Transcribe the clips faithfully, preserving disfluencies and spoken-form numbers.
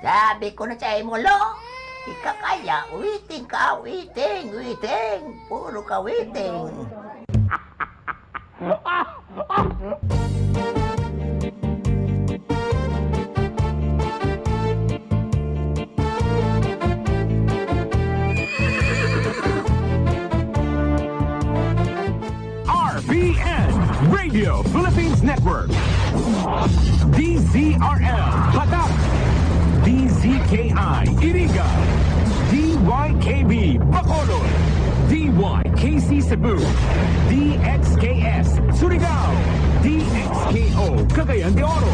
Sabi ko na sa imo, Lo, ika kaya, waiting ka, waiting, waiting. Puro ka waiting. R P N, Radio Philippines Network. D Z R L, Batak. D Z K I, Iriga. D Y K B, Bacolod. D Y K C Cebu. D X K S, Surigao. D X K O, Cagayan de Oro.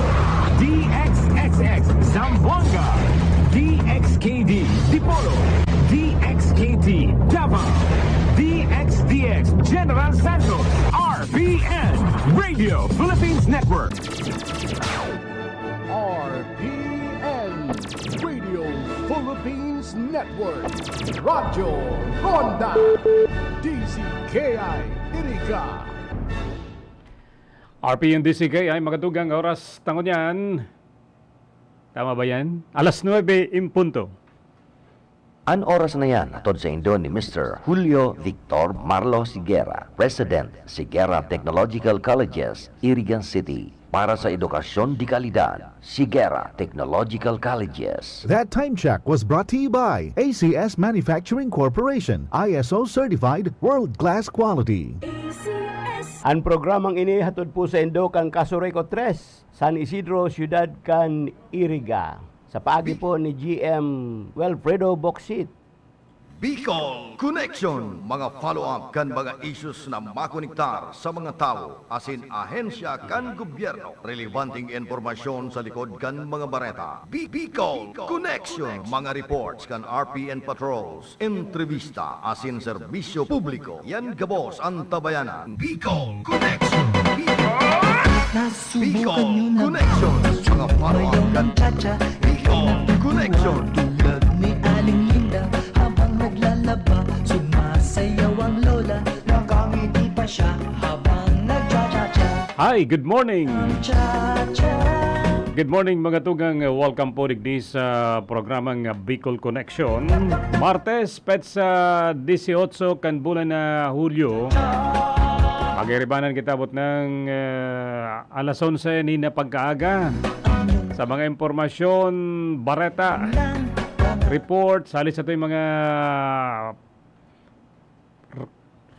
D X X X, Zamboanga. D X K D, Dipolog. D X K T, Davao. D X D X, General Santos. R P N, Radio Philippines Network. R P N, Radio Philippines Network. Radyo Ronda. D Z K I, Iriga. R P N D Z K I, mga tugang, oras ta ngunyan. Tama ba yan? Alas nuebe en punto. An oras na yan, hatod saindo ni Mister Julio Victor Marlo Siguera, President, Siguera Technological Colleges, Iriga City. Para sa edukasyon de kalidad, Siguera Technological Colleges. That time check was brought to you by A C S Manufacturing Corporation, I S O certified, world-class quality. An programang ini hatod po saindo kan Casureco tres, San Isidro, Siyudad kan Iriga. Sa paagi po ni G M Wilfredo Bocsit. Bicol Connection, mga follow-up kan mga issues na makonektar sa mga tawo asin ahensya kan gobyerno. Relebanteng impormasyon sa likod kan mga bareta. Bi-, Bicol Connection, mga reports kan R P N patrols, entrevista asin serbisyo publiko. Yan gabos an tabayanan. Bicol Connection. Bicol Connection. Mga follow-up kan Bicol Connection. Tulad ni Aling Linda, habang naglalaba, sumasayaw ang lola. Nakangiti pa siya habang nagcha-cha-cha. Hi, good morning. Cha-cha. Good morning, mga tugang. Welcome po digdi sa programang Bicol Connection. Martes, petsa dieciocho kan bulan na Hulyo. Pag-iribanan kita abot ng, eh, alas onse ni na pagkaaga. Sa mga impormasyon, bareta, report, sali sa ito yung mga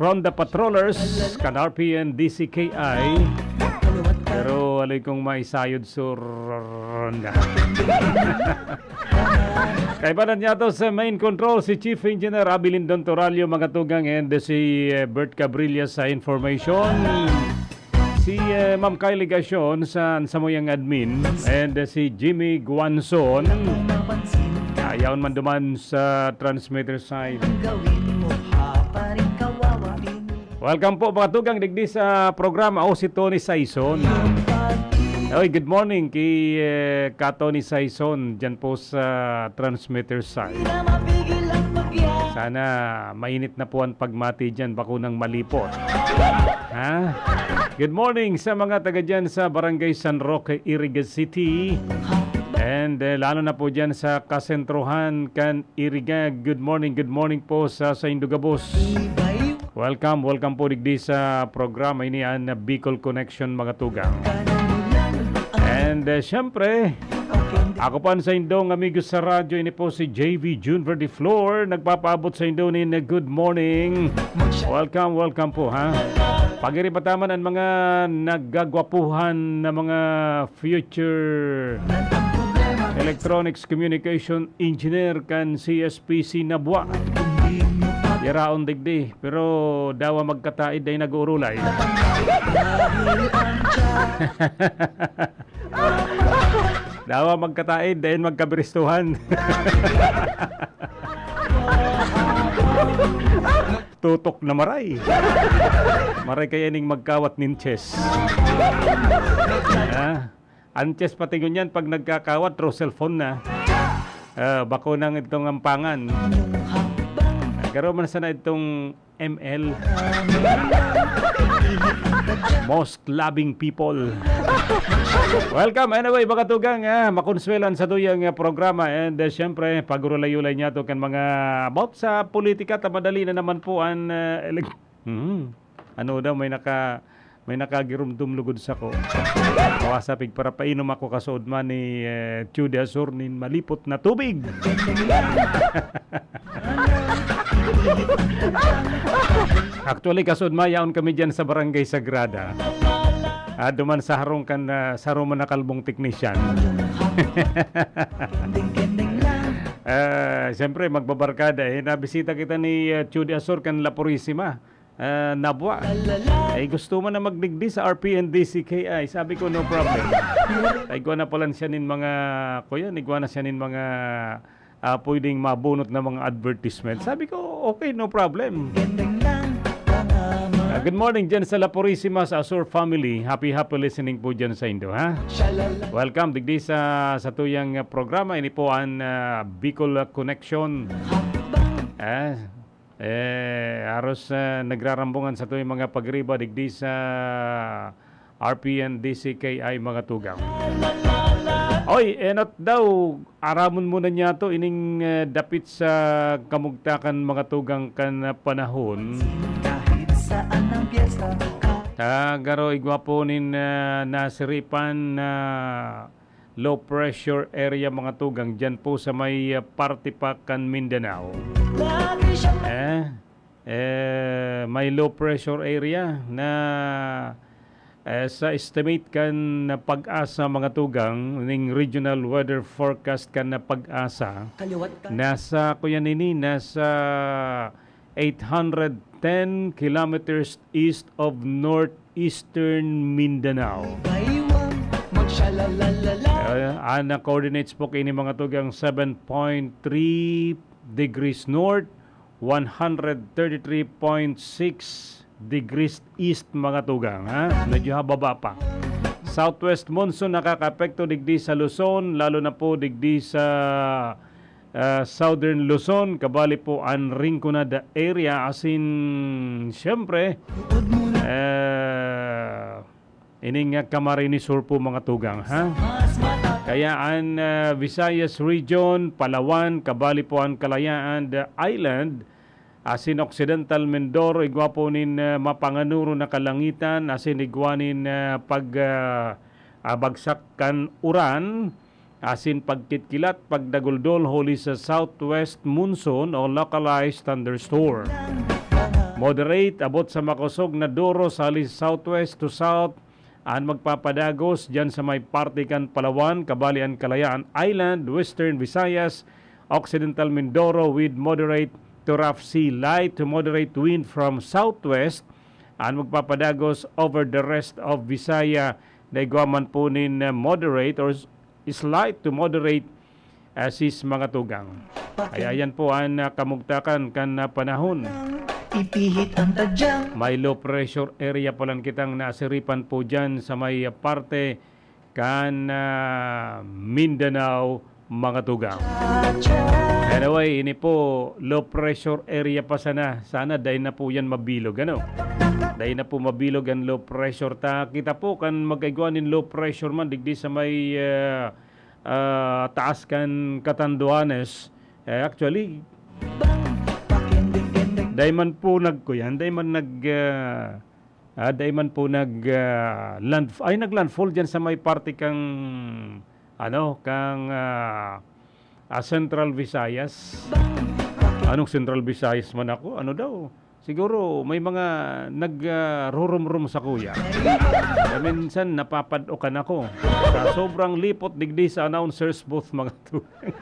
Ronda Patrollers, kan R P N D Z K I. Pero alay kong maisayod sa Ronda. Kaibanan niya to sa main control, si Chief Engineer Abilindon Toralio, mga tugang, and si, eh, Bert Cabrilla sa information. Si, eh, Ma'am Kylie Gacion sa samuyang admin, and, eh, si Jimmy Guanzon. Ayaw man duman sa transmitter side. Welcome po, mga tugang, digdi sa programa. O, si Tony Saison. Oy, good morning kay, eh, ka Tony Saison dyan po sa transmitter side. Sana mainit na po ang pagmati dyan, bakunang malipot. Ha? Good morning sa mga taga dyan sa Barangay San Roque, Iriga City. And, eh, lalo na po dyan sa kasentrohan kan Iriga. Good morning, good morning po sa saindo gabos. Welcome, welcome po digdi sa programa ini, an Bicol Connection, mga tugang. And, eh, syempre, ako po an saindong amigo sa radyo, ini po si J V June Verdiflor, nagpapaabot saindo nin good morning. Welcome, welcome po, ha. Pag-iri pa taman an mga naggagwapuhan na mga future electronics communication engineer kan C S P C Nabua. Yaraon digdi, pero dawa magkataid ay nag-uurulay. Dawa magkataid, dayon magkabiristuhan. Tutok na maray. Maray kaya ning magkawat nin chess. Ha? Ang chess pati ngunyan, pag nagkakawat, through cellphone na. Ah, bako nang itong ampangan. Garo man sana itong M L. Most loving people. Welcome. Anyway, mga tugang, ah, makonsuelan sa tuyang, ah, programa. And, ah, syempre, pagurulay-ulay niya to kan mga about sa politika, ta madali na naman po ang, ah, elek-, Hmm. Ano daw, may naka-, may nakagirumdom lugod sako. Kawasa, pigparapainom ako kasuod man ni, eh, Tio de Azor nin malipot na tubig. Actually, kasuod man, yaon kami dyan sa Barangay Sagrada. Ah, duman sa harong kan, ah, sa harong man na kalbong teknisyan. Ah, siyempre, magbabarkada, eh. Nabisita kita ni, ah, Tio de Azor kan La Purisima. Ah, Nabua. Eh, gusto man na magdigdi sa R P N D C K I. Sabi ko, "No problem." Ay, igwa na pala siya nin mga, kuya, igwa na siya nin mga, ah, pwedeng mabunot na mga advertisement. Sabi ko, "Okay, no problem." Ah, good morning dyan sa La Purisima, sa Azor family. Happy, happy listening po dyan sa indo, ha? Welcome, digdi sa, sa tuyang, ah, programa. Ini po ang, ah, Bicol Connection. Ah, Eh, aros, ah, nagrarambungan sa tuyang mga pagriba digdi sa R P N D C K I, mga tugang. Oy, enot daw, aramon muna niya to, ining, eh, dapit sa kamugtakan, mga tugang, kan, ah, panahon. Kahit saan ang piyesta. Ta garo igwa po nin, ah, nasiripan na low pressure area, mga tugang, dyan po sa may, ah, parte pa kan Mindanao. Eh, eh, may low pressure area na, eh, sa estimate kan PAGASA, mga tugang, ning regional weather forecast kan PAGASA, Kaliwat ka. Nasa, kuya nini, nasa eight hundred ten kilometers east of northeastern Mindanao. Baywang, magshalalala. Eh, ang coordinates po kaini, mga tugang, seven point three degrees north, one hundred thirty-three point six degrees east, mga tugang, ha? Medyo hababa pa. Southwest monsoon nakakaapekto digdi sa Luzon, lalo na po digdi sa ah, Southern Luzon, kabali po an Rinconada area, asin, siyempre, eh, ining, ah, Camarines Sur po, mga tugang, ha? Kaya an, ah, Visayas Region, Palawan, kabali po an Kalayaan, the Island, asin Occidental Mindoro, igwa po nin, ah, mapanganuro na kalangitan, asin igwa nin, ah, pag, ah, ah, bagsak kan uran, asin pagkitkilat, pagdaguldol huli sa southwest monsoon o localized thunderstorm. Moderate, abot sa makosog na duro sa hali southwest to south, an magpapadagos diyan sa may parte kan Palawan, kabali an Kalayaan Island, Western Visayas, Occidental Mindoro with moderate to rough sea, light to moderate wind from southwest, an magpapadagos over the rest of Visaya, na igwa man po nin, uh, moderate or slight to moderate, ah, sis mga tugang. Ay, ayan po ang, ah, kamugtakan kan, ah, panahon. Ipihit ang tadyang. May low pressure area palan kitang nasiripan po dyan sa may, ah, parte kan, ah, Mindanao, mga tugang. Anyway, ini po, low pressure area pa sana. Sana dai na po yan mabilog, ano? Dai na po mabilog ang low pressure. Ta, kita po, kan mag-igwa nin low pressure man, digdi sa may, ah, ah, taas kan Catanduanes. Eh, actually, dai man po nagkuyan, dai man nag, ah, ah, dai man po nag, ah, land-, ay, nag-landfall dyan sa may parte kang, ano, kang, ah, ah, Central Visayas. Anong Central Visayas man ako? Ano daw? Siguro may mga nag, ah, rurumrum sa kuya. Kaya minsan napapadokan ako. Sa sobrang lipot digdi sa announcer's booth, mga tugang.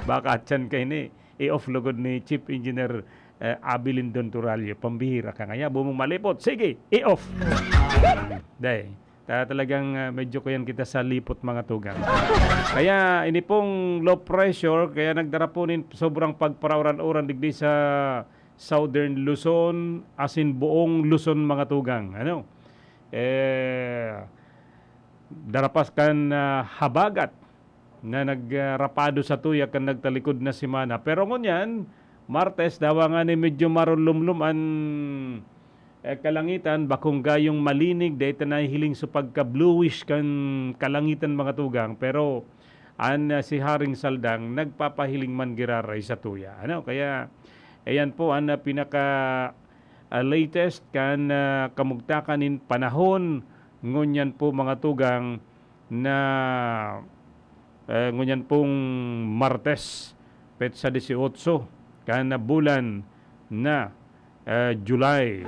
Baka atyan kayo ni, i-off lugod ni Chief Engineer, eh, Abby Lindon Turalio. Pambihira ka ngaya, bumong malipot. Sige, i-off. Day. Ta-, talagang, ah, medyo kuyan kita sa lipot, mga tugang. Kaya ini pong low pressure, kaya nagdara po nin sobrang pagparauran-uran digdi sa Southern Luzon, asin buong Luzon, mga tugang. Ano? Eh, darapas kan, ah, habagat na nag, ah, rapado sa tuya kan nagtalikod na semana. Pero ngunyan, Martes, dawa nga ni medyo marulumlom an, eh, kalangitan, bakong gayong malinig, dai ta nahihiling sa pagka-bluish kan kalangitan, mga tugang. Pero an, ah, si Haring Saldang nagpapahiling man giraray sa tuya. Ano? Kaya, ayan po an, ah, pinaka, ah, latest kan, ah, kamugtakan nin panahon. Ngunyan po, mga tugang, na, eh, ngunyan pong Martes, petsa dieciocho kan bulan na, eh, July.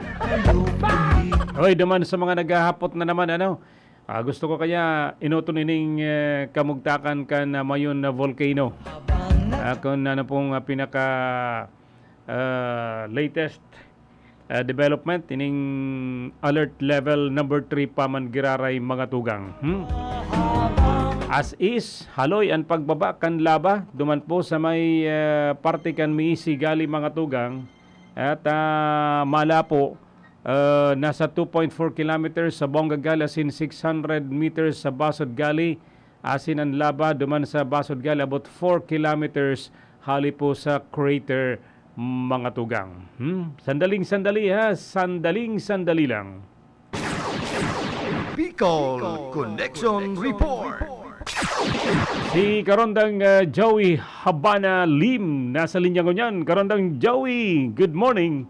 Hoy, duman sa mga naghahapot na naman, ano, ah, gusto ko kaya enoton ining, eh, kamugtakan kan, ah, Mayon na volcano. Ah, kung ano pong, ah, pinaka, ah, latest, ah, development, ining alert level number three pa man giraray, mga tugang. Hmm? As is, haloy an pagbaba kan laba, duman po sa may, ah, parte kan Miisi gali, mga tugang, at, ah, Malapo, ah, nasa two point four kilometers sa Bongga Gali asin six hundred meters sa Basod Gali, asin an laba duman sa Basod Gali about four kilometers hali po sa crater, mga tugang. Hmm? Sandaling sandali, ha? Sandaling sandali lang. Bicol Connection Report. Si Karondang, ah, Joey Habana Lim nasa linya ngunyan. Karondang Joey, good morning.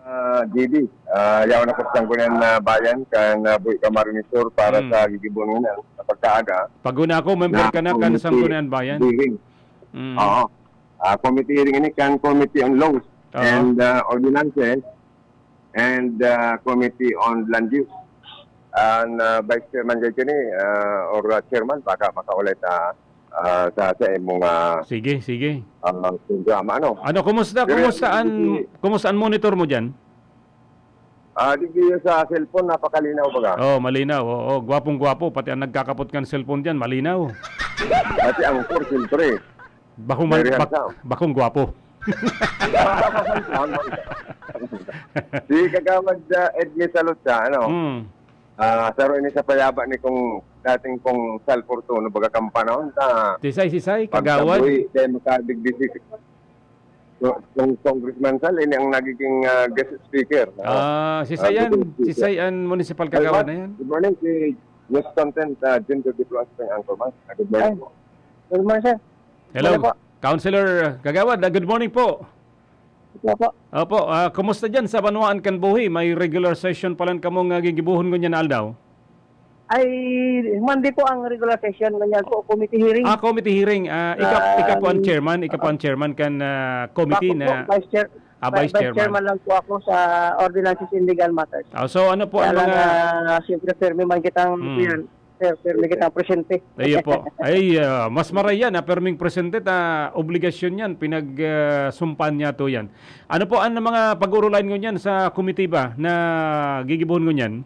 Ah, G D, ah, yaon ako sa Sangguniang, ah, Bayan kan, ah, Buhi Camarines Sur para Mm. sa gigibohon na sa pagkaaga. Pag-una ako, member ka na kan committee Sangguniang Bayan. Hearing. Mm. Oo. Ah, committee hearing ini kan Committee on Laws Oo. and, ah, Ordinances and, ah, Committee on Land Use. Ang, ah, Vice Chairman dyan ni, ah, or, ah, Chairman, baka makaulit, ah, ah, sa, sa imong, ah, Sige, sige. ah, programa, ano? Ano, kumusta, Pero kumusta an, hindi- kumusta an monitor mo diyan? Ah, di ba sa cellphone, napakalinaw baga? Oh, malinaw. Oo, gwapong-gwapo. Pati ang nagkakapot kan cellphone diyan, malinaw. Pati ang score, siyempre. Bakong, mal- Very bak- handsome. bakong gwapo. Si Kagawad, ah, Edmi Salud siya, ano? Hmm. Ah, saro ini sa payaba ni kung dating kung Sal Fortuno, baga kang panahon ta. Sisay, sisay, Kagawad. Pagkabuhi, kaya makadigdi si kung Congressman Sal, ini ang nagiging, ah, guest speaker. No? Ah, sisay Ah, an, guest speaker. sisay an municipal kagawad na yan. Good morning, si News Content, ah, Jim Dodiplo, ang Anchorman. Ah, good morning po. Good morning, sir. Hello. Hello po. Councilor Kagawad, ah, good morning po. Ito po. Opo, ah, kumusta dyan sa Banwaan kan Buhi? May regular session palan kamong, ah, gigibohon ngunyan na aldaw? Ay, Monday po ang regular session. Ganyan po, committee hearing. Ah, committee hearing. Ah, ika, Ah, ika po ang chairman, ika po ang chairman kan, ah, committee Ako na po, vice, chair, ah, vi- vice chairman. Vice chairman lang po ako sa Ordinances and Legal Matters. Ah, so ano po Kaya ang lang, mga ah, siyempre, firme man kitang, Hmm. yan, sir, firme kitang presente. Iyo po. Ay, ah, mas maray yan, ah, perming presente ta obligasyon yan, pinag, ah, sumpan niya to yan. Ano po ang mga pag-uurulayan ngunyan sa committee ba na gigibohon ngunyan?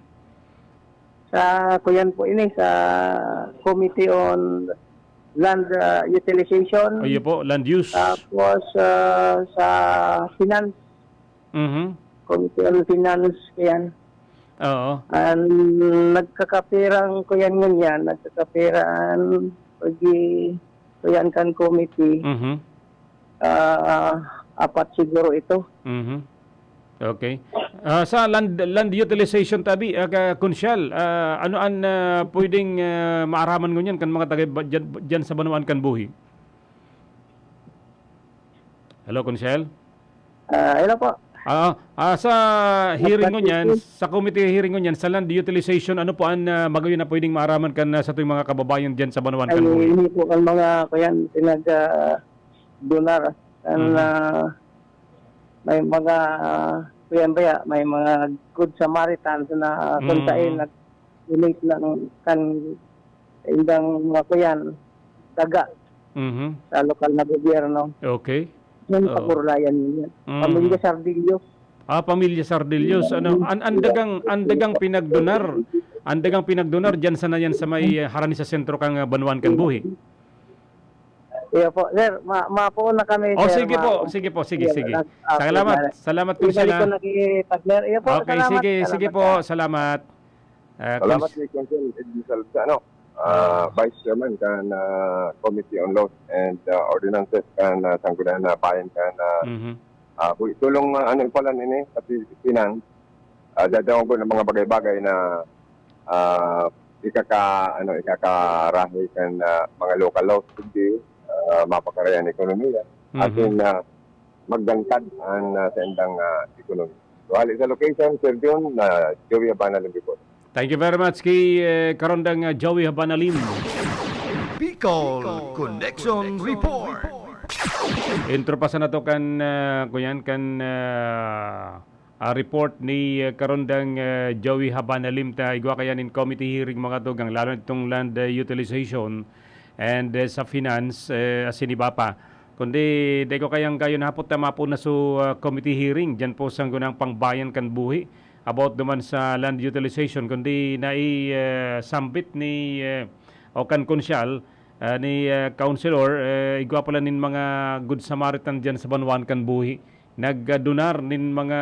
Sa, kuyan po ini, sa Committee on Land ah, Utilization. Iyo po, land use. Tapos ah, sa Finance, Mhm. Committee on Finance, yan. Oo. Ang nagkakapirang kuyan ngunyan, nagkakapirang pagi kuyan kan committee, Mhm. ah, apat siguro ito. Mhm. Okay. Ah, sa land land utilization tabi, ah, ka- Kunsyal, ah, ano an ah, pwedeng ah, maaraman ngunyan kan mga taga ba- dyan, dyan sa Banwaan kan Buhi? Hello, Kunsyal? Ah, hello po. Ah, ah, sa hearing Open ngunyan, session. Sa committee hearing ngunyan, sa land utilization, ano po ang ah, magayon na pwedeng maaraman kan ah, sa ating mga kababayan dyan sa Banwaan Ay, kan Buhi? Hindi po ang mga kuyan pinag ah, donar. Ang Mhm. ah, may mga ah, kuyan ba ya? May mga good Samaritans na kung Mhm. saan nag-donate ng kan indang mga kuyan daga Mhm. sa lokal na gobyerno. Okay. Yung Oo. pag-urulayan ninyo. Mhm. Pamilya Sardillo. Ah, pamilya Sardillos. Ano, an andagang andagang pinagdonar. Andagang pinagdonar diyan sana yan sa may ah, harani sa sentro kang ah, Banwaan kan Buhi. Iyo po, sir. Ma mapuon na kami, Oh, sir. sige po. Ma- Sige po. Sige, Iyo, sige. nag- ah, Salamat. sir, Salamat, Ibalik ko Kunsyal. na kay partner. Iyo po, Okay, salamat. sige, sige Salamat, po. sir. Salamat. Ah, Salamat Kuns- kay Consul Edmi Salud sa ano. ah, vice chairman kan, ah, Committee on Laws and, ah, Ordinances kan, ah, Sangguniang Bayan kan, ah, Mhm. ah, bu-, tulong, ah, ano pala nini, pati finance, ah, dadangog ng mga bagay-bagay na, ah, ikaka-, ano, ikakarahay kan, ah, mga local laws, kundi, ah, mapakarayan ekonomiya. Mhm. Asin, ah, maggantad an, ah, saindang, ah, ekonomiya. So, hali sa location, Sir Jun, na Joey Habana Lim report. Thank you very much kay, eh, Karondang, ah, Joey Habana Lim. Bicol Connection Report. Intro pa sana to kan, ah, kuyan, kan, ah, ah, report ni, ah, Karondang, ah, Joey Habana Lim ta igwa kaya nin committee hearing, mga tugang, lalo na itong land, ah, utilization and, ah, sa finance, eh, asin iba pa. Kundi dai ko kayang gayon hapot ta mapo na so, ah, committee hearing diyan po sa Sangguniang Pangbayan kan Buhi about duman sa land utilization, kundi nai, eh, sambit ni, eh, o kan konsyal, ah, ni, eh, Councilor, eh, igwa pala nin mga Good Samaritan diyan sa banwaan kan Buhi. Nagdunar nin mga,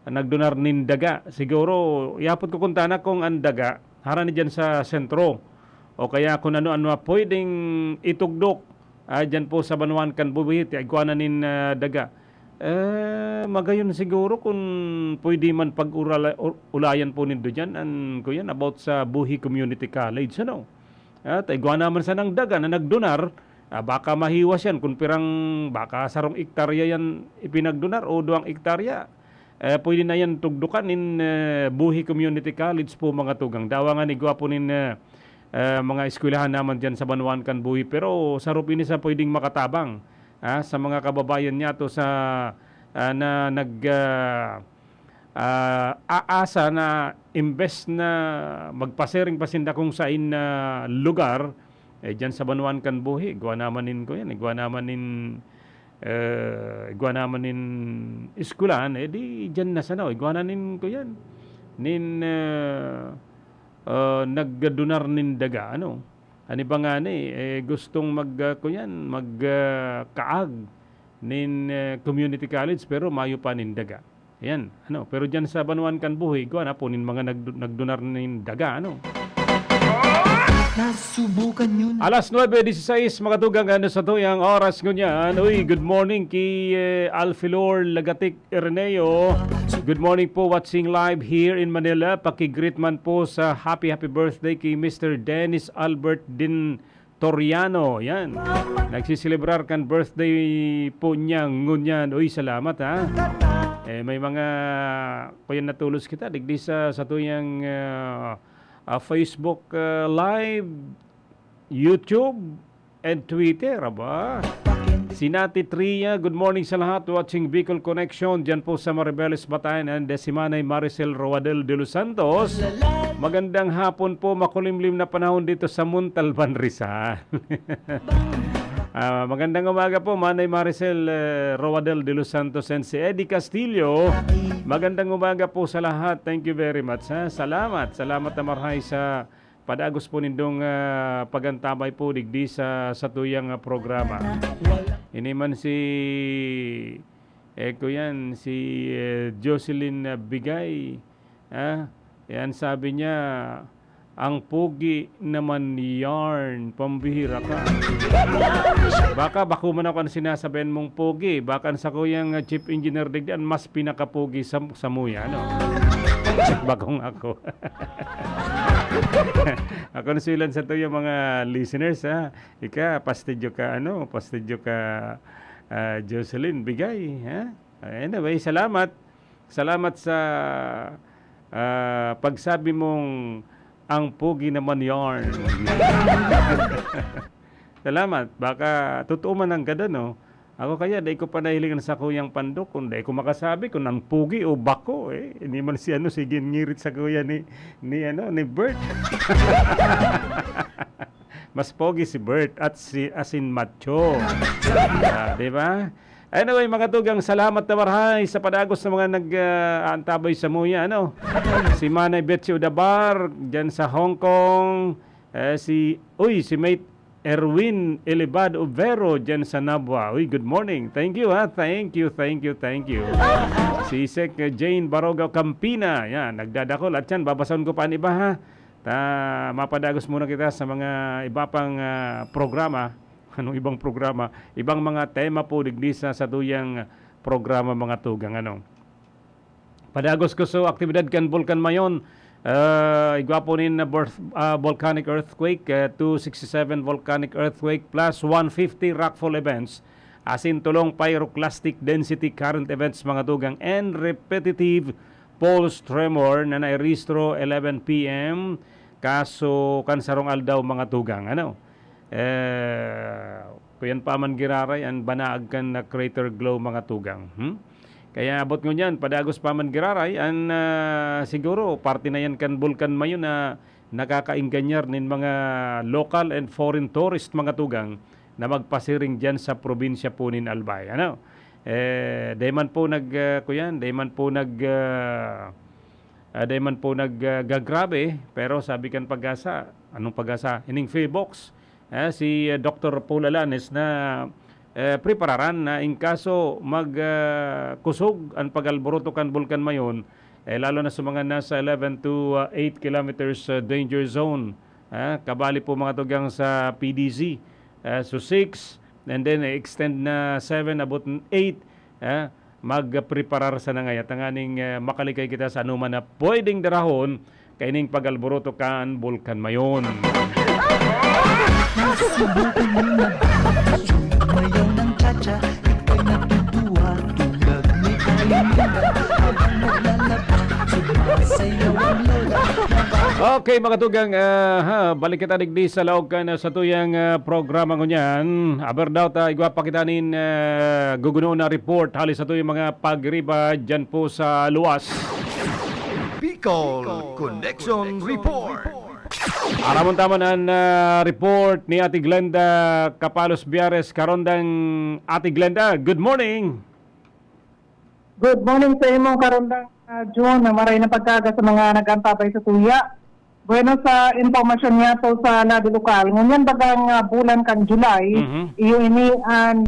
nagdunar nin daga. Siguro, ihapot ko kun tana kung an daga, harani diyan sa sentro. O kaya kung ano-ano na pwedeng itugdok, ah, diyan po sa banwaan kan Buhi, igwa na nin, ah, daga. Eh, magayon siguro kung pwede man pag-urala-, u-, ulayan po nindo diyan, an, kuyan, about sa Buhi Community College, ano? Ah, ta igwa naman sanang daga na nagdunar, ah, baka mahiwas yan kung pirang, baka sarong ektarya yan ipinagdunar o duwang ektarya. Eh, pwede na yan tugdukan nin, eh, Buhi Community College po, mga tugang. Dawa nga ni gwapo nin, eh, eh, mga eskwelahan naman diyan sa banwaan kan Buhi. Pero sarop ini sa pwedeng makatabang, ah, sa mga kababayan niyato sa, ah, na nag, ah, ah, aasa na imbes na magpasiring pa sinda kung sain na lugar, eh, diyan sa banwaan kan Buhi, igwa naman nin kuyan, igwa naman nin, eh, igwa naman nin eskwelahan, eh, di diyan na sana, igwa na nin kuyan, nin, eh, ah, nagdunar nin daga, ano. An iba ngani, eh, gustong mag, ah, kuyan, mag, ah, kaag nin, eh, community college, pero mayo pa nin daga. Ayan, ano, pero diyan sa banwaan kan Buhi, igwa na po nin mga nagdu-, nagdunar nin daga, ano. Nasubukan nyo na. Alas nuebe dieciséis, mga tugang, ano, sa tuyang oras ngunyan. Uy, good morning kay, eh, Alfilor Lagatic Ireneo. Good morning po, watching live here in Manila. Paki-greet man po sa happy, happy birthday kay Mister Dennis Albert Din Toriano, yan. Nagsiselebrar kan birthday po niya ngunyan. Uy, salamat, ha. Eh, may mga, kuyan, natulos kita digdi sa, sa tuyang, ah, ah, Facebook, ah, Live, YouTube, and Twitter, aba. Si Nati Tria, good morning sa lahat. Watching Bicol Connection, dyan po sa Maribeles, Batayan, and si Manay Maricel Roadel de los Santos. Magandang hapon po, makulimlim na panahon dito sa Montalban, Rizal. Ah, magandang umaga po, Manay Maricel, eh, Roadel de los Santos and si Eddie Castillo. Magandang umaga po sa lahat. Thank you very much, ha. Salamat. Salamat na marhay sa padagos po nindong, ah, pagantabay po digdi sa satuyang, ah, programa. Ini man si, eh, kuyan, si, eh, Jocelyn, ah, Bigay. Ah, yan sabi niya, "Ang pogi naman yarn, pambihira ka." Baka bako man ako ang sinasabihan mong pogi. Baka ang sakuyang, ah, chief engineer digdi, an mas pinakapogi sa, samuya, ano? Bakong ako. Ako na silan sa tuyo, mga listeners, ha? Ika, pastidyo ka, ano, pastidyo ka, ah, Jocelyn, Bigay, ha? Anyway, salamat. Salamat sa, ah, pagsabi mong ang pogi naman yarn. Salamat. Baka totoo man ang gada, no? Ako kaya, dai ko pa nahiling sa kuyang pandok kung dai ko makasabi kung ang pogi o bako, eh. Hindi man si ano, sige, ngirit sa kuya ni, ni ano, ni Bert. Mas pogi si Bert at si, as in, macho. Ah, di ba? Anyway, mga tugang, salamat na marhay sa padagos sa mga nag, ah, aantabay samuya, ano? Si Manay Betsy Udabar, dyan sa Hong Kong. Eh, si, uy, si Mate Erwin Elibad Overo, dyan sa Nabua. Uy, good morning. Thank you, ha. Thank you, thank you, thank you. Si Sec, eh, Jane Baroga Campina. Yan, nagdadakol. At yan, babasahon ko pa ang iba, ha. Ta, mapadagos muna kita sa mga iba pang, ah, programa. Anong ibang programa? Ibang mga tema po digdi sa satuyang programa, mga tugang, ano. Padagos ko sa aktibidad kan Bulkan Mayon. Ah, igwa po nin, ah, bor-, ah, volcanic earthquake, ah, two sixty-seven volcanic earthquake plus one fifty rockfall events. Asin tolong pyroclastic density current events, mga tugang, and repetitive pulse tremor na nairehistro eleven P M. Kaso kan sarong aldaw, mga tugang, ano? Eh, kuyan pa man giraray an banaag kan na crater glow, mga tugang. Hmm? Kaya abot ngunyan, padagos pa man giraray, an, ah, siguro, parte na yan kan Bulkan Mayon na nakakaingganyar nin mga local and foreign tourist, mga tugang, na magpasiring diyan sa probinsya po nin Albay. Ano? Eh, dai man po nag, ah, kuyan, dai man po nag, ah, ah, dai man po nag, ah, gagrabe, pero sabi kan Pag-asa, anong Pag-asa? Ining Phivolcs, eh, si, ah, Doktor Paul Alanes na, eh, prepararan na in kaso mag, ah, kusog an pag-alboroto kan Bulkan Mayon, eh, lalo na sa mga nasa eleven to, ah, eight kilometers, ah, danger zone, ah, kabali po, mga tugang, sa P D Z, ah, so six, and then, eh, extend na seven, abot n-, eight, ah, magpreparar sana ngaya tanganing, ah, makalikay kita sa anoman na pwedeng darahon kaining pag-alboroto kan Bulkan Mayon. Nasubukan mo na ba? Sumayaw ng cha-cha, ika'y natutuwa. Tulad ni Kalinda, habang naglalaba, sumasayaw ang lola. Okay, mga tugang, ah, ha, balik kita digdi sa laog kan, ah, satuyang, ah, programa ngunyan. Aber daw ta, igwa pa kita nin, ah, guguno na report hali satuyang mga pagriba dyan po sa luwas. Bicol Connection Report. Aramon ta man an, ah, report ni Ate Glenda Capalos Biares. Karondang Ate Glenda, good morning. Good morning sa imo, Karondang, ah, Jun, na maray na pagkaga sa mga nag-antabay sa tuya. Bueno, sa impormasyon niya to sa lado lokal, ngunyan bagang, ah, bulan kan July, Mhm. iyo ini an,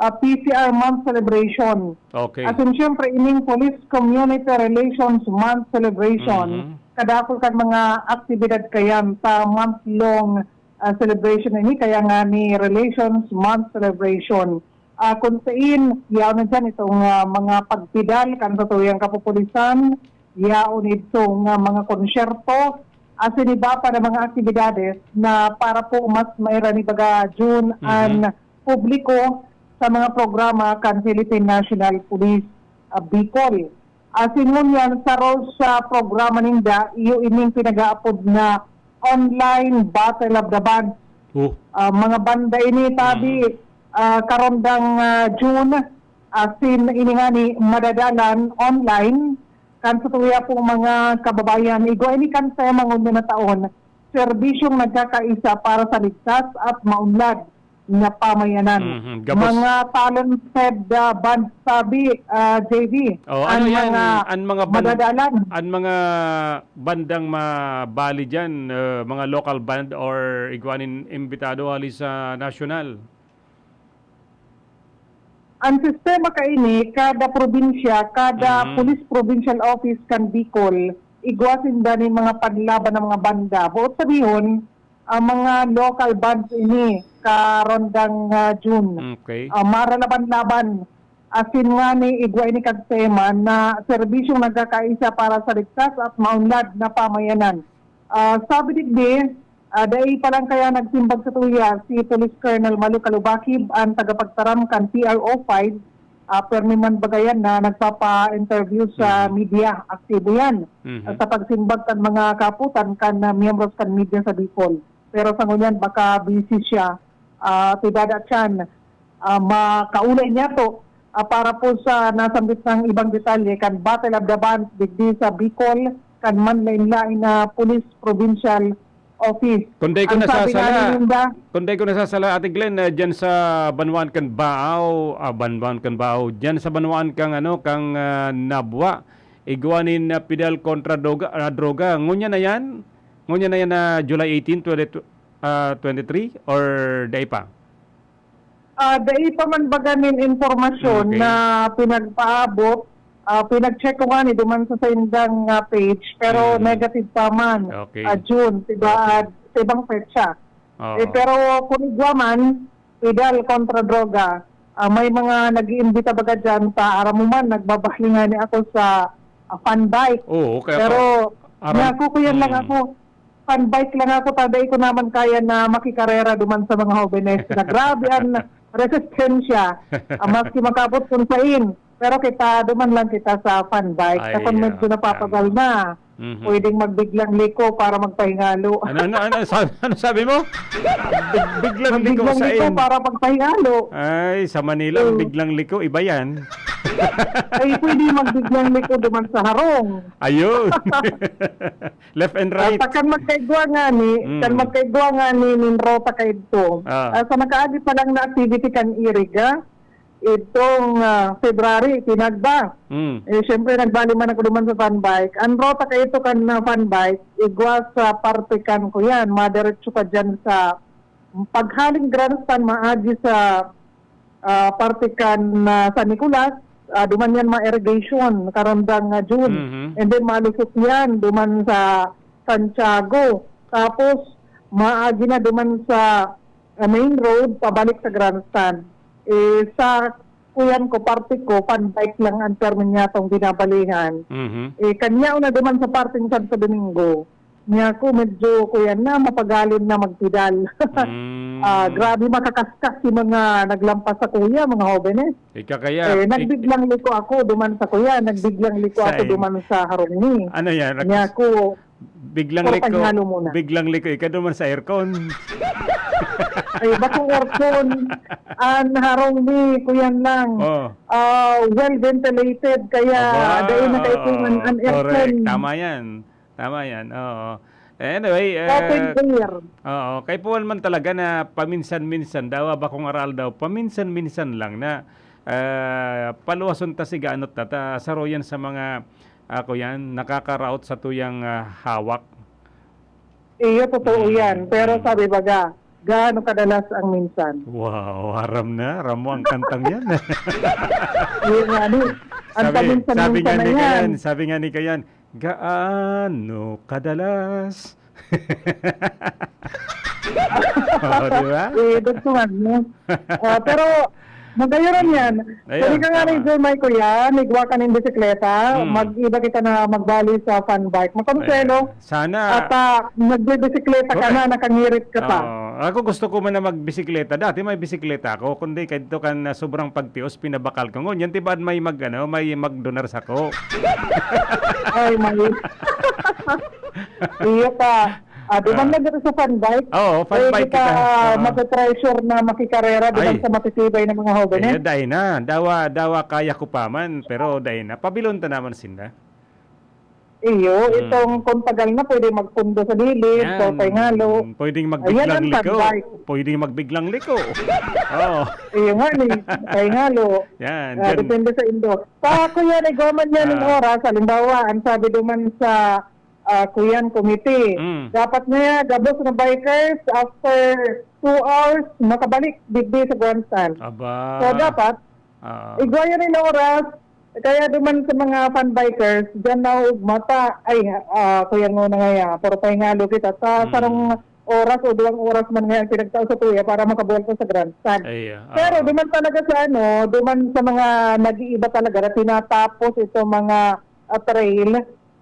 ah, P C R Month Celebration. Okay. Asin, siyempre, ining Police Community Relations Month Celebration, Mhm. kadakul kan mga aktibidad kayan sa month-long, ah, celebration ini, kaya nga ni Relations Month Celebration. Ah, kun sain, yaon na dyan itong, ah, mga pagpidal kan satuyang kapupulisan, yaon itong, ah, mga konsyerto, asin iba pa na mga aktibidades na para po mas maira ni baga Jun Mhm. an publiko sa mga programa kan Philippine National Police, ah, Bicol. Asin ngunyan, saro sa programa ninda, iyo ining pinag-aapod na Online Battle of the Bands. Oh. Ah, mga banda ini, tabi, Mm. ah, karondang, ah, June, asin ini ngani madadalan online kan sa tuya pong mga kababayan. Igwa ini kan tema ngunyan na taon, serbisyong nagkakaisa para sa ligtas at maunlad na pamayanan. Mhm, gabos. Mga talented, ah, band sabi, ah, J V, Oh, ano an yan? mga An mga ban-, madadalan. An mga bandang mabali diyan, ah, mga local band or igwa nin imbitado hali sa nasyonal? Ang sistema kaini, kada probinsya, kada Mhm. police provincial office kan Bicol, igwa sinda nin mga panlaban ng mga banda. Buot sabihon, ang mga local bands ini, karondang, ah, June. Okay. Ah, maralaban-laban. Asin ngani, igwa ini kag tema na serbisyong nagkakaisa para sa ligtas at maunlad na pamayanan. Ah, sabi digdi, ah, dai pa lang kaya nagsimbag sa tuya si Police Colonel Malu Kalubakib, ang tagapagtaram kan P R O five, ah, permi man bagayan na nagpapa-interview sa Mhm. media. Aktibo yan, Mhm. ah, sa pagsimbag kan mga kaputan kan, ah, miyembros kan media sa Bicol. Pero sa ngunyan, baka busy siya. Ah, pidada siyan, ah, makaulay niya to, ah, para po sa nasambit ng ibang detalye kan Battle of the Bands digdi sa Bicol, kan manlain-lain na Police Provincial Office. Kung di ko Ang sabi nga nasasala, ni Linda, kung di ko nasasala, Ate Glenn, ah, dyan sa banwaan kan Baao, ah, banwaan kan Baao, dyan sa banwaan kang, ano, kang, ah, Nabua, igwa nin, ah, pidal kontra droga, ah, droga. Ngunyan na yan? Ngunyan na yan na July eighteen, twenty, ah, twenty-three or dai pa? Ah, dai pa man baga nin impormasyon Okay. na pinagpaabot, Ah, pinag-check ko nga ni duman sa saindang, ah, page, pero Hmm. negative pa man. Okay. Ah, June, tiba-, Okay. ah, sa ibang petsa. Oo. Eh, pero kung igwa man, pedal kontra droga, ah, may mga nag-iimbita baga dyan pa, aram mo man, nagbabahling nga ni ako sa, ah, fun bike. Oo, kaya Pero, pa, aram-, nga ako, kuya lang hmm. ako. Fun bike lang ako, ta dai ko naman kaya na makikarera duman sa mga hobenes na grabe ang resistensya. Ah, maski makabot kung sain. Pero kita, duman lang kita sa fun bike. Ay, Kapag medyo ah, napapagal tama. na, Mhm. pwedeng magbiglang liko para magpahingalo. Ano, ano, ano sabi, ano sabi mo? Big-, biglang liko Magbiglang sa liko in. para magpahingalo. Ay, sa Manila, ang Oo. biglang liko, iba yan. Ay, pwede magbiglang liko duman sa harong. Ayun. Left and right. Basta kan magkaigwa ngani, Mm. kan magkaigwa ngani nin rota kaidto. Ah. Ah, sa nakaagi pa lang na activity kan irig, ah, itong, ah, February, tinagba. Mm. Eh, syempre, nagbali man ako duman sa fun bike. Ang rota kaidto kan, ah, fun bike, igwa sa parte kan, kuyan, madiretso ka dyan sa paghaling grandstand, maagi sa ah, parte kan, ah, San Nicolas, ah, duman yan ma-irrigation, karandang, ah, June. Mhm. And then malusot yan, duman sa Santiago. Tapos, maagi na duman sa, ah, main road, pabalik sa grandstand. Eh, sa kuyan ko, parte ko, fun bike lang ang terminatong binabalihan. Mhm. Eh, kanya na duman sa parteng Santo Domingo. Niya ako, medyo, kuya na, mapagaling na magpedal. Mm. Ah, grabe makakaskas yung mga naglampas sa kuya, mga hobenes. Ika kaya, Eh, ik- nagbiglang liko ako duman sa kuya, nagbiglang liko ako Saan? duman sa harong ni. Ano yan? Niya Nagkas-, ako, biglang puro liko, pahingalo muna. biglang liko, ika duman sa aircon. Ay, bakong aircon. Ang harong ni, kuya lang. Oh. Ah, well ventilated, kaya Aba, dahil na kayo po man ang correct. aircon. Tama yan. Tama yan, oo. Anyway, Open ah, air. oo, kaipuhan man talaga na paminsan-minsan daw, ah, bakong aral daw, paminsan-minsan lang na, ah, paluwason ta si gaanot ta, ta saro yan sa mga, ako yan, nakakaraot sa tuyang, ah, hawak. Iyo, totoo Mm, yan. Pero mm. sabi baga, gaano kadalas ang minsan? Wow, aram na, aram mo ang kantang yan. Yun nga, ano, ang Sabi, sabi paminsan-minsan nga na ni yan. Kayan, sabi nga ni Kayan, "Gaano kadalas?" Oh, di ba? Eh, doktor, ano? Ah, pero, magayon yan. Ayun, Sabi ka nga ni tama. Sir Mike, kuya, nigwa ka ng bisikleta, Hmm. mag-iba kita na magbali sa fun bike. Makonselo, Ayan. Sana. At, ah, nagbibisikleta ka Correct. na, nakangirit ka pa. Oo. Ako gusto ko man na magbisikleta. Dati may bisikleta ako, kundi kadto kan, ah, sobrang pagtios, pinabakal ko. Ngunyan, tibaad may mag, ano, may magdonar sako. Ay, may. Iyo pa. Ah, duman Ah. lang dito sa fun bike. Oo, fun Ay, bike kita. kita, ah, Oo. mape-pressure na makikarera duman Ay. sa matitibay na mga hoben, eh. Eh, dai na. Dawa, dawa kaya ko pa man, pero dai na. Pabilon ta naman sinda. Iyo, Hmm. itong kung tagal na, pwede magpundo sa gilid, Yan. so, pahingalo. Pwedeng Ayan magbiglang ang liko. pantay. Pwedeng magbiglang liko. Oo. Iyo nga ni, pahingalo. Yan, Ah, dyan. depende sa indo. Sa ako yan, igwa man yan ng Ah. oras. Halimbawa, ang sabi duman sa, ah, Kuyan Committee, Mm. dapat nga, gabos na bikers, after two hours, makabalik, digdi sa grandstand. Aba. So, dapat, Ah. igwa yan ng oras, Kaya duman sa mga fun bikers, diyan na ugmata. Ay, ah, kuya nguna nga ya, pero pahingalo kita. Sa Mm. sarong oras o duwang oras man ngayon pinagtao sa kuya para makabuwelta sa grandstand. Ay, ah, Pero oo. duman talaga sa ano, duman sa mga nag-iiba talaga na tinatapos itong mga, ah, trail.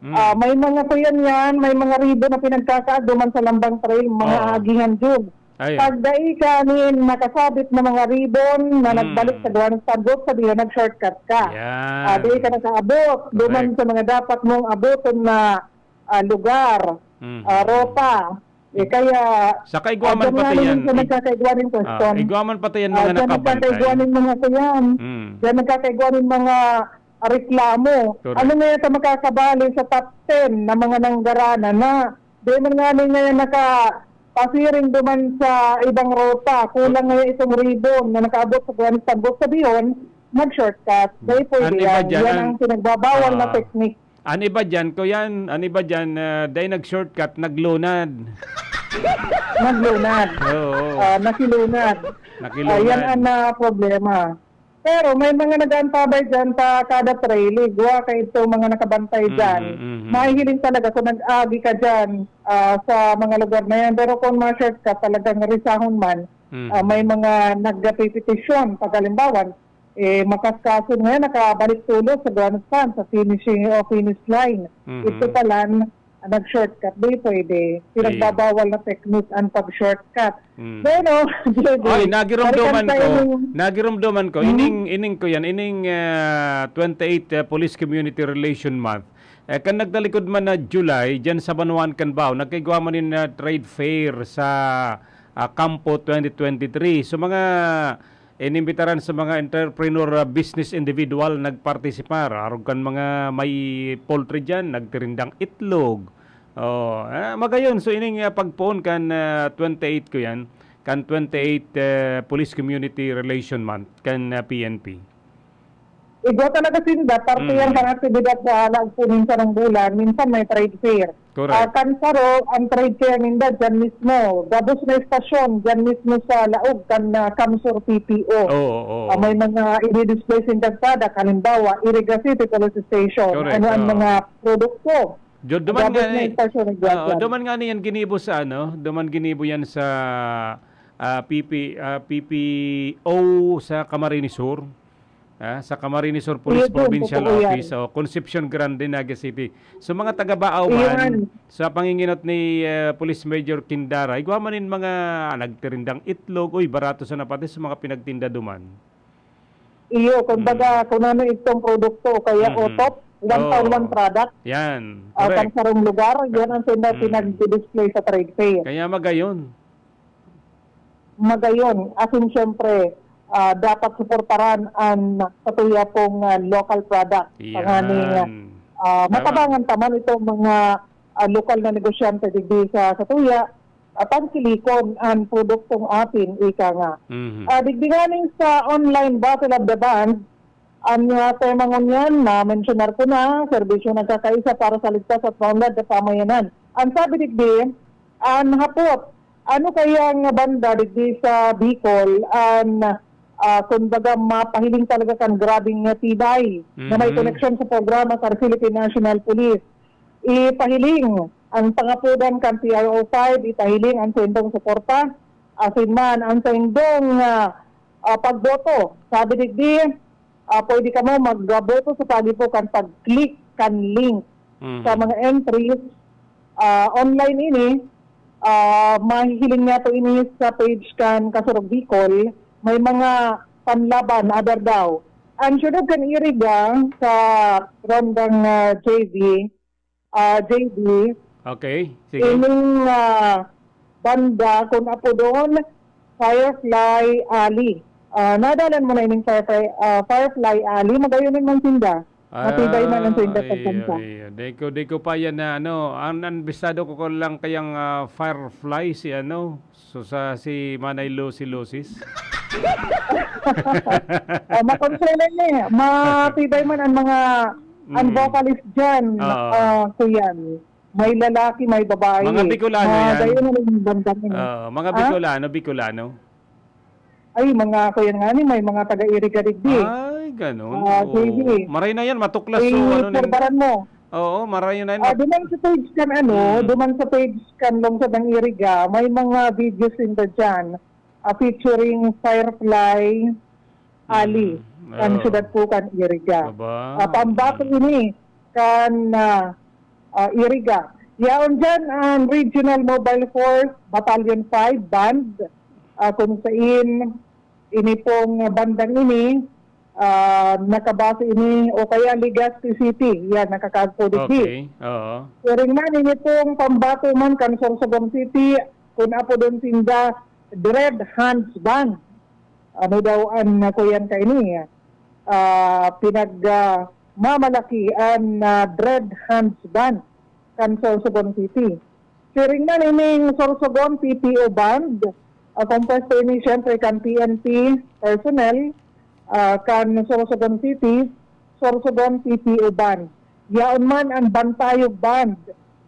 Mm. Ah, may mga kuyan yan, may mga ribbon na pinagkakaad duman sa Lambang Trail, mga Oo. aagihan dyan. Ay. Pag dai ka nin nakasabit na mga ribbon na Mm. nagbalik sa grandstand, buot sabihin, nag-shortcut ka. Yan. Ah, dai ka nakaabot duman Correct. sa mga dapat mong abuton na, ah, lugar, Mm. ah, rota. Eh, kaya, Saka igwa ah, man dyan pati nga rin yan, sa ig-, nagkakaigwa rin ah, question. igwa man pati yan Ah, mga dyan nakabantay. nagkakaigwa rin mga kuyan. Mm. Dyan nagkakaigwa rin mga reklamo. Correct. Ano nga yan sa makakabali sa top ten na mga nanggarana na Di man ngani ngayon nakapasiring duman sa ibang rota. Kulang ngayon itong ribbon na nakaabot sa Buenos Aires. Sabihon, nag-shortcut. Dahil pwede Ang iba yan. dyan, Yan ang, ang pinagbabawal na ah, teknik. Ang iba dyan, kuyan, ang iba dyan, ah, dahil nag-shortcut, naglunad. Naglunad. Oo. Ah, nakilunad. Nakilunad. Ah, yan ang, ah, problema. Pero may mga nag-aantabay diyan pa kada trail, eh. Igwa kay itong mga nakabantay diyan. Mhm, mhm. Mahihiling talaga kung nag-agi ka diyan, ah, sa mga lugar na yan. Pero kung ma-shortcut talagang risahon man, Mhm. ah, may mga nagpepetisyon. Pag halimbawa, eh, makaskaso ngayon, nakabalik tulos sa grandstand, sa finishing o finish line. Mhm. Ito pala, n-, nag-shortcut, di pwede. Pinagbabawal na technique ang pag-shortcut. Mm. Bueno, J B, Ay, nagiromdoman balikan ko. tayo ng Nagiromdoman ko. Hmm? Ining, ining ko yan, ining, ah, twenty-eight, ah, Police Community Relation Month. Eh, kan nagtalikod man na July, dyan sa Banwaan kan Bao, nagkaigwa man nin, ah, trade fair sa, ah, Kampo twenty twenty-three. So, mga inimbitaran sa mga entrepreneur, ah, business individual nagpartisipar. Arog kan mga may poultry dyan, nagtirindang itlog. Oh, ah, magayon. So, ining, ah, pagpoon kan, ah, twenty-eight ko yan, kan twenty-eight, ah, Police Community Relation Month, kan, ah, P N P. Igwa talaga sinda, parte yan Mm. kan aktibidad sa laog po nin sarong bulan, minsan may trade fair. Correct. Ah, kan saro, ang trade fair ninda dyan mismo. Gabos na estasyon, dyan mismo sa laog kan, ah, Kamsur P P O. Oo, oo. Ah, may mga i-display sindang product, halimbawa, Iriga City Police Station. Correct, Ano ang oo. mga produkto? Jo-, duman Gabos nga na ni, estasyon, oo, Edward. duman nga ni yan ginibo sa ano, duman ginibo yan sa, ah, P P, ah, P P O sa Camarines Sur. Ah, sa Camarines Sur Police Iyo, Provincial totoo yan. Office, o Concepcion Grande, Naga City. So, mga taga Baaw man, Iyan. sa panginginot ni, eh, Police Major Kindara, igwa man nin mga nagtirindang itlog, uy, barato sana pati sa mga pinagtinda duman. Iyo, kumbaga, Mm. kung ano itong produkto o kaya Mhm. O T O P, one town, Oo. one product, Yan, ah, correct. kan sarong lugar, yan ang sina-, Mm. pinag-display sa trade fair. Kaya magayon. Magayon, asin siyempre, ah, dapat suportaran ang satuya pong, ah, local product. Yan. Tanganing, ah, Tama. matabangan pa man itong mga, ah, lokal na negosyante digdi sa satuya, ah, pangkilikon an produktong atin, ika nga. Mhm. Ah, digdi nganing sa online Battle of the Band, an, ah, tema ngunyan, na-mensionar ko na, serbisyo nagkakaisa para sa ligtas at maunlad na pamayanan. Ang sabi digdi, an hapot, ano kaya nga banda digdi sa Bicol, an, ah, kumbaga, mapahiling talaga kan grabing tibay na may Mhm. koneksyon sa programa sa Philippine National Police? Ipahiling ang pangapodan kan P R O five, ipahiling ang saindong suporta, asin man ang saindong, ah, ah, pagboto. Sabi digdi, ah, pwede kamo magboto sa paagi po kan pag-click kan link Mhm. sa mga entries, ah, online ini. Ah, mahihiling niyato ini sa page kan Kasurog Bicol. May mga panlaban, aber daw. Ang siyudad kan Iriga sa Rondang, ah, J V, ah, J D, Okay, sige. ining, ah, banda, kung apodon, Firefly Alley. Ah, nadalan mo na ining Firefly, ah, Firefly Alley, magayon man sinda. Matibay man ang saindang Ay, pagkansa. Ay, di ko, di ko pa yan na ano, ang, ang bistado ko, ko lang kayang, ah, Firefly, si ano, so sa, si Manay Lucy Lucis. Ah, makonsuelo niya. Matibay man ang mga, ang Mm. vocalist dyan, Oo. ah, kuyan. May lalaki, may babae. Mga Bicolano Mga yan. gayon ang bandang ini. Oo, mga Ha? Bicolano, Bicolano. Ay, mga kuyan nga ni, may mga taga-Iriga digdi. Ay, ganun. Ah, Oo. J B. Maray na yan, matuklas. So, ano ning Iporbaran mo. Oo, maray na yan. Ah, Mat- duman sa page kan ano, Hmm. duman sa page kan Lungsod ng Iriga, may mga videos inda dyan, ah, featuring Firefly Ali, Hmm. kan Oh. siyudad po kan Iriga. Aba. Ah, pambato Hmm. ini kan, ah, ah, Iriga. Yaon dyan ang Regional Mobile Force Battalion five Band, ah, kung sain ini pong bandang ini, ah, nakabase ini o kaya Legazpi City. Yan, nakakagpo digdi. Okay, oo. Siring man, ini pong pambato man kan Sorsogon City, kun apodon sinda, Dread Hands Band. Ano daw an, ah, kuyan kaini? Ah, pinag, ah, mamalaki an, ah, Dread Hands Band kan Sorsogon City. Siring man ining Sorsogon P P O Band, ah, kompuesto ini siyempre kan P N P personnel, ah, kan Sorsogon City, Sorsogon P P O Band. Yaon man an Bantayog Band,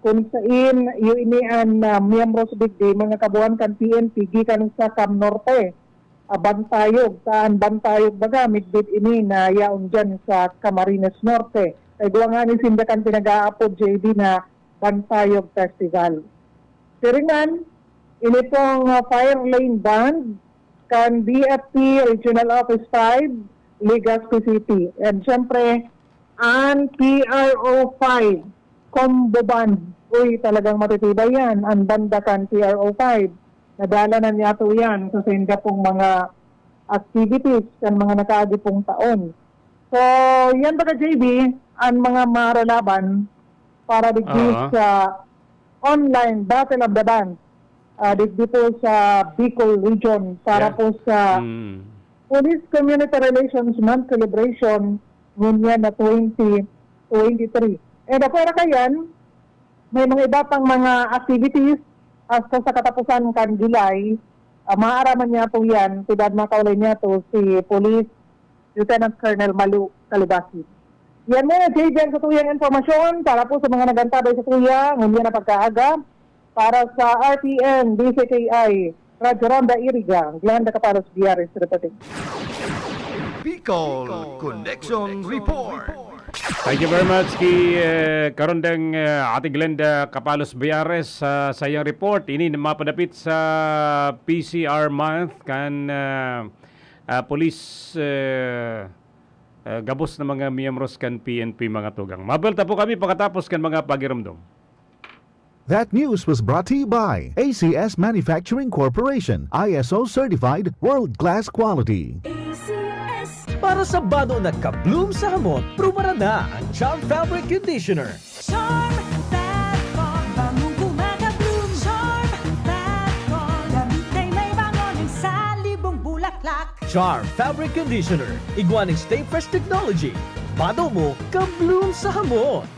kun sain iyo ini an, ah, miyembros digdi, mga kabuhan kan P N P gikan sa Cam Norte. ah, bantayog. Saan bantayog baga, midbid ini na yaon dyan sa Camarines Norte. Kay duwa nga ni sinda kan pinag-aapod, J B, na Bantayog Festival. Siring man, ini pong, ah, Fire Lane Band kan D F P Regional Office five, Legazpi City. And syempre, ang P R O five Combo Band. Uy, talagang matitibay yan. Ang banda kan P R O five. Nadala na niya to yan sa sainda pong mga activities kan mga nakaagi pong taon. So, yan baga, J B, ang mga maralaban para digdi Oo. sa online Battle of the Band. Ah, digdi po sa Bicol region para Yeah. po sa Mm. Police Community Relations Month celebration ngunyan na twenty twenty-three. And afuera kayan, may mga iba pang mga activities hasta sa katapusan kan July. Ah, maaaraman niya po yan, pidad makaulay niya to si Police Lieutenant Colonel Malu Calibasi. Yan muna, J J, ang satuyang impormasyon para po sa mga nagantabay sa tuya, ngunyan na pagkaaga. Para sa R T N, D C K I, Radyo Ronda Iriga, Glenda Capalos Biares reporting. Bicol Connection Report. Thank you very much ki eh, karondang eh, Ate Glenda Capalos Biares sa sayang report. Ini na mapadapit sa P C R month kan ah, ah, police eh, ah, gabos na mga miyembros kan P N P, mga tugang. Mabel ta po kami pagkatapos kan mga pagirumdom. That news was brought to you by A C S Manufacturing Corporation, I S O certified, world-class quality. Para sa bado na ka-bloom sa hamot, prubaran na ang Charm Fabric Conditioner. Charm Fat Con, bangong gumagabloom. Charm Fat Con, damit ay may bango ng salibong bulaklak. Charm Fabric Conditioner, igwa ning Stay Fresh Technology. Bado mo, ka-bloom sa hamot.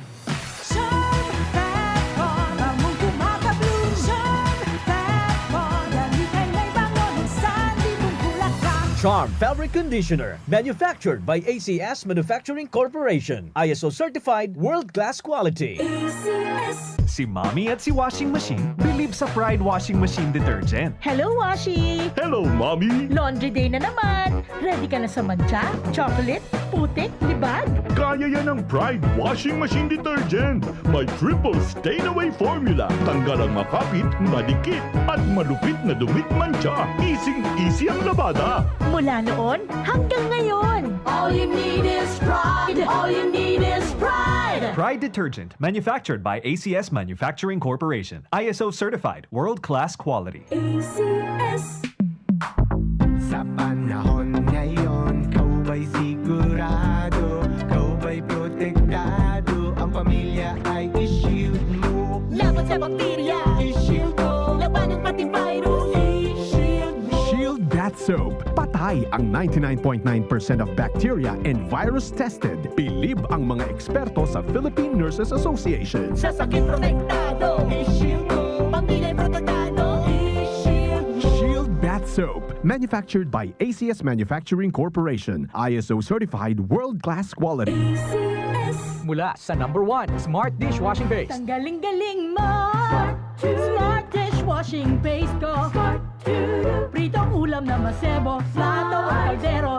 Charm Fat Con, bangong gumagabloom. Charm Fat Con, damit ay may bango ng salibong bulaklak. Charm Fabric Conditioner, manufactured by A C S Manufacturing Corporation. I S O certified, world-class quality. A C S. Si Mommy at si Washing Machine bilib sa Pride Washing Machine Detergent. Hello, Washi! Hello, Mommy! Laundry day na naman! Ready ka na sa mantsa, chocolate, putik, libag? Kaya yan ng Pride Washing Machine Detergent. May triple stain away formula. Tanggal ang makapit, madikit, at malupit na dumit mantsa. Easy-easy ang labada. Mula noon hanggang ngayon. All you need is pride. All you need is pride. Pride Detergent, manufactured by A C S Manufacturing Corporation. I S O certified, world-class quality. A C S. Sa panahon ngayon, ikaw ba'y sigurado? Ikaw ba'y protektado? Ang pamilya ay i-shield mo. Laban sa bakterya, i-shield mo. Labanan pati virus, i-shield mo. Shield Bath Soap. Patay ang ninety-nine point nine percent of bacteria and virus tested. Bilib ang mga eksperto sa Philippine Nurses Association. Sa sakit protektado, i-shield mo. Pamilya protektado, i-shield mo. Shield Bath Soap. Manufactured by A C S Manufacturing Corporation. I S O certified, world-class quality. A C S. Mula sa number one, Smart Dishwashing Paste. Tanggaling galing mo! Smart dishwashing paste ko. Pritong ulam na masebo, plato o kaldero.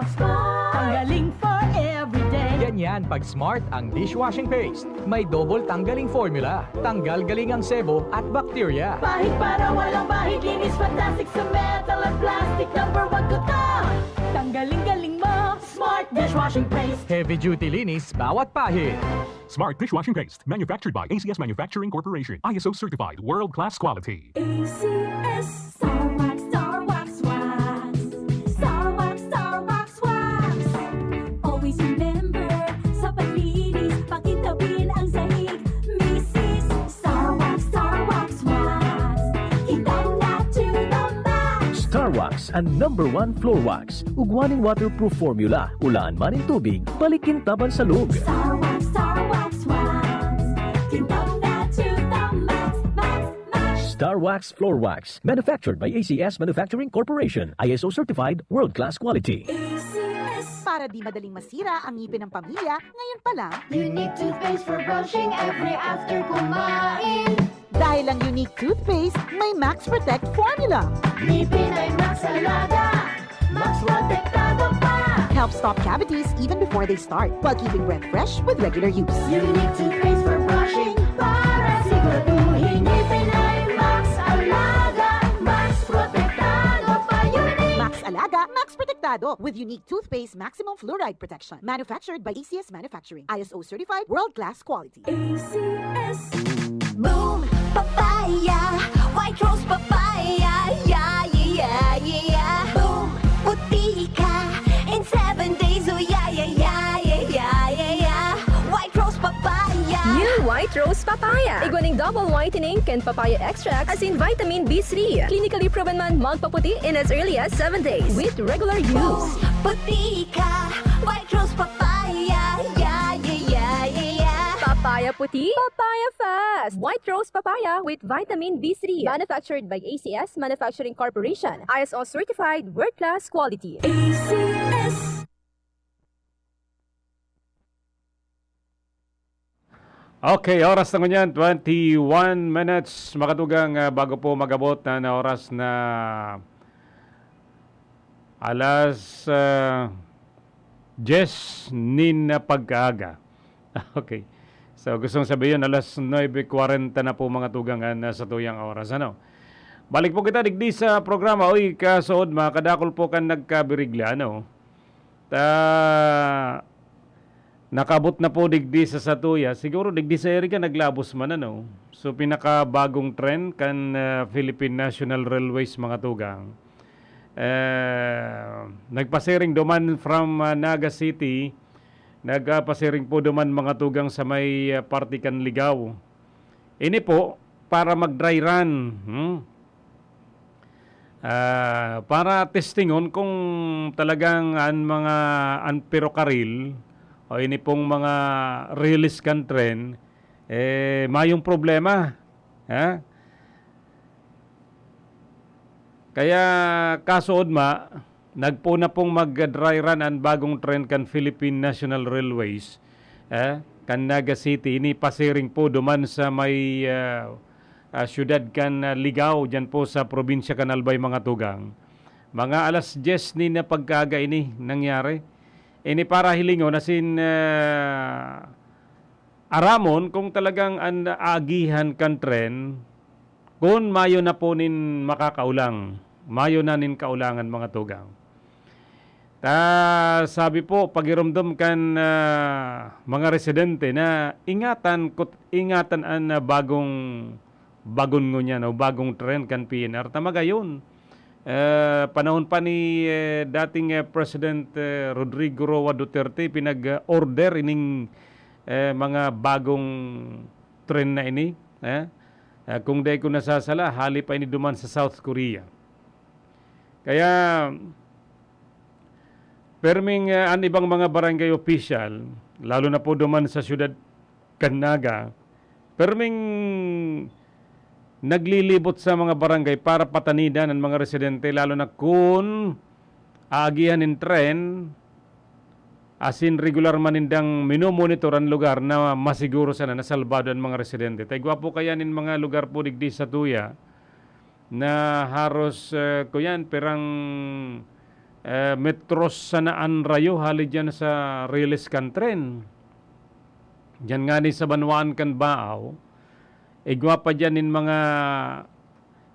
Tanggaling for everyday. Ganyan pag Smart ang dishwashing paste. May double tanggaling formula. Tanggal galing ang sebo at bakterya. Pahid para walang bahid, linis fantastic sa metal at plastic. Number one ko to. Tanggaling galing mo! Smart dishwashing paste. Heavy duty linis bawat pahid. Smart Dishwashing Paste. Manufactured by A C S Manufacturing Corporation. I S O certified. World-class quality. A C S. Star Wax, Star Wax, Wax. Star Wax, Star Wax, Wax. Always remember, sa paglinis, pakintabin ang sahig. Misis, Star Wax, Star Wax, Wax. Kintab na to the max. Star Wax, ang number one floor wax. Ugwa ning waterproof formula, ulaan man nin tubig, balik kintaban sa log. Star Wax, Star Wax, Wax. Kintab na to the max, max, max. Star Wax Floor Wax, manufactured by A C S Manufacturing Corporation, I S O certified, world-class quality. A C S. Para di madaling masira ang ngipin ng pamilya, ngayon pa lang. Unique toothpaste for brushing every after kumain. Dahil ang Unique Toothpaste may Max Protect Formula. Ngipin ay Max Alaga. Max Protektado pa! Helps stop cavities even before they start, while keeping breath fresh with regular use. Unique toothpaste for brushing para siguraduhin ngipin ay Max Alaga, Max Protektado pa. Unique! Max Alaga, Max Protektado, with unique toothpaste maximum fluoride protection. Manufactured by A C S Manufacturing. I S O certified, world-class quality. A C S. Boom! Papaya! White Rose Papaya! Yeah, yeah, yeah, yeah, yeah! Boom! Puti ka in seven days! Oh, yeah, yeah, yeah, yeah, yeah, yeah, yeah! White Rose Papaya! New White Rose Papaya. Igwa ning double whitening kan papaya extract asin vitamin B three. Clinically proven man magpaputi in as early as seven days with regular use. Puti ka! White Rose Papaya! Yeah, yeah, yeah, yeah, yeah! Papaya puti, papaya fast. White Rose Papaya with vitamin B three. Manufactured by A C S Manufacturing Corporation. I S O certified, world-class quality. A C S. Okay, oras na ngunyan, twenty-one minutes. Makatugang, ah, bago po magabot na, na oras na alas ah, diyes nin pagkaaga. Okay. So, gustong sabihin, alas nuebe kwarenta na po, mga tugang, an, ah, sa tuyang oras. Ano? Balik po kita digdi sa programa. Uy, kasood, mga kadakol po kan nagkabirigla, ano? Ta, nakabot na po digdi sa satuya. Siguro digdi sa Erica, naglabos man, ano? So, pinakabagong trend kan, ah, Philippine National Railways, mga tugang. Eh, nagpasiring duman from, ah, Naga City, nagpasiring po duman, mga tugang, sa may, ah, parte kan Ligao. Ini po, para mag-dry run. Hmm? Ah, para testingon kung talagang an mga, an perokaril o ini pong mga rails kan tren, eh, mayong problema. Ha? Kaya kasood ma, nagpoon na pong mag-dry run an bagong tren kan Philippine National Railways, eh, kan Naga City. Ini pasiring po duman sa may, ah, ah, siyudad kan, ah, Ligao, diyan po sa probinsya kan Albay, mga tugang. Mga alas diyes nin pagkaaga ini nangyari. Ini para hilingon asin, ah, aramon kung talagang an agihan kan tren, kun mayo na po nin makakaulang, mayo na nin kaulangan, mga tugang. Ta, sabi po, pagiromdom kan, ah, mga residente na ingatan kut-, ingatan an, ah, bagong bagon ngunyan o bagong tren kan P N R ta magayon. Eh, panahon pa ni, eh, dating, eh, President, eh, Rodrigo Roa Duterte, pinag-order ining, eh, mga bagong tren na ini, eh. Eh, kung di ko nasasala, hali pa ini duman sa South Korea. Kaya, perming, eh, an ibang mga barangay official, lalo na po duman sa siyudad kan Naga, perming naglilibot sa mga barangay para patanidan an mga residente, lalo na kun aagihan nin tren, asin regular man nindang minomonitor an lugar na masiguro sana na salbado an mga residente. Ta igwa po kaya nin mga lugar po digdi sa tuya na haros, eh, kuyan, pirang, eh, metros sana an rayo hali diyan sa rails kan tren. Diyan ngani sa banwaan kan Baao, igwa pa diyan nin mga,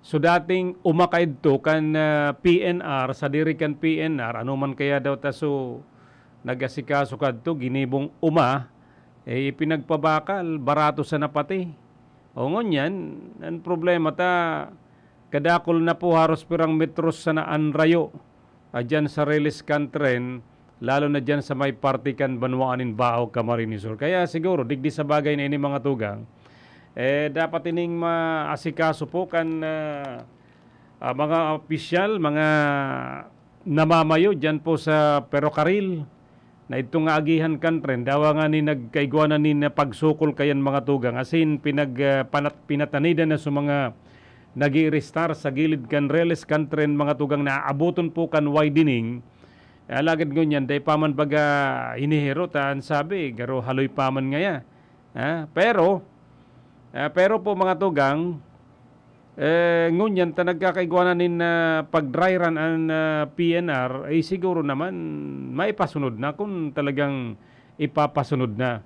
so dating uma kaidto kan, ah, P N R, sadiri kan P N R, ano man kaya daw ta so nag-asikaso kadto, ginibong uma, eh, ipinagpabakal, barato sana pati. O ngunyan, an problema ta, kadakul na po haros pirang metros sana an rayo, ah, diyan sa rails kan tren, lalo na diyan sa may parte kan banwaan nin Baao, Camarines Sur. Kaya siguro, digdi sa bagay na ini, mga tugang, eh, dapat ining maasikaso po kan, ah, ah, mga opisyal, mga namamayo diyan po sa perokaril, na idto nga agihan kan tren, dawa ngani nagkaigwa na nin pagsukol kayan, mga tugang, asin pinag, ah, panat-, pinatanidan na sa mga nag-iirestar sa gilid kan rails kan tren, mga tugang, na aaboton po kan widening. Eh, alagad ngunyan, dai pa man baga hinihirot, ah, an sabi, garo haloy pa man ngaya. Ah, pero, ah, pero po, mga tugang, Eh, ngunyan ta nagkakaigwa na nin, ah, pag-dry run an, ah, P N R, eh, siguro naman maipasunod na kung talagang ipapasunod na.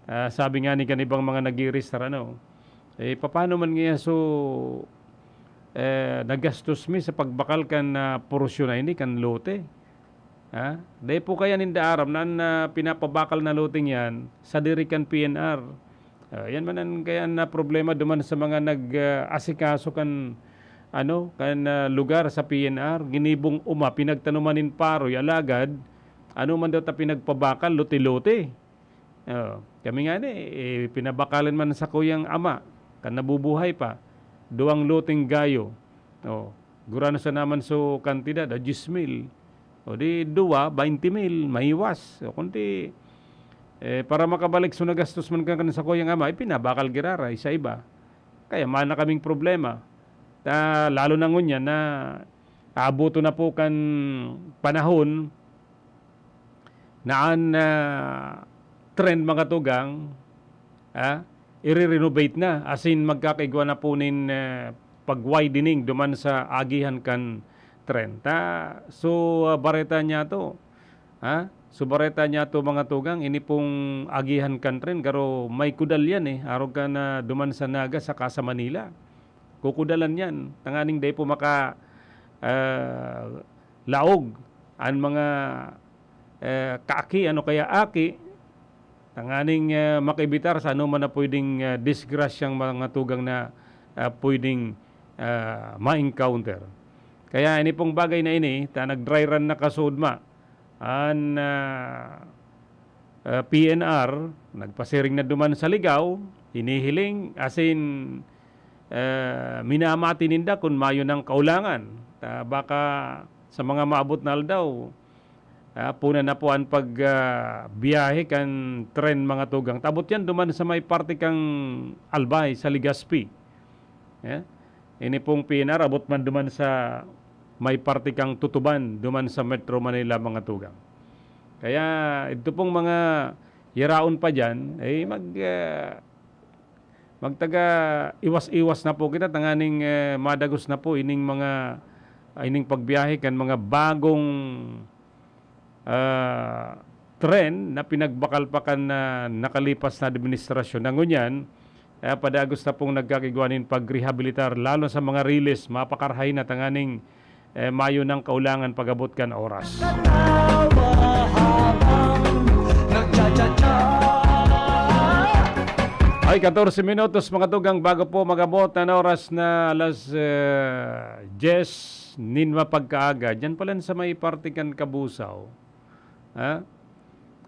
Ah, sabi nga ni kan ibang mga nag-iiristar, ano, eh, papaano man ngaya so, eh, nagastos mi sa pagbakal kan, ah, porsyon na ini, kan lote? Ha? Dai po kaya ninda aram na an, ah, pinapabakal na loteng yan, sadiri kan P N R. Ah, yan man an kaya na problema duman sa mga nag, ah, asikaso kan, ano, kan, ah, lugar sa P N R. Ginibong uma, pinagtanuman nin paroy, alagad, ano man daw ta pinagpabakal, lote-lote. Oo. Kami ngani, eh, pinabakalan man sa kuyang ama, kan nabubuhay pa, duwang loteng gayo. Oh, gurano sana man so kantidad, ah, diyes mil. O di duwa, baynte mil, mahiwas. O kundi, eh, para makabalik so nagastos man kan, kan sa kuyang ama, ipinabakal giraray sa iba. Kaya man na kaming problema. Ta, lalo na ngunyan na aaboton na po kan panahon na an, ah, tren, mga tugang, ah, ire-renovate na, asin magkakaigwa na po nin, eh, pag-widening duman sa agihan kan tren. Ta, so, ah, bareta niya to, ha? So, bareta niya to, mga tugang, ini pong agihan kan tren, garo may kudal yan, eh, arog ka na duman sa Naga saka sa Manila. Kukudalan yan, tanganing dai po maka, ah, laog an mga, eh, kaaki, ano kaya aki, tanganing, eh, makaibitar sa anoman na pwedeng, eh, disgrasyang mga tugang na, ah, pwedeng, ah, ma-encounter. Kaya ini pong bagay na ini, ta nag-dry run na kasuodma an, ah, ah, P N R, nagpasiring na duman sa Ligao, hinihiling, asin, eh, minamati ninda kun mayo nang kaulangan. Ta baka sa mga maabot na aldaw, ah, puna na po an pag, ah, biyahe kan tren, mga tugang. Ta abot yan duman sa may parte kan Albay, sa Legazpi. Eh, ini pong P N R, abot man duman sa may parte kan Tutuban, duman sa Metro Manila, mga tugang. Kaya, ito pong mga yaraon pa diyan, eh, mag, ah, magtaga iwas-iwas na po kita tanganing, eh, madagos na po ining mga, ining pagbiyahe kan mga bagong, ah, tren na pinagbakal pa kan, ah, nakalipas na administrasyon. Na ngunyan, eh, padagos na pong nagkakigwa nin pagrehabilitar, lalo sa mga riles, mapakarahay na tanganing, eh, mayo nang kaulangan pag-abot kan oras. Ay, katorse minutos, mga tugang, bago po mag-abot an oras na alas, eh, diyes nin mapagkaaga. Diyan pala sa may parte kan Kabusaw. Ha?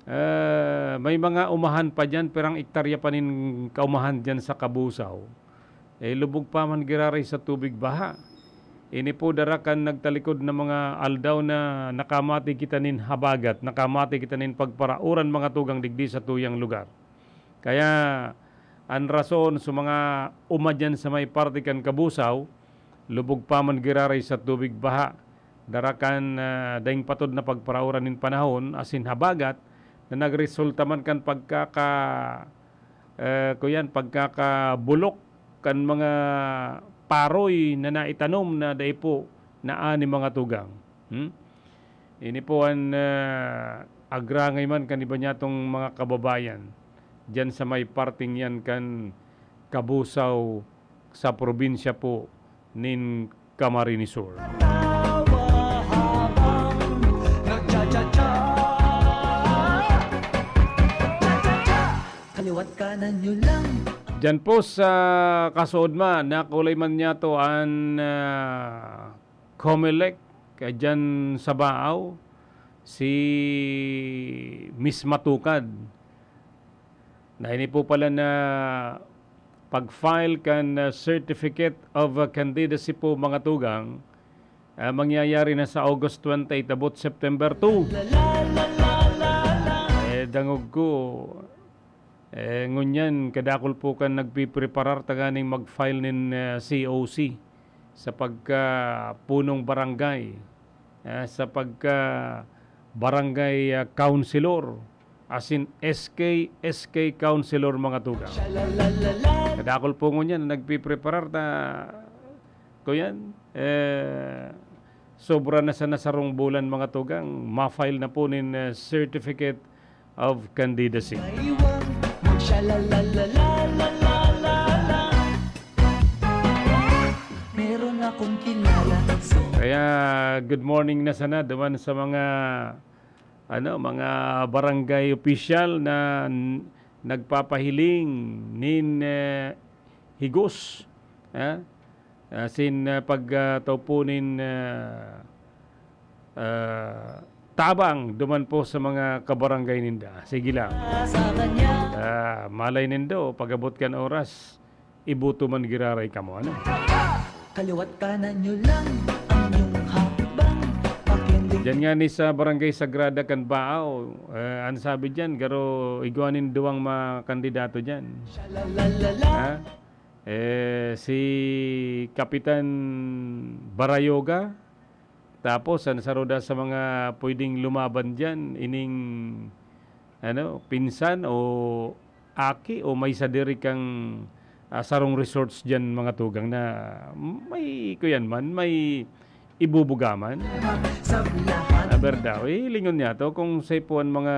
Eh, may mga umahan pa diyan, pirang ektarya pa nin kaumahan diyan sa Kabusaw. Eh, lubog pa man giraray sa tubig baha. Ini po dara kan nagtalikod na mga aldaw na nakamati kita nin habagat, nakamati kita nin pagparaoran, mga tugang, digdi sa tuyang lugar. Kaya, an rason sa mga uma diyan sa may parte kan Kabusaw, lubog pa man giraray sa tubig baha, dara kan, ah, daing patod na pagparaoran nin panahon asin habagat na nagresulta man kan pagkaka, eh, kuyan, pagkakabulok kan mga paroy na naitanom na dai po naani, mga tugang. Hmm? Ini po an, ah, agrangay man kan iba niyatong mga kababayan diyan sa may parteng yan kan Kabusaw sa probinsya po nin Camarines Sur. Kaliwat kanan nyo lang. Diyan po sa kasuodma, nakulay man niyato an, ah, Comelec, kaya diyan sa Baao, si Miss Matukad. Na ini po pala na pag-file kan, ah, Certificate of, ah, Candidacy po, mga tugang, ah, mangyayari na sa August twenty-eight, abot September two. Eh, dangog ko, eh, ngunyan, kadakul po kan nagpipreparar tanganing mag-file nin, ah, C O C sa pagka punong barangay, ah, sa pagka barangay, ah, councilor, asin S K, S K councilor, mga tugang. Kadakul po ngunyan na nagpipreparar ta Kuyan, eh, sobra na sana sarong bulan, mga tugang, ma-file na po nin, eh, certificate of candidacy. Kaya, good morning na sana duman sa mga, ano, mga barangay opisyal na n-, nagpapahiling nin, eh, higos, ha? Asin, ah, pag, ah, tao po nin, ah, ah, tabang duman po sa mga kabarangay ninda. Sige lang. Ah, malay nindo, pag-abot kan oras, iboto man giraray kamo, ano? Kaliwat kanan nyo lang ang inyong hakbang. Pakianding Diyan nga ni sa Barangay Sagrada kan Baao, eh, ang sabi diyan, garo igwa nin duwang mga kandidato diyan. Siya la la la la. Ha? Eh, si Kapitan Barayoga, tapos ang saruda sa mga pwedeng lumaban diyan, ining, ano, pinsan o aki o may sadiri kang, ah, sarong resorts diyan, mga tugang, na may, kuyan man, may ibubuga man. Sa lahat. Ah, berda. Eh, lingon niya to, kung sa ipuan mga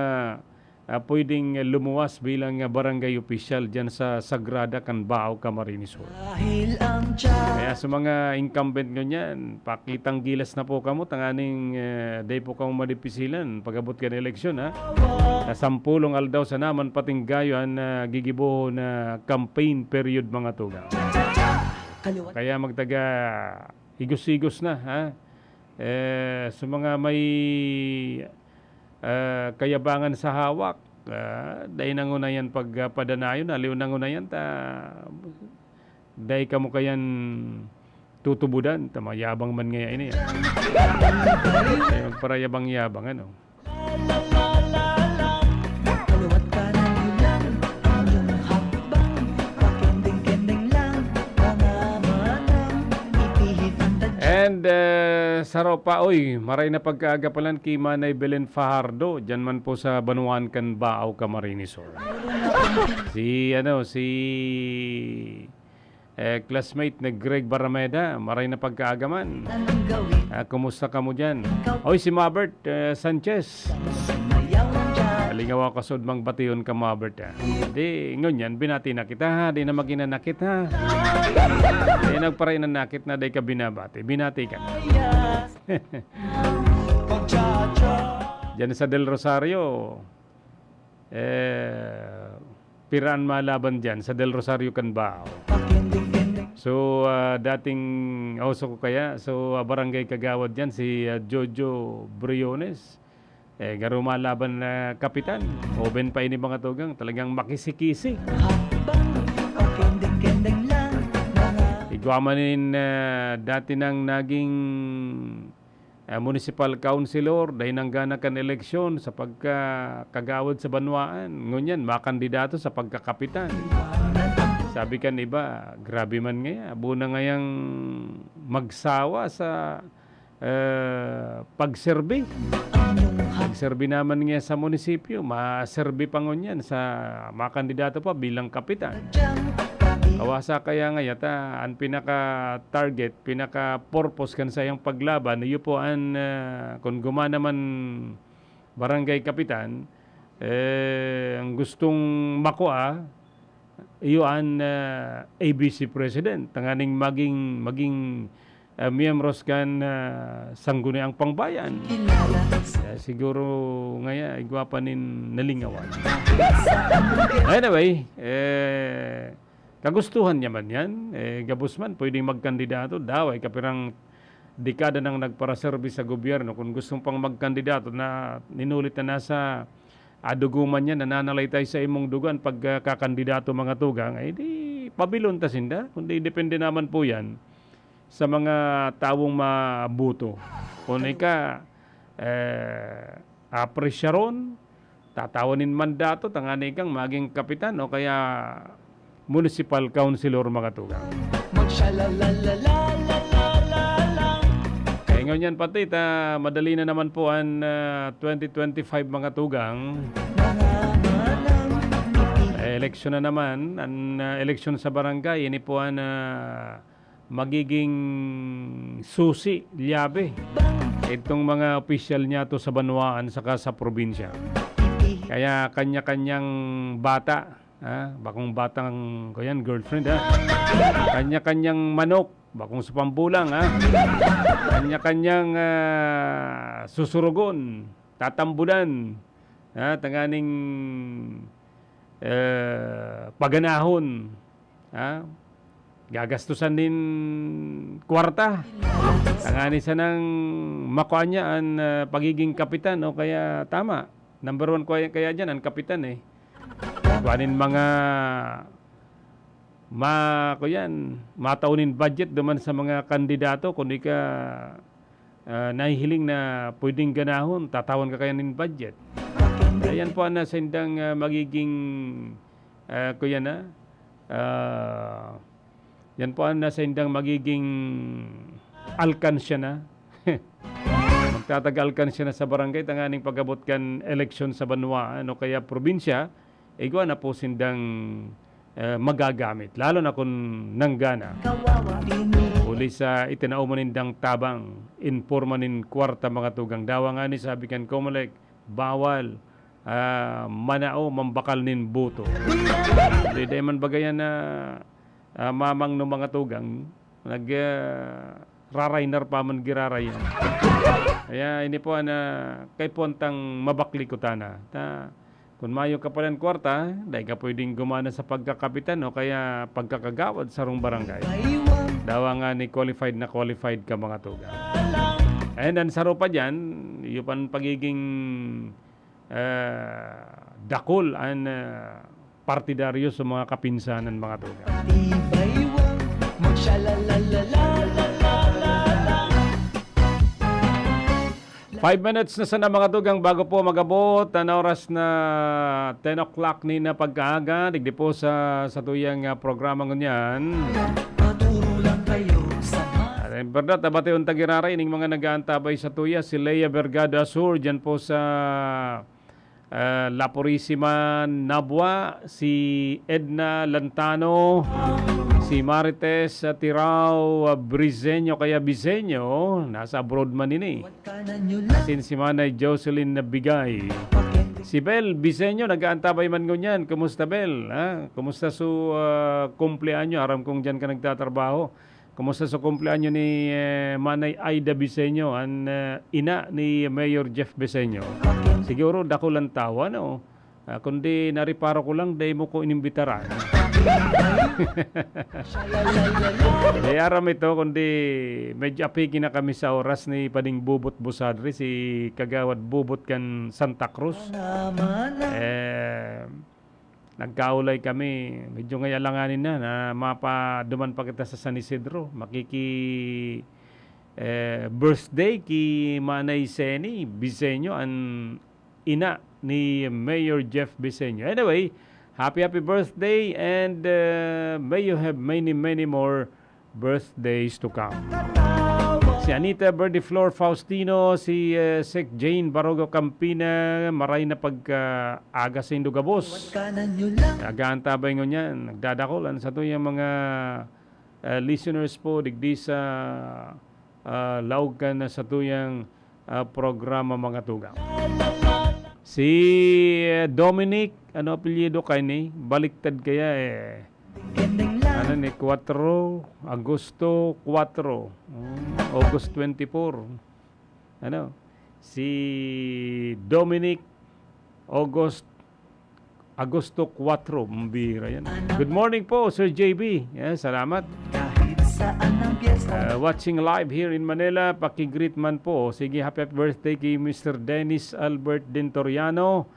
ah, pwedeng lumuwas bilang, ah, barangay opisyal diyan sa Sagrada kan Baao, Camarines Sur. Dahil ang tiyan. Kaya sa mga incumbent ngunyan, pakitang gilas na po kamo, tanganing, eh, dai po kamo madipisilan pag-abot kan eleksyon, ha? Na sampulong aldaw sana man pating gayo an, ah, gigibohon na campaign period, mga tugang. Kaliwat. Kaya magtaga higos-higos na, ha? Eh, sa mga may, ah, kayabangan sa hawak, ah, dai na nguna yan pag, ah, padanayon, aliw na nguna yan ta dai kamo kayan tutubudan, ta mayabang man ngaya ini, ah. Ay, magparayabang-yabang, ano? Kaliwat kanan nyo lang ang inyong hakbang. Pakending-kending lang, mga manang, ipihit ang tadya. And, eh, saro pa, oy, maray na pagkaaga palan ki Manay Belen Fajardo, diyan man po sa banwaan kan Baao, Camarines Sur. Si, ano, si, eh, classmate na Greg Barameda, maray na pagkaaga man. Anong gawin? Ah, kumusta kamo diyan? Oy, si Mabert, eh, Sanchez. Sumayaw lang dyan. Nalingaw ako sa udmang bation ka, Mabert, ah. Di, ngunyan, binati na kita, ha? Di na maghinanakit, ha? Di nagparainanakit na, di ka binabati. Binati ka. Diyan sa Del Rosario, eh, piraan malaban diyan sa Del Rosario kan Baao. So, ah, dating, oso ko kaya, so, ah, barangay kagawad diyan, si, ah, Jojo Briones. Eh, garo malaban na kapitan. Hoben pa ini, mga tugang, talagang makisi-kisi. Hakbang, pakending-kending lang, mga Igwa man nin, ah, dati nang naging, ah, municipal councilor, dai nanggana kan eleksyon sa pagkakagawad sa banwaan. Ngunyan, makandidato sa pagkakapitan. Sabi kan iba, grabe man ngaya, abo na ngayang magsawa sa eh, pagserbi. Pagserbi naman niya sa munisipyo, maserbi pa ngunyan sa mga kandidato pa bilang kapitan. Awasa kaya nga yata, ang pinaka-target, pinaka-purpose kan sayang paglaban, iyo po ang, ah, kung gumana man barangay kapitan, eh, ang gustong makua, iyo an, ah, A B C president, tanganing maging, maging, ah, miyembros kan, ah, Sangguniang Pangbayan. Kaya siguro ngaya, igwa pa nin nalingawan. Anyway, eh, kagustuhan niya man yan. Eh, gabos man, pwedeng magkandidato. Daw, ay kapirang dekada nang nagparaserbi sa gobyerno. Kung gusto pang magkandidato na ninulit na nasa adugo man yan, nananalaytay sa imong dugan pagkakandidato, mga tugang, ay di pabilon ta sinda. Kundi depende naman po yan sa mga tawong mabuto. Kung ika, eh, apresyaron, tatawan nin mandato, tangani kang maging kapitan o kaya municipal councilor, mga tugang. Magshalalalalalala lang. Kaya ngunyan pati ta, madali na naman po ang, ah, twenty twenty-five, mga tugang. Mga manang ipihit. Eh, eleksyon na naman. Ang, ah, eleksyon sa barangay, ini po ang, ah, magiging susi, liyabe, itong mga opisyal niya to sa banwaan saka sa probinsya. Kaya kanya-kanyang bata, ah, bakong batang, kuyan, girlfriend, ha? Kanya-kanyang manok, bakong sa pambulang, ha? Kanya-kanyang, ah, susurugon, tatambulan, ha? Tanganing, eh, paganahon, ha? Gagastusan nin kwarta. Tangani sanang makuha niya an, ah, pagiging kapitan o kaya, tama, number one kaya, kaya diyan an kapitan, eh. Kuha nin mga ma-, kuyan, matao nin budget duman sa mga kandidato, kundi ka, ah, nahihiling na pwedeng ganahon, tatawan ka kaya nin budget. Ayan po ang nasa indang, ah, magiging, ah, kuyan na, ah, yan po ang nasa indang magiging alkansya na. Magtataga alkansya na sa barangay, tanganing pag-abot kan eleksyon sa banwaan o kaya probinsya, igwa na po sindang, eh, magagamit, lalo na kun nanggana. Huli sa itinao mo nindang tabang, in porma nin kwarta, mga tugang. Dawa ngani, sabi kan Comelec, bawal, ah, manao, mambakal nin boto. Di, di man bagayan na, ah, mamang no mga tugang, nag, ah, raraynar pa man girarayan. Kaya ini po an, ah, kaipuhan tang mabakli kutana. Ta, kun mayo ka palan kwarta, dai ka pwedeng gumana sa pagkakapitan o kaya pagkakagawad sa sarong barangay. Dawa ngani qualified na qualified ka, mga tugang. And an saro pa diyan, iyo pan pagiging, ah, dakul an, ah, partidaryo sa mga kapinsanan, mga tugang. Tibay wang magshalalalalalala. Five minutes na sana, mga tugang, bago po mag-abot an oras na ten o'clock ni na pagkaaga. Digdi po sa, sa tuyang, ah, programa ngunyan. Paturo lang kayo sa ma- At, eh, berdad, abati unta giraray ning mga nag-aantabay sa tuya, si Lea Vergado Asur, dyan po sa, ah, La Purisima, Nabua, si Edna Lantano, si Marites, ah, Tirao, ah, Briseño, kaya Biseño, nasa abroad man ini. Asin si Manay Jocelyn Nabigay. Si Bel Biseño, nag-aantabay man ngunyan. Kumusta, Bel? Ha? Kumusta su, ah, kumpleanyo? Aram kong diyan ka nagtatrabaho. Kumusta sa kumpleanyo ni, eh, Manay Aida Biseño, an, eh, ina ni Mayor Jeff Biseño? Siguro dakul an tawo, ano? Ah, kundi nareparo ko lang, dai mo ko inimbitaran. Eh, aram ito, kundi medyo apiki na kami sa oras ni Pading Bubot Busadri, si Kagawad Bubot kan Santa Cruz. Eh, nagkaulay kami. Medyo ngay alanganin na, na mapaduman pa kita sa San Isidro. Makiki, eh, birthday ki Manay Seni Biseño, an ina ni Mayor Jeff Biseño. Anyway, happy, happy birthday and, uh, may you have many, many more birthdays to come. Si Anita Verdiflor Faustino, si, uh, Sec Jane Barogo Campina, maray na pagka-aga sa indo gabos. Nag-aantabay ngunyan, nagdadakol an satuyang mga, uh, listeners po digdi sa, uh, laog kan satuyang, ah, programa, mga tugang. Si, eh, Dominic, ano apelyido kay ni? Baliktad kaya, eh. Ano ni? Cuatro, Agosto cuatro. Hmm, August twenty-four. Ano? Si Dominic August Agosto cuatro, mabihira yan. Good morning po, Sir J B. Yeah, salamat. Kahit saan ang piyesta. Uh, watching live here in Manila, paki-greet man po. Sige, happy, happy birthday kay Mister Dennis Albert Dentoriano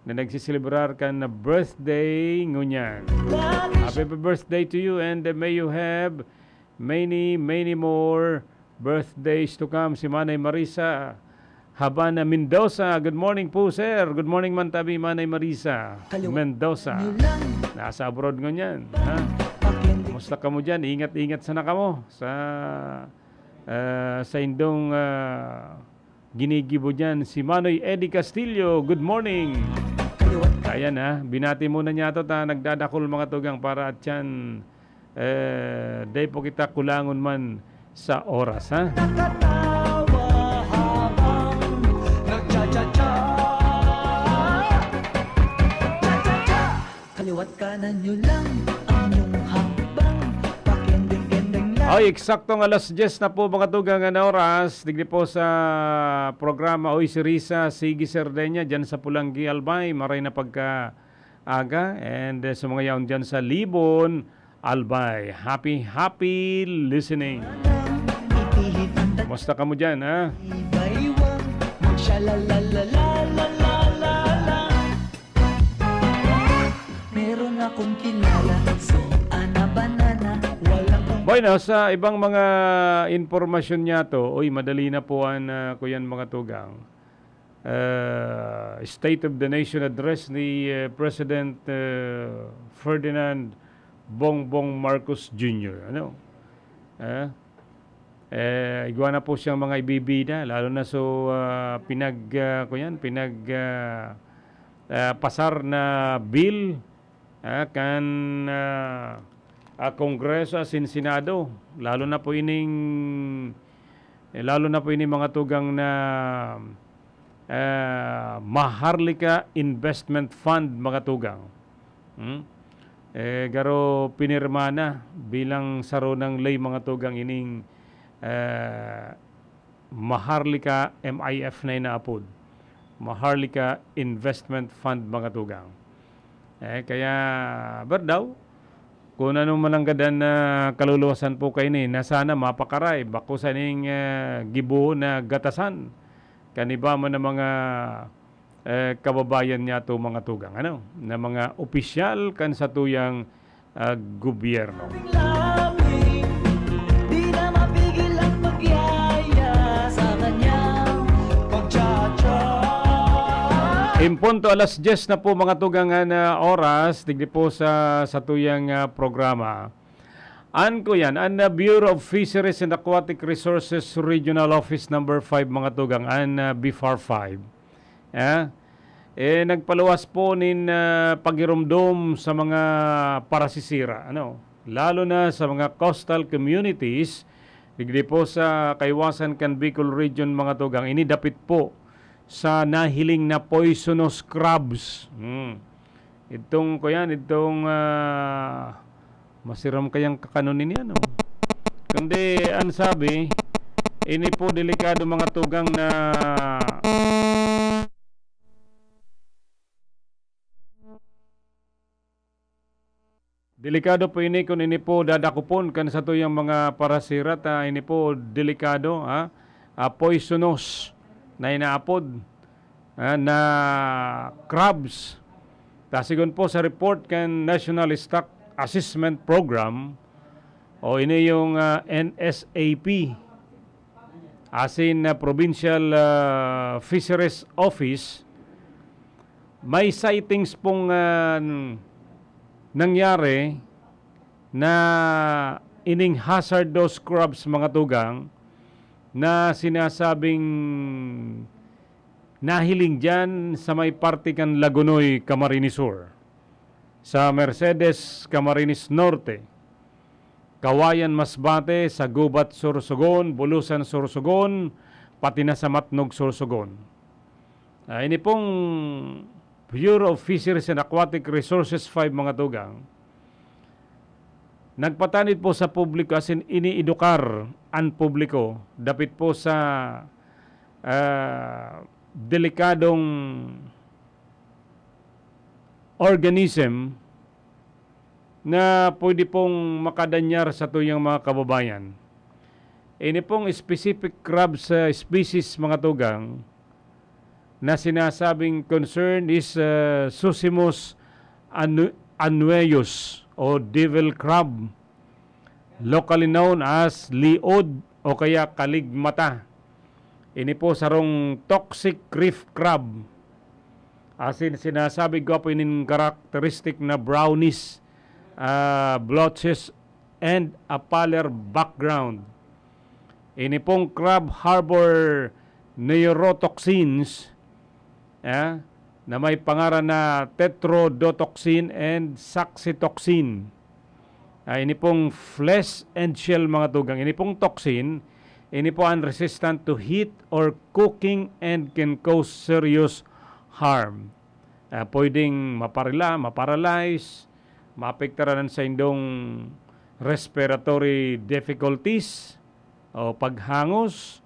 na nagsiselebrar kan birthday ngunyan. Happy, happy birthday to you and, uh, may you have many, many more birthdays to come. Si Manay Marisa Habana Mendoza. Good morning po, sir. Good morning man tabi, Manay Marisa Mendoza. Nasa abroad ngunyan, ha? Kumusta kamo dyan? Ingat-ingat sana kamo sa, ah, sa indong, ah, ginigibo dyan. Si Manoy Eddie Castillo, good morning. Ayan, ha, binati muna niya to, ta nagdadakol, mga tugang, para at yan Eh, dai po kita kulangon man sa oras, ha? Kaliwat kanan nyo lang ang inyong hakbang. Pakendeng-kendeng lang. Ay, eksaktong alas diyes na po, mga tugang, na oras. Digdi po sa programa Oy, si Risa, Sige Sardenya, dyan sa Pulanggi, Albay. Maray na pagkaaga. And, eh, sa mga yaon dyan sa Libon, Albay. Happy, happy listening. Kumusta kamo dyan, ha? Meron akong kilala, so ana banana, walang Bueno, sa ibang mga impormasyon niya to, uy, madali na po ang, ah, kuyan, mga tugang. Ah, State of the Nation Address ni, eh, President, eh, Ferdinand Bongbong Marcos Junior. Ano? Ah, eh, igwa na po siyang mga ibibida, lalo na so, ah, pinag, ah, kuyan, pinag, ah, ah, pasar na bill, ah, kan, ah, ah, Kongreso asin Senado, lalo na po ining, eh, lalo na po ining mga tugang na, ah, Maharlika Investment Fund, mga tugang. Hmm? Eh, garo pinirma na bilang saro nang ley, mga tugang, ining, ah, Maharlika M I F na inaapod. Maharlika Investment Fund, mga tugang. Eh, kaya, ber daw, kung ano man ang gadan na kaluluwasan po kaini, na sana mapakaray, bako sa ning, eh, gibo na gatasan. Kan iba man ang mga, eh, kababayan niya to, mga tugang, ano, na mga opisyal kan satuyang, ah, gobyerno. Di na mapigil ang pagyaya sa kanyang pagtsatsa. In punto alas diyes na po, mga tugang, na oras, digdi po sa satuyang, ah, programa. An kuyan, an, ah, Bureau of Fisheries and Aquatic Resources Regional Office Number five, mga tugang, an, ah, B F A R five. Ah, eh, nagpaluwas po nin, ah, pagiromdom sa mga parasisira, ano, lalo na sa mga coastal communities, digdi po sa kaiwasan kan Bicol Region, mga tugang, ini dapit po sa nahiling na poisonous crabs. Hmm. Itong, kuyan, itong, ah, masiram kayang kakanon ini, ano? Kundi, ang sabi, ini po delikado, mga tugang, na delikado po ini kun ini po dadakopon kan satuyang mga parasirat, ah, ini po delikado, ha? Ah, poisonous na inaapod, ah, na crabs. Ta sigon po sa report kan National Stock Assessment Program o ini yung, ah, N S A P, asin na Provincial, ah, Fisheries Office, may sightings pong, ah, nangyari na ining hazardous crabs, mga tugang, na sinasabing nahiling diyan sa may parte kan Lagonoy, Camarines Sur, sa Mercedes, Camarines Norte, Kawayan, Masbate, sa Gubat, Sorsogon, Bulusan, Sorsogon, pati na sa Matnog, Sorsogon. Ah, ini pong Bureau of Fisheries and Aquatic Resources five, mga tugang, nagpatanid po sa publiko, asin iniedukar an publiko dapit po sa, ah, delikadong organism na pwede pong makadanyar sa tuyang mga kababayan. Ini pong specific crab sa species, mga tugang, na sinasabing concern is, ah, Susimus anu-, annueus o devil crab, locally known as liod o kaya kaligmata. Ini po sarong toxic reef crab. Asin sinasabi gwapo inin karakteristik na brownish, ah, blotches and a paler background. Ini pong crab harbor neurotoxins, ah, na may pangaran na tetrodotoxin and saxitoxin. Ah, ini pong flesh and shell, mga tugang, ini pong toxin, ini po ang resistant to heat or cooking and can cause serious harm. Ah, pwedeng maparila, maparalyze, maapektaran sa indong respiratory difficulties o paghangos,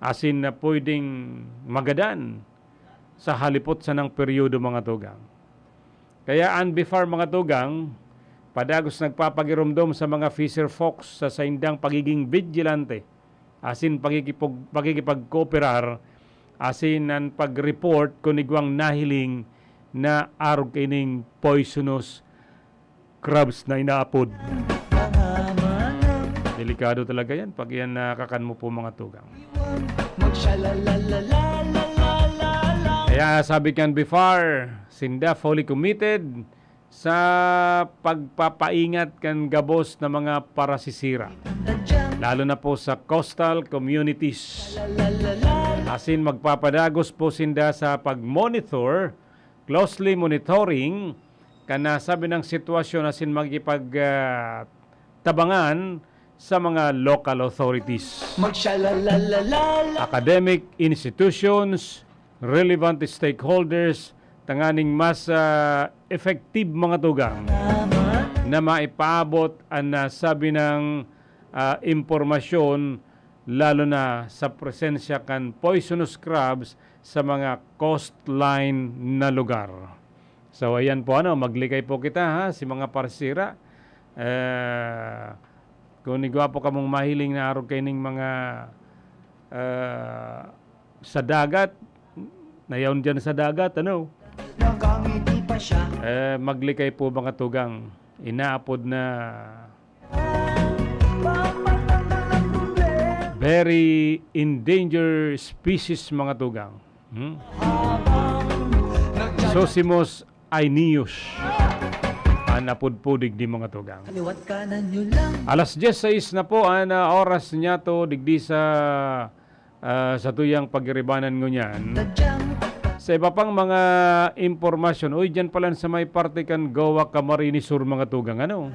asin na pwedeng magadan sa halipot sanang peryodo, mga tugang. Kaya an BFAR, mga tugang, padagos nagpapagiromdom sa mga fisher folks sa saindang pagiging vigilante asin pagkikipag-, pakikipagkooperar asin an pag-report kun igwang nahiling na arog kaining poisonous crabs na inaapod. Delikado talaga yan pag yan nakakan mo po, mga tugang. Kaya sabi kan BFAR, sinda fully committed sa pagpapaingat kan gabos na mga parasisira, lalo na po sa coastal communities. Asin magpapadagos po sinda sa pag-monitor, closely monitoring, kan nasabi ng sitwasyon asin makikipag, ah, tabangan sa mga local authorities, academic institutions, relevant stakeholders, tanganing mas, ah, effective, mga tugang, na maipaabot an nasabi ng, ah, impormasyon, lalo na sa presensya kan poisonous crabs sa mga coastline na lugar. So, ayan po, ano, maglikay po kita, ha, si mga parsira. Eh, kung igwa po kamong mahiling na arog kaining mga, eh, sa dagat, nayaon dyan sa dagat, ano? Nakangiti pa siya. Eh, maglikay po, mga tugang. Inaapod na very endangered species, mga tugang. Hmm? Sosimus ainius. An apod po digdi, mga tugang. Kaliwat kanan nyo lang. Alas diyes sais na po an, ah, oras niyato digdi sa, ah, sa tuyang pagiribanan ngunyan. Sa iba pang mga impormasyon, uy, dyan pala sa may parte kan Goa, Camarines Sur, mga tugang, ano?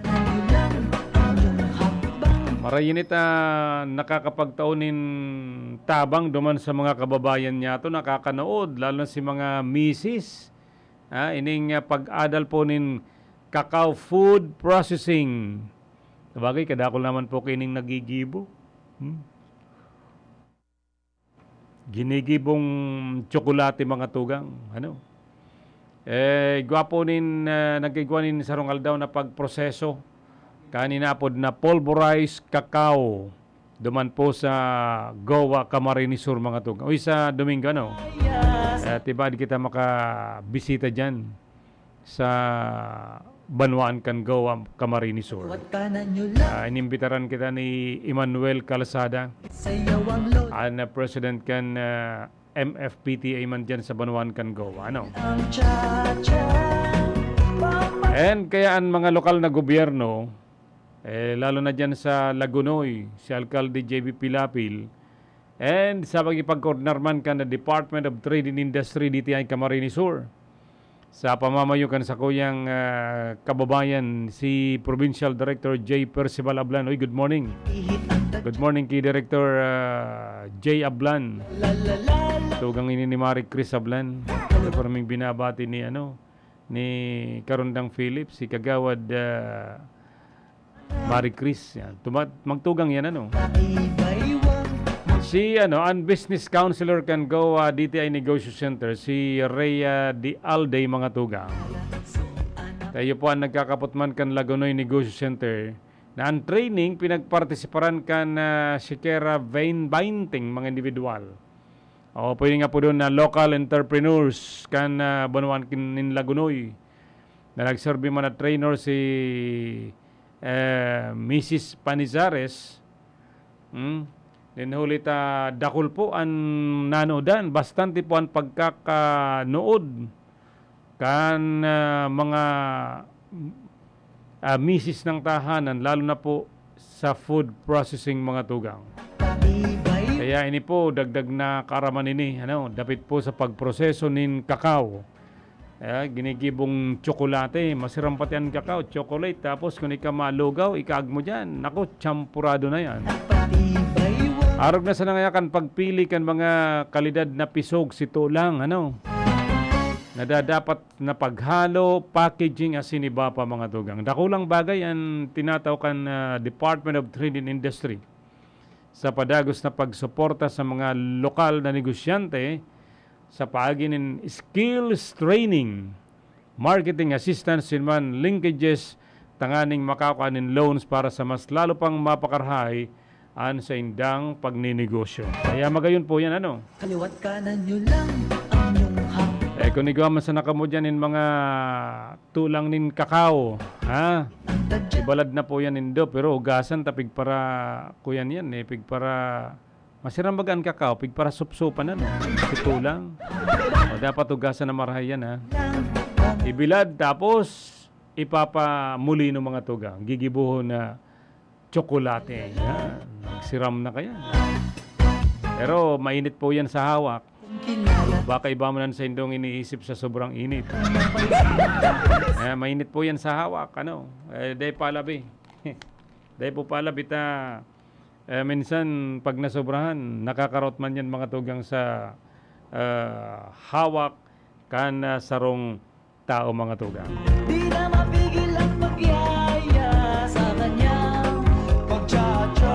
Marainit, ah, nakakapagtao nin tabang duman sa mga kababayan niyato, nakakanood, lalo na si mga misis. Ah, ining, ah, pag-adal po nin cacao food processing. Sabagay, kadakul naman po kaining nagigibo. Hmm? Ginigibong tsokolate, mga tugang. Ano? Eh, igwa po nin, ah, nagkaigwa nin sarong aldaw na pagproseso kan inapod na pulverized cacao. Duman po sa Goa, Camarines Sur, mga tugang. Uy, sa Domingo, ano? Eh, tibaad kita makabisita dyan sa banwaan kan Goa, Camarines Sur. Ah, inimbitaran kita ni Emmanuel Calzada, an, ah, president kan, ah, M F P T A man dyan sa banwaan kan Goa, ano? And kaya an mga lokal na gobyerno, eh, lalo na dyan sa Lagonoy, si Alkalde J B Pilapil, and sa pakikipagkoordinar man kan Department of Trade and Industry, D T I Camarines Sur, sa pamamayo kan sakuyang, ah, kababayan, si Provincial Director J Percival Ablan. Uy, good morning. Good morning ki Director, ah, J Ablan. Tugang ini ni Marie Chris Ablan. Ito pa naming binabati ni, ano, ni Karundang Philip, si Kagawad, ah, Marie Chris, yan. Tuma-, magtugang yan, ano? Si, ano, an business counselor kan Goa D T I Negosyo Center, si Rhea Di Alde, mga tugang. Tayo po ang nagkakapot man kan Lagonoy Negosyo Center, na ang training pinagpartisiparan kan, ah, sikera vein-, bainting mga individual. O, pwede nga po doon na local entrepreneurs kan, ah, banwaan kin-, nin Lagonoy, na nagserbi man na trainer si, eh, Missus Panizares. Hmm? Then huli ta, dakul po an nanodan, bastante po an pagkakanood kan, ah, mga, ah, misis ng tahanan, lalo na po sa food processing, mga tugang. Kaya ini po, dagdag na kaaraman ini, ano, dapit po sa pagproseso nin kakao. Ah, ginigibong tsokolate, masiram pati an kakao, chocolate, tapos kun ika malugaw, ikaag mo diyan. Naku, tsampurado na yan. Arog na sana ngaya kan pagpili kan mga kalidad na pisog, sito lang, ano? Nadadapat na paghalo, packaging, asin iba pa, mga tugang. Dakulang bagay an tinatao kan, ah, Department of Trade and Industry sa padagos na pagsuporta sa mga lokal na negosyante sa paagi nin skills training, marketing assistance, yun man, linkages, tanganing makakua nin loans para sa mas lalo pang mapakarahay an saindang pagninegosyo. Kaya magayon po yan, ano? Kaliwat kanan nyo lang ang inyong hap. Eh, kung igwa man sana kamo dyan in mga tulang nin kakao, ha? Ang tadya Ibalad na po yan, indo, pero hugasan ta pigpara, kuyan yan eh, pigpara, masiram baga an kakao, pigpara supsupan na, no? Si tulang. O, dapat hugasan na marahay yan, ha? Ibilad, tapos ipapamulino, mga tugang. Gigibuhon na tsokolate. Yan. Magsiram na kaya. Pero mainit po yan sa hawak. Baka iba man sa indong iniisip sa sobrang init. Eh, mainit po yan sa hawak. Ano? Eh, dai palabi. Dai po palabi ta. Eh, minsan, pag nasobrahan, nakakarot man yan, mga tugang, sa, ah, hawak kan, ah, sarong tao, mga tugang. Di na mapigil ang pagyaya sa kanyang pagtsatsa.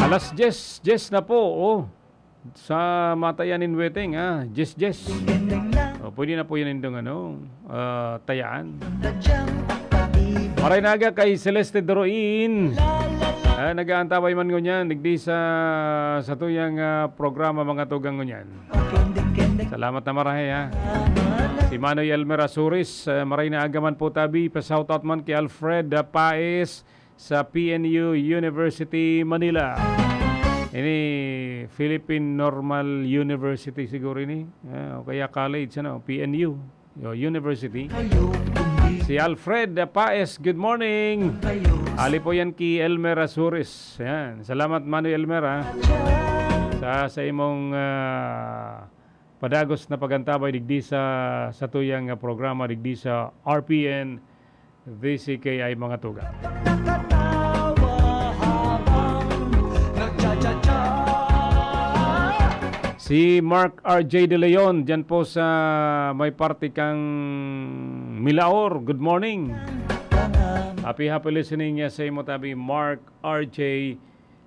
Alas diyes, diyes na po, oh. Sa mata yan in waiting, ah. Diyes, diyes. Gendeng lang. Oh, pwede na po yan indong, ano, ah, tayaan. Tadyang pagpatibay. Maray na aga kay Celeste Doroin. La, la, la. Ah, nag-aantabay man ngunyan, digdi sa, sa tuyang, ah, programa, mga tugang, ngunyan. Gendeng, gendeng. Salamat na marahay, ha. Si Manoy Elmer Azuris, ah, maray na aga man po tabi. Pa-shoutout man kay Alfred, ah, Paes sa P N U University, Manila. Ini Philippine Normal University siguro ini. Ah, o kaya college, ano, P N U, o university. Si Alfred Paes, good morning. Ali po yan ki Elmer Azuris. Yan. Salamat, Manoy Elmer, ha. Sa, sa imong, ah, padagos na pag-antabay digdi sa, sa tuyang, ah, programa digdi sa R P N V C K I, mga tugang. Nakatawa habang nagcha-cha-cha. Si Mark R J De Leon, dyan po sa may parte kang Milaor. Good morning. Happy, happy listening niya sa imo tabi, Mark R J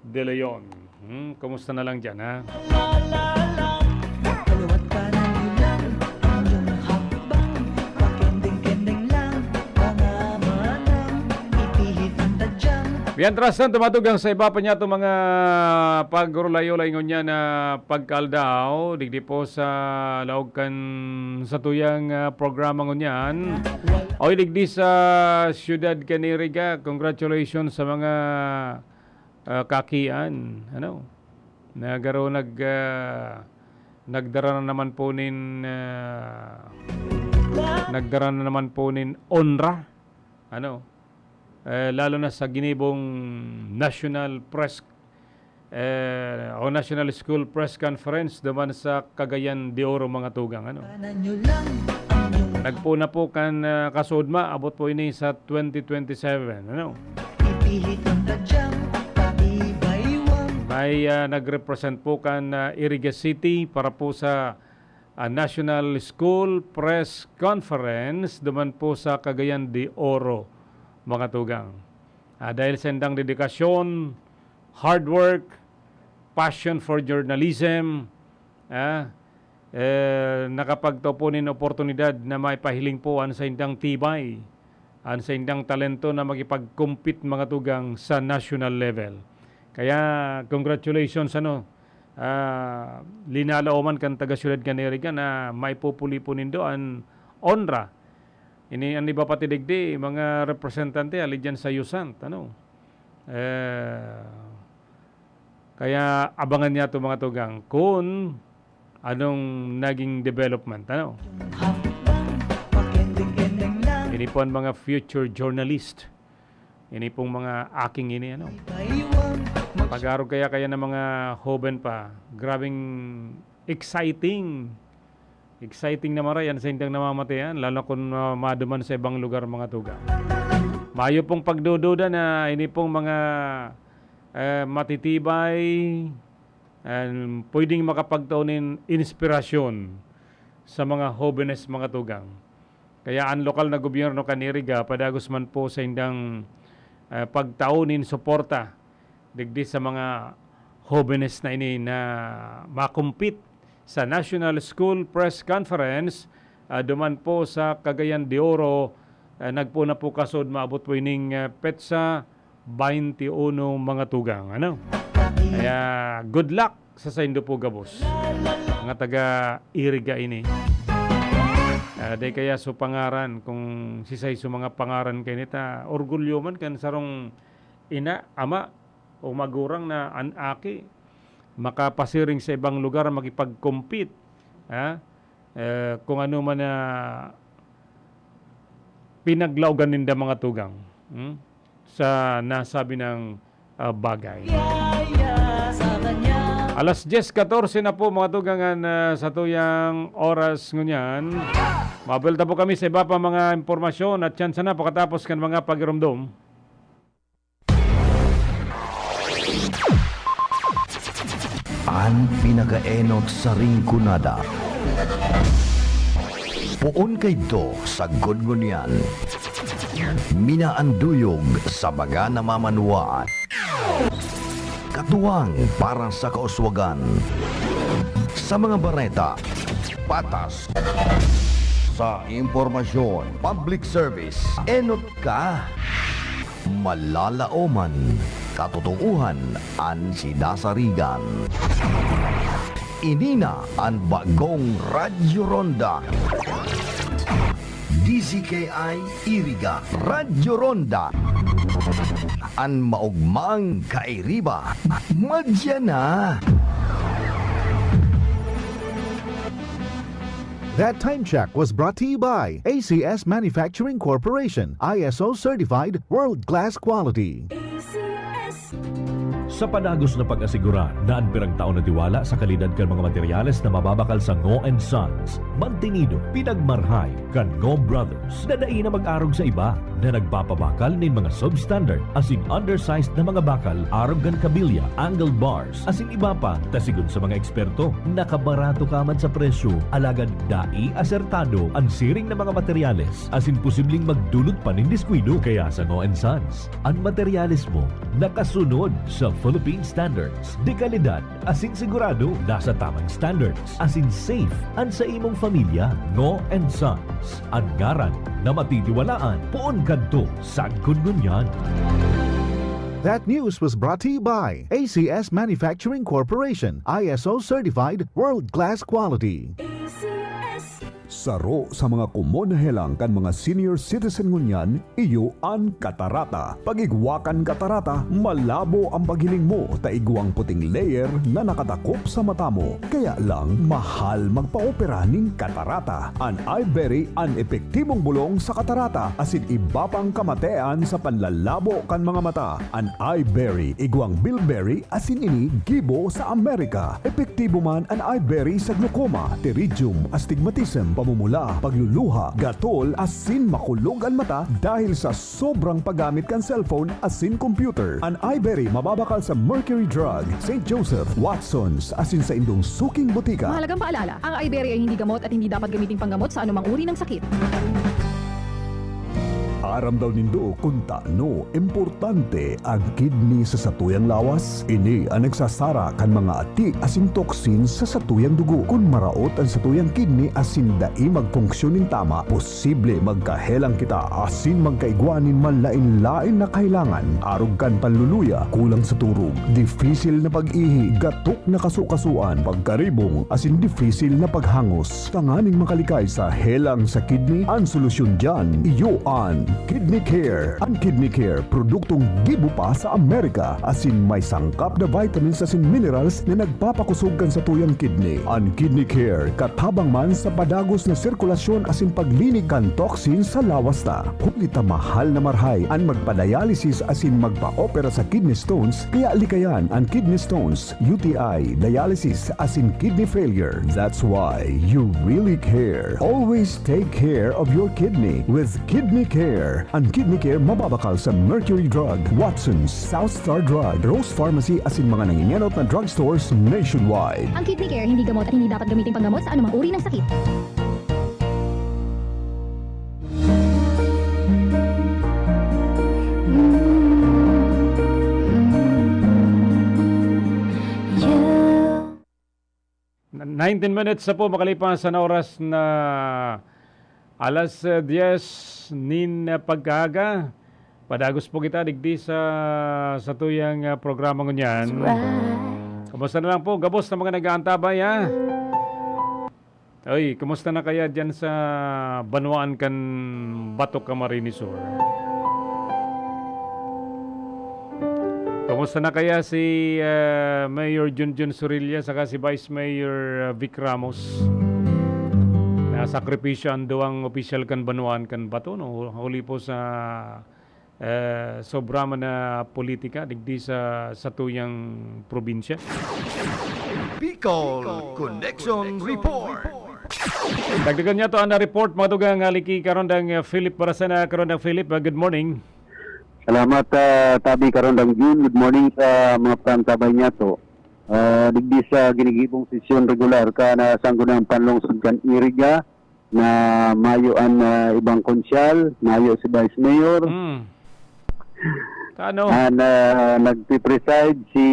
De Leon. Hmm, kumusta na lang dyan, ha? Kaliwat kanan nyo lang ang inyong hakbang. Pakending-kending lang, mga manang, ipihit ang tadyang. Mientras tanto, matugang sa iba pa niya itong mga pagurulay-ulay ngunyan na pagkaaldaw, digdi po sa laog kan sa tuyang, ah, programa ngunyan. O digdi sa siyudad kan Iriga, congratulations sa mga ah, kakian, ano, na garo nag-, ah, nagdara na naman po nin, ah, nagdara na naman po nin onra, ano, eh, lalo na sa ginibong National Press, eh, o National School Press Conference duman sa Cagayan de Oro, mga tugang, ano. Kanan nyo lang ang inyong Nagpuna po kan, ah, kasudma, abot po ini sa twenty twenty-seven, ano. Ipihit ang tadyang pagtibay, wang. May, ah, nag-represent po kan, ah, Iriga City para po sa, ah, National School Press Conference duman po sa Cagayan de Oro, mga tugang. Ah, dahil sa indang dedikasyon, hard work, passion for journalism, ah, eh, nakapagtao po nin oportunidad na maipahiling po an saindang tibay, an saindang talento na makipag-compete, mga tugang, sa national level. Kaya, congratulations, ano, ah, linalaoman kan taga-siyudad kan Iriga na maipupuli po nindo an onra. Ini, an iba pati digdi, mga representante, ali diyan sa USANT, ano. Eh, kaya abangan niya to, mga tugang, kung anong naging development, ano? Ini po ang mga future journalist. Ini pong mga aking ini, ano? Pag-arog kaya, kaya ng mga hoben pa, grabing exciting. Exciting na maray an saindang namamatean, lalo na kun ma-, maduman sa ibang lugar, mga tugang. Mayo pong pagdududa na ini pong mga, eh, matitibay, and pwedeng makapagtao nin inspirasyon sa mga hobenes, mga tugang. Kaya an lokal na gobyerno kan Iriga, padagos man po saindang, eh, pagtao nin suporta digdi sa mga hobenes na ini na makumpit sa National School Press Conference, ah, duman po sa Cagayan de Oro, ah, nagpoon na po kasod maabot po ining, ah, petsa twenty-one, mga tugang, ano? Kaya, good luck sa saindo po gabos, mga taga Iriga ini. Ah, dai kaya so pangaran, kung sisay so mga pangaran kaini ta, orgulyo man kan sarong ina, ama, o magurang na an aki makapasiring sa ibang lugar, makipag-compete, ha? Eh, kung ano man na pinaglaogan ninda, mga tugang, hmm, sa nasabi ng, ah, bagay. Alas dyes katorse na po, mga tugang, an, ah, satuyang oras ngunyan. Mabelta po kami sa iba pa mga impormasyon at tsansa na pakatapos kan mga pagiromdom. An pinakaenot sa Rinconada. Poon kaidto sagkod ngunyan. Minaanduyog sa mga namamanwaan. Katuwang para sa kauswagan. Sa mga bareta, patas. Sa impormasyon, public service, enot ka. Malalaoman, katotoohan an sinasarigan. Ini na an bagong Radyo Ronda. D Z K I Iriga, Radyo Ronda. An maogmang kairiba, madya na. That time check was brought to you by A C S Manufacturing Corporation, I S O certified, world-class quality. A C S. Sa padagos na pag-asigurar na an pirang taon na tiwala sa kalidad kan mga materyales na mababakal sa Ngo and Sons, mantinido, pinagmarhay kan Ngo Brothers na dai na mag-arog sa iba na nagpapabakal nin mga substandard asin undersized na mga bakal arog kan kabilya, angle bars, asin iba pa, ta sigon sa mga eksperto, nakabarato ka man sa presyo, alagad dai asertado an siring na mga materyales, asin posibleng magdulot pa nin diskuido. Kaya sa Ngo and Sons, an materyales mo nakasunod sa Philippine standards de kalidad, asin sigurado nasa tamang standards, asin safe an sa imong pamilya. Ngo and Sons, an ngaran na matitiwalaan poon kadto sagkod ngunyan. That news was brought to you by A C S Manufacturing Corporation, I S O certified, world-class quality. A C S. Saro sa mga komon na helang kan mga senior citizen ngunyan, iyo an katarata. Pag-igwa kan katarata, malabo an paghiling mo ta igwang puting layer na nakatakop sa mata mo. Kaya lang, mahal magpa-opera nin katarata. An Iberry an epektibong bolong sa katarata asin iba pang kamatean sa panlalabo kan mga mata. An Iberry igwang bilberry asin ini gibo sa Amerika. Epektibo man an Iberry sa glaucoma, pterygium, astigmatism, pamumula, pagluluha, gatol, asin makulog an mata dahil sa sobrang paggamit kan cellphone asin computer. An Iberry mababakal sa Mercury Drug, Saint Joseph, Watson's, asin saindong suking botika. Mahalagang paalala, ang Iberry ay hindi gamot at hindi dapat gamiting panggamot sa anumang uri ng sakit. Aram daw nindo kun tano importante an kidney sa satuyang lawas? Ini an nagsasara kan mga atik asin toxins sa satuyang dugo. Kun maraot an satuyang kidney asin dai magfunksyon nin tama, posible magkahelang kita asin magkaigwa nin malain-lain na kahelangan, arog kan panluluya, kulang sa turog, difisil na pag-ihi, gatok na kasukasuan, pagkaribong, asin difisil na paghangos. Tanganing makalikay sa helang sa kidney, an solusyon diyan, iyo an Kidney Care. An Kidney Care, produktong gibo pa sa Amerika, asin may sangkap na vitamins asin minerals na nagpapakosog kan satuyang kidney. An Kidney Care, katabang man sa padagos na sirkulasyon asin paglinig kan toxin sa lawas ta. Huli ta mahal na marahay an magpa-dialysis asin magpa-opera sa kidney stones, kaya likayan an kidney stones, U T I, dialysis, asin kidney failure. That's why you really care. Always take care of your kidney with Kidney Care. An Kidney Care mababakal sa Mercury Drug, Watson's, South Star Drug, Rose Pharmacy asin mga nangingenot na drugstores nationwide. Ang Kidney Care hindi gamot at hindi dapat gamitin panggamot sa anumang uri ng sakit. Nineteen minutes na po makalipas sa oras na alas, eh, diyes nin, ah, pagkaaga. Padagos po kita digdi sa, sa tuyang, ah, programa ngunyan. That's right. Kumusta na lang po? Gabos na mga nag-aantabay, ha? Oy, kumusta na kaya diyan sa banwaan kan Bato, Camarines Sur? Kumusta na kaya si, ah, Mayor Junjun Sorilla saka si Vice Mayor, ah, Vic Ramos? Nasakripisyo an duwang opisyal kan banwaan kan Bato, no? Huli po sa, eh, sobra man na politika digdi sa satuyang probinsya. Bicol Connection Report. Dagdagan niya to ang report, mga tugang, ah, liki karon dang, ah, Philip Barasana. Karon dang Philip, ah, good morning. Salamat, ah, Tabi, karon dang June. Good morning sa mga pagkaantabay niya to. Ah, digdi sa ginigibong sesyon regular kan Sangguniang Panlungsod kan Iriga, na mayo an, ah, ibang konsyal, mayo si Vice Mayor. Hmm. Kano? An, ah, nagpipreside si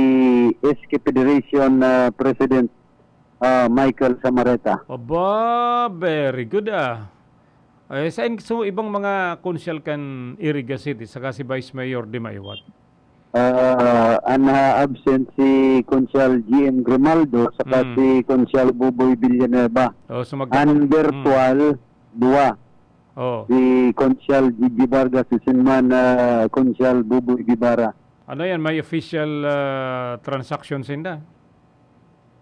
S K Federation, ah, President, ah, Michael Samareta. Aba, very good, ah. Eh, sain so ibang mga konsyal kan Iriga City saka si Vice Mayor di maiwat? Ah, an na-absent si Konsyal G M Grimaldo saka Mm. si Konsyal Buboy Villanueva. Oh, so magkapag- An Mm. virtual, duwa. Oh. Si Konsyal Gigi Vargas, si Sinman, ah, Konsyal Buboy Guevara. Ano yan? May official, ah, transaction sinda?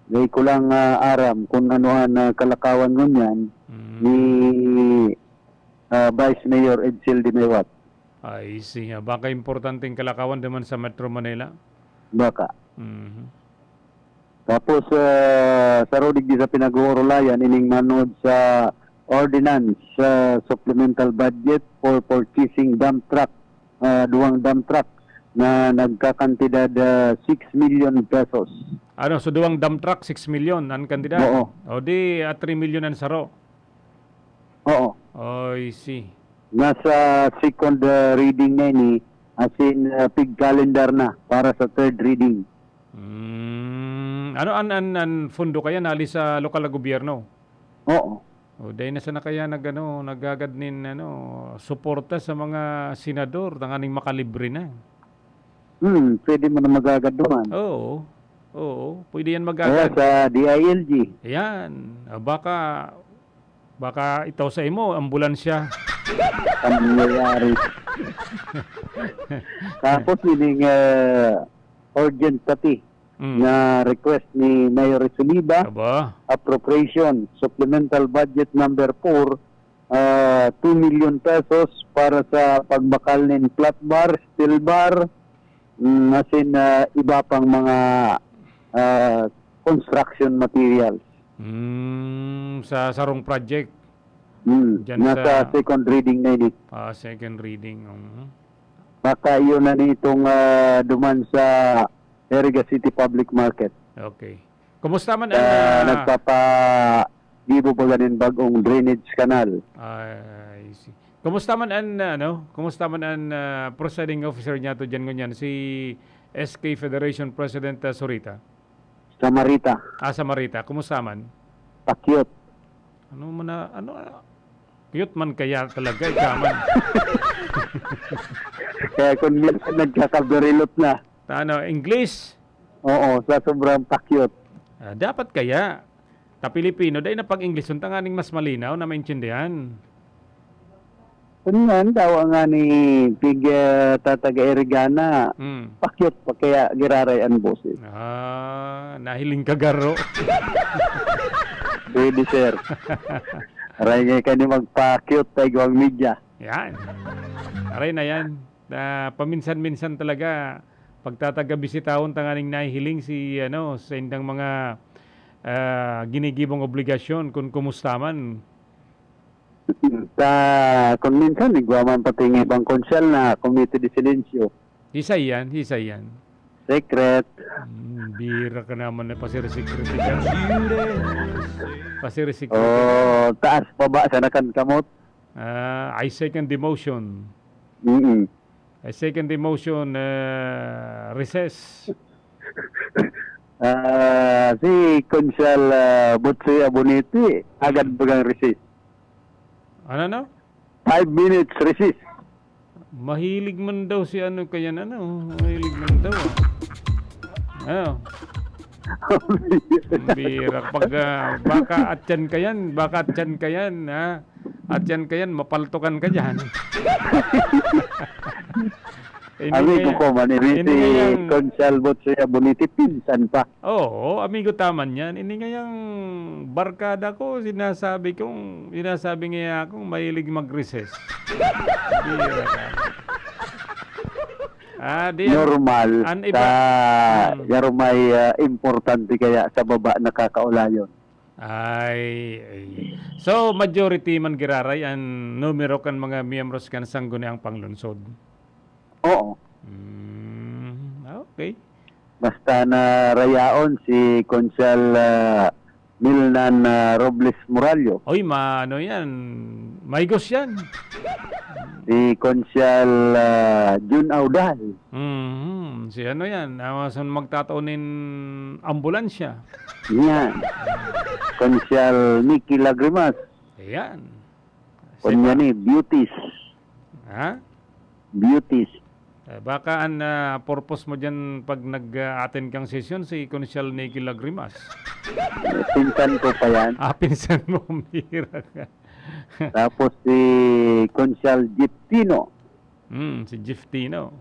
Dai ko lang, ah, aram kung ano an, ah, kalakawan ngunyan Mm. ni, ah, Vice Mayor Edsel de Maywat. I see. Ah, baka importanteng kalakawan naman sa Metro Manila. Baka. Mhm. Tapos, ah, saro digdi sa pinag-uurulayan, ining manod sa ordinance, sa supplemental budget for purchasing dump truck, ah, duwang dump truck na nagkakantidad, ah, six million pesos. Ano, so duwang dump truck, six million an kantidad? Oo. O di, ah, three million an saro? Oo. I see. Nasa second, ah, reading na ini, as in, ah, pig-calendar na para sa third reading. Hmm, ano an, an, an pondo kaya nali sa lokal na gobyerno? Oo. O, dai na sana kaya nag-ano, naghagad nin, ano, suporta sa mga senador, tanganing makalibre na. Hmm, pwede mo na maghagad duman. Oo. Oo, pwede yan Kaya maghagad. sa D I L G. Yan. Ah, baka, baka itaw sa imo, ambulansya. Ang nangyayari. Tapos, ining, ah, urgent pati Mm. na request ni Mayor Soliva, Aba. appropriation, supplemental budget number four, ah, two million pesos para sa pagbakal nin flat bar, steel bar, mm, as in, ah, iba pang mga, ah, construction materials. Mm, sa sarong project. Mm, Diyan nasa sa second reading na ini. Ah, second reading. Mhm. Baka iyon na nitong, ah, duman sa Iriga City Public Market. Okay. Kumusta man ang, Ah, ah, nagpapa-, gibo pa ganin bag-ong drainage canal. I see. Kumusta man ang, ano, kumusta man ang, ah, presiding officer niyato diyan ngunyan, si S K Federation President, ah, Sorita? Samarita. Ah, Samarita. Kumusta man? Pakyot. Ano man na, ano, ah, cute man kaya talaga, ikaw man. Kaya kung minsan nagkakabirilot na. Ano, English? Oo, sa sobrang pakyot. Ah, dapat kaya, ta Pilipino, dai na pag-English, tanganing mas malinaw na maintindihan. Kun nga, dawa nga ni pig, ah, tataga Irigana, Hmm. pakyot pa kaya giraray an boses. Ah, nahiling ka garo. Pwede, sir. Aray nga ka ni magpakyot, tayo ang media. Yan. Aray na yan. Ah, paminsan-minsan talaga, pagtatagabisitahon tanganing nahihiling si, ano, sa indang mga, ah, ginigibong obligasyon, kung kumusta man. Ta, kung minsan, igwa man pati ng ibang konsyal na komite de silencio. Hisay yan, hisay yan. Secret. Hmm, bira ka naman na pasiresekreto ka. Pasiresekreto ka. Oh, taas, baba, sana kan kamot. Ah, I second the motion. Mm-mm. I second the motion, ah, recess. Ah, si Konsyal, ah, Butsoy Abonete, agad bagang recess. Ano, no? Five minutes recess. Mahilig man daw si ano, kaya na, ano, mahilig man daw, ah. Ano? Ang bira. Pag, ah, baka atyan ka yan, baka atyan ka yan, ha? Atyan ka yan, mapaltukan ka dyan. Hindi Amigo kaya, ko man, ini hindi si kaya Konsyal Butsoy Abonete, pinsan pa. Oo, amigo ta man yan. Ini ngayang barkada ko, sinasabi kong, sinasabi niya akong mahilig mag-recess. Bira ka. Ah, di yan. Normal An iba sa Hmm. yarong may, ah, importante kaya sa baba nakakaulayon. Ay, ay. So, majority man giraray an numero kan mga miyembros kan Sangguniang Panglungsod? Oo. Hmm, ah, okay. Basta na rayaon si Konsyal, ah, Milnan, ah, Robles Morallo. Oy, ma-, ano yan, maigos yan. Si Konsyal, ah, Jun Audal. Mhm. Si ano yan, ah, sa magtatao nin ambulansya. Yan. Konsyal Nicky Lagrimas. Ayan. Kunya Siya ni, beauties. Ha? Beauties. Eh, baka ang, ah, purpose mo dyan pag nag-a-attend kang sesyon, si Konsyal Nicky Lagrimas. Pinsan ko pa yan. Ah, pinsan mo, bira ka. Tapos si Konsyal Jeff Tino. Hmm, si Jeff Tino.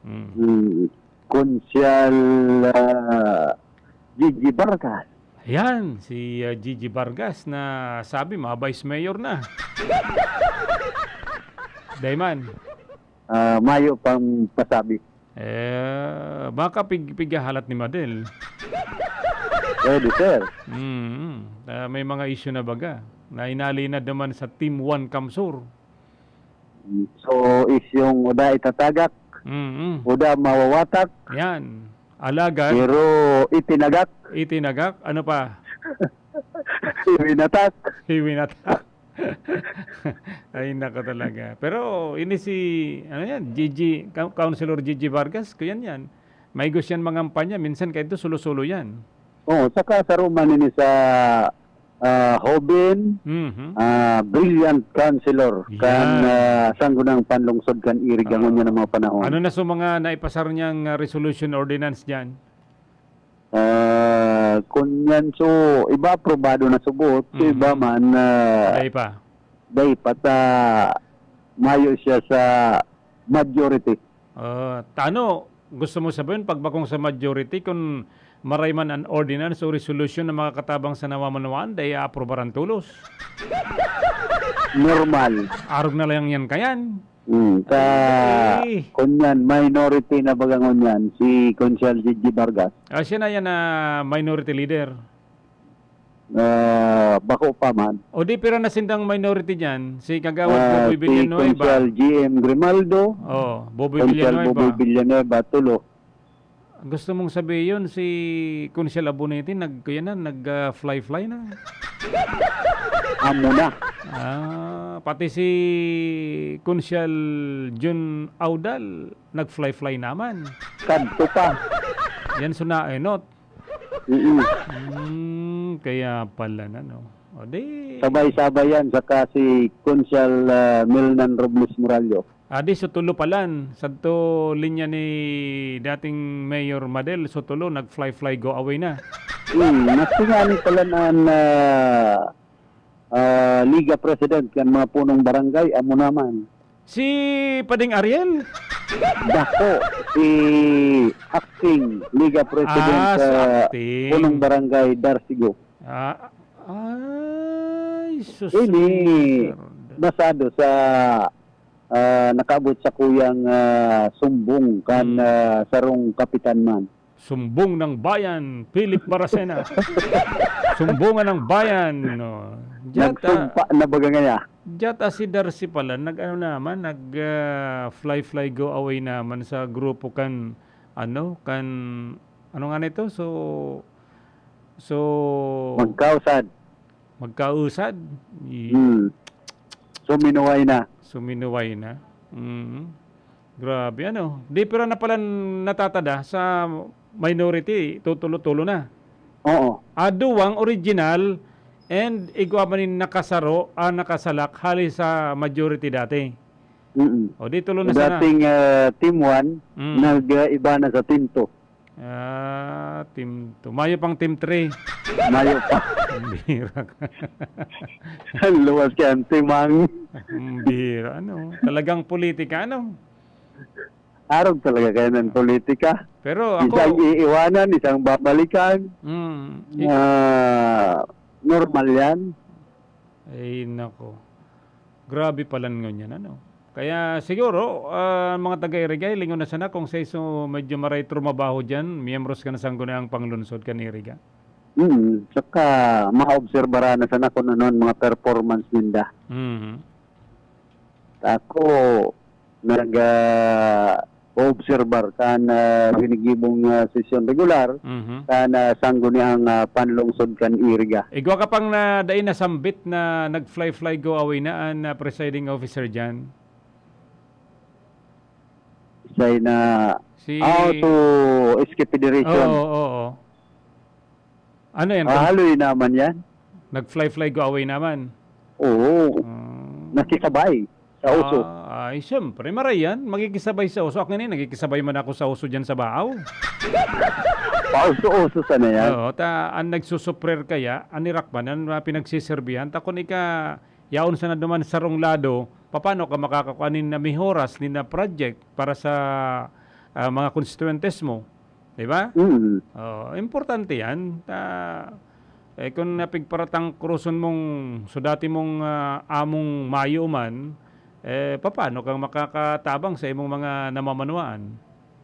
Hmm. Hmm. Konsyal, ah, Gigi Vargas. Ayan, si, ah, Gigi Vargas na sabi, ma-vice mayor na. Dayman. Ah, mayo pang pasabi. Eh, baka pig-, pighahalat ni Madel. Pwede, sir. Mm, ah, may mga issue na baga na inalinad naman sa Team One Kamsur. So, is yung uda itatagak, Mm-mm. uda mawawatak, Yan. Alagad, pero itinagak. Itinagak. Ano pa? Iwinatak. Iwinatak. Ay, nako talaga. Pero ini si, ano yan, Gigi, Coun-, Councilor Gigi Vargas, kuyan yan. Maigos yan mangampanya. Minsan kahit ito, sulo-sulo yan. Oo, saka sa Roma nini sa, ah, Hoben, Mhm. ah, brilliant councilor kan, Yan. ah, Sangguniang Panlungsod kan Iriga Ah. ngunyan na mga panahon. Ano na so mga naipasar niyang, ah, resolution ordinance diyan? Ah, kun yan so, iba aprobado na subot, so iba Mhm. man, ah, Dai pa. dai pa ta mayo siya sa majority. Ah, tano, gusto mo sabihin, pagbakong sa majority, kun maray man an ordinance o resolusyon na makakatabang sa nawamanwaan, dai aaprobaran tolos? Normal. Arog na lang yan kayan. Hmm, ka, Eh. kun yan, minority na baga ngunyan, si Konsehal Gigi Vargas. Ah, siya na yan na minority leader. Ah, bako pa man. O di, pira na sindang minority dyan? Si Kagawad Ah, Boboy si Villanueva. Konsehal G M Grimaldo, Oh, Boboy Konsehal Villanueva. Boboy Villanueva, tulo. Gusto mong sabihin, si Konsehal Abonete, nag-, kuya na, nag, ah, fly-fly na? Amo na. Ah, pati si Konsehal Jun Audal, nag-fly-fly naman. Kadto pa. Yan so naenot. Mm. Hmm, kaya pala na, no? O di Sabay-sabay yan, saka si Konsehal, ah, Milnan Robles Morallo. Ah, di, so tulo palan. Sadto linya ni dating Mayor Madel, so tulo, nag-fly-fly go away na. Hmm, maski nga ni palan an, ah, ah, Liga President kan mga punong barangay, amo naman. Si Pading Ariel? Dako, si acting Liga President Ah, si sa acting. Punong Barangay Darsigo. Ah, ay, sus, Ini, Lord. Basado sa, ah, nakaabot sa kuyang, ah, sumbong kan, Hmm. ah, sarong kapitan man. Sumbong ng Bayan, Philip Baracena. Sumbungan ng Bayan, no. Diyan ta Nagsumpa na baga ngaya. Diyan ta si Darcy pala, nag-ano naman, nag, ah, fly, fly, go away naman sa grupo kan, ano, kan, ano nga nito? So, so, Magkausad. Magkausad? I- Hmm. Suminuway na. Suminuway na. Mm. Grabe, ano? Di, pero na pala natatada sa minority, tutulo-tulo na. Oo. Ah, duwang original and igwa man nin nakasaro, ah, nakasalak hali sa majority dati. Mm. O, di tulo na sana. Dating, ah, team one, Mm. nag, ah, iba na sa team two. Ah, team two. Mayo pang team three. Mayo pa. Ang bihira ka. Luwas ka, Auntie Mang. Ang bihira, ano? Talagang politika, ano? Arog talaga kayo ng politika. Pero ako Isang iiwanan, isang babalikan. Mm. I- Ah, normal yan. Ay, nako. Grabe palan ngunyan, ano? Kaya siguro, ah, mga taga-Iriga, lingon na sana kung sa iso medyo maray trumabaho diyan, miyembros kan Sangguniang Panglungsod kan Iriga. Mm, saka maobserbaran na sana kung ano ang mga performance ninda. Mhm. Ako, nag, ah, oobserbar kan, ah, ginigibong, ah, sesyon regular, Mhm. kan, ah, Sangguniang, ah, Panlungsod kan Iriga. Igwa ka pang na, dai nasambit na nag-fly-fly go away na an, ah, presiding officer diyan? Say na, Si ah, to S K Federation. Oo, oo. Ano yan? Ah, haloy naman yan. Nag-fly-fly go away naman? Oo. Ah. Nakisabay sa uso. Ah, ay, siyempre, maray yan. Makikisabay sa uso. Ako ngayon, nakikisabay man ako sa uso dyan sa Baaw. Pauso-uso sana yan. Oo, ta, ang nagsusuprer kaya, ang nirakpan, ang mga pinagsiserbihan, ta kung ika, yaon sana duman sarong lado, paano ka makakakuha nin na mihoras, nin na project para sa, ah, mga konstituyentes mo? Di ba? Mm. Oh, importante yan. Ta, eh, kung napigparatang kruson mong, so dati mong, ah, among mayo man, eh, papaano kang makakatabang sa imong mga namamanuan?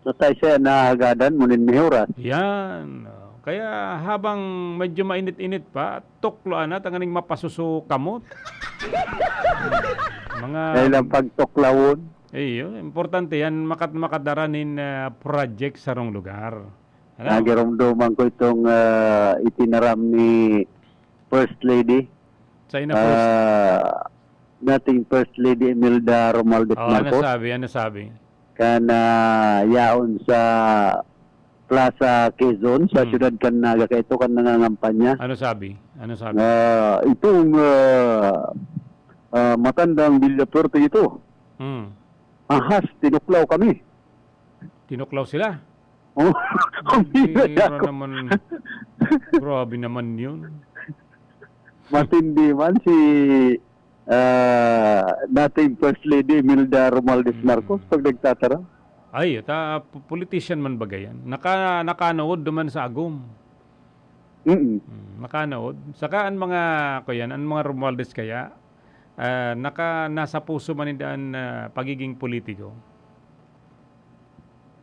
So, tayo siya nahagadan mo nin mihuras. Yan. Oh. Kaya habang medyo mainit-init pa, tukloan na, tanganing mapasuso kamot. Mga Dahil ang pagtuklawon. Iyo, importante yan, makat-, makadara nin, ah, project sa sarong lugar. Ano? Nagiromdoman ko itong, ah, itinaram ni First Lady. Sa ina first. Ah, dating First Lady Imelda Romualdez Oh, ano Marcos. Sabi? Ano sabi? Kan, ah, yaon sa Plaza Quezon, sa Hmm. siyudad kan Naga, kaito kan nangangampanya. Ano sabi? Ano sabi? Ah, itong, ah, ah, matandang Villafuerte ito. Hmm. Ahas, tinuklaw kami. Tinuklaw sila? Oh, ang Bira bira ako. Naman. Grabe naman yun. Matindi man si, ah, dating First Lady Imelda Romualdez Mm. Marcos pag nagtatara. Ay, ta, po-, politician man bagay yan. Naka-, nakanood naman sa agom. Mm. Mm, nakanood. Saka ang mga, kuyan, ang mga Romualdez kaya, ah, naka-, nasa puso man ninda an, ah, pagiging politiko.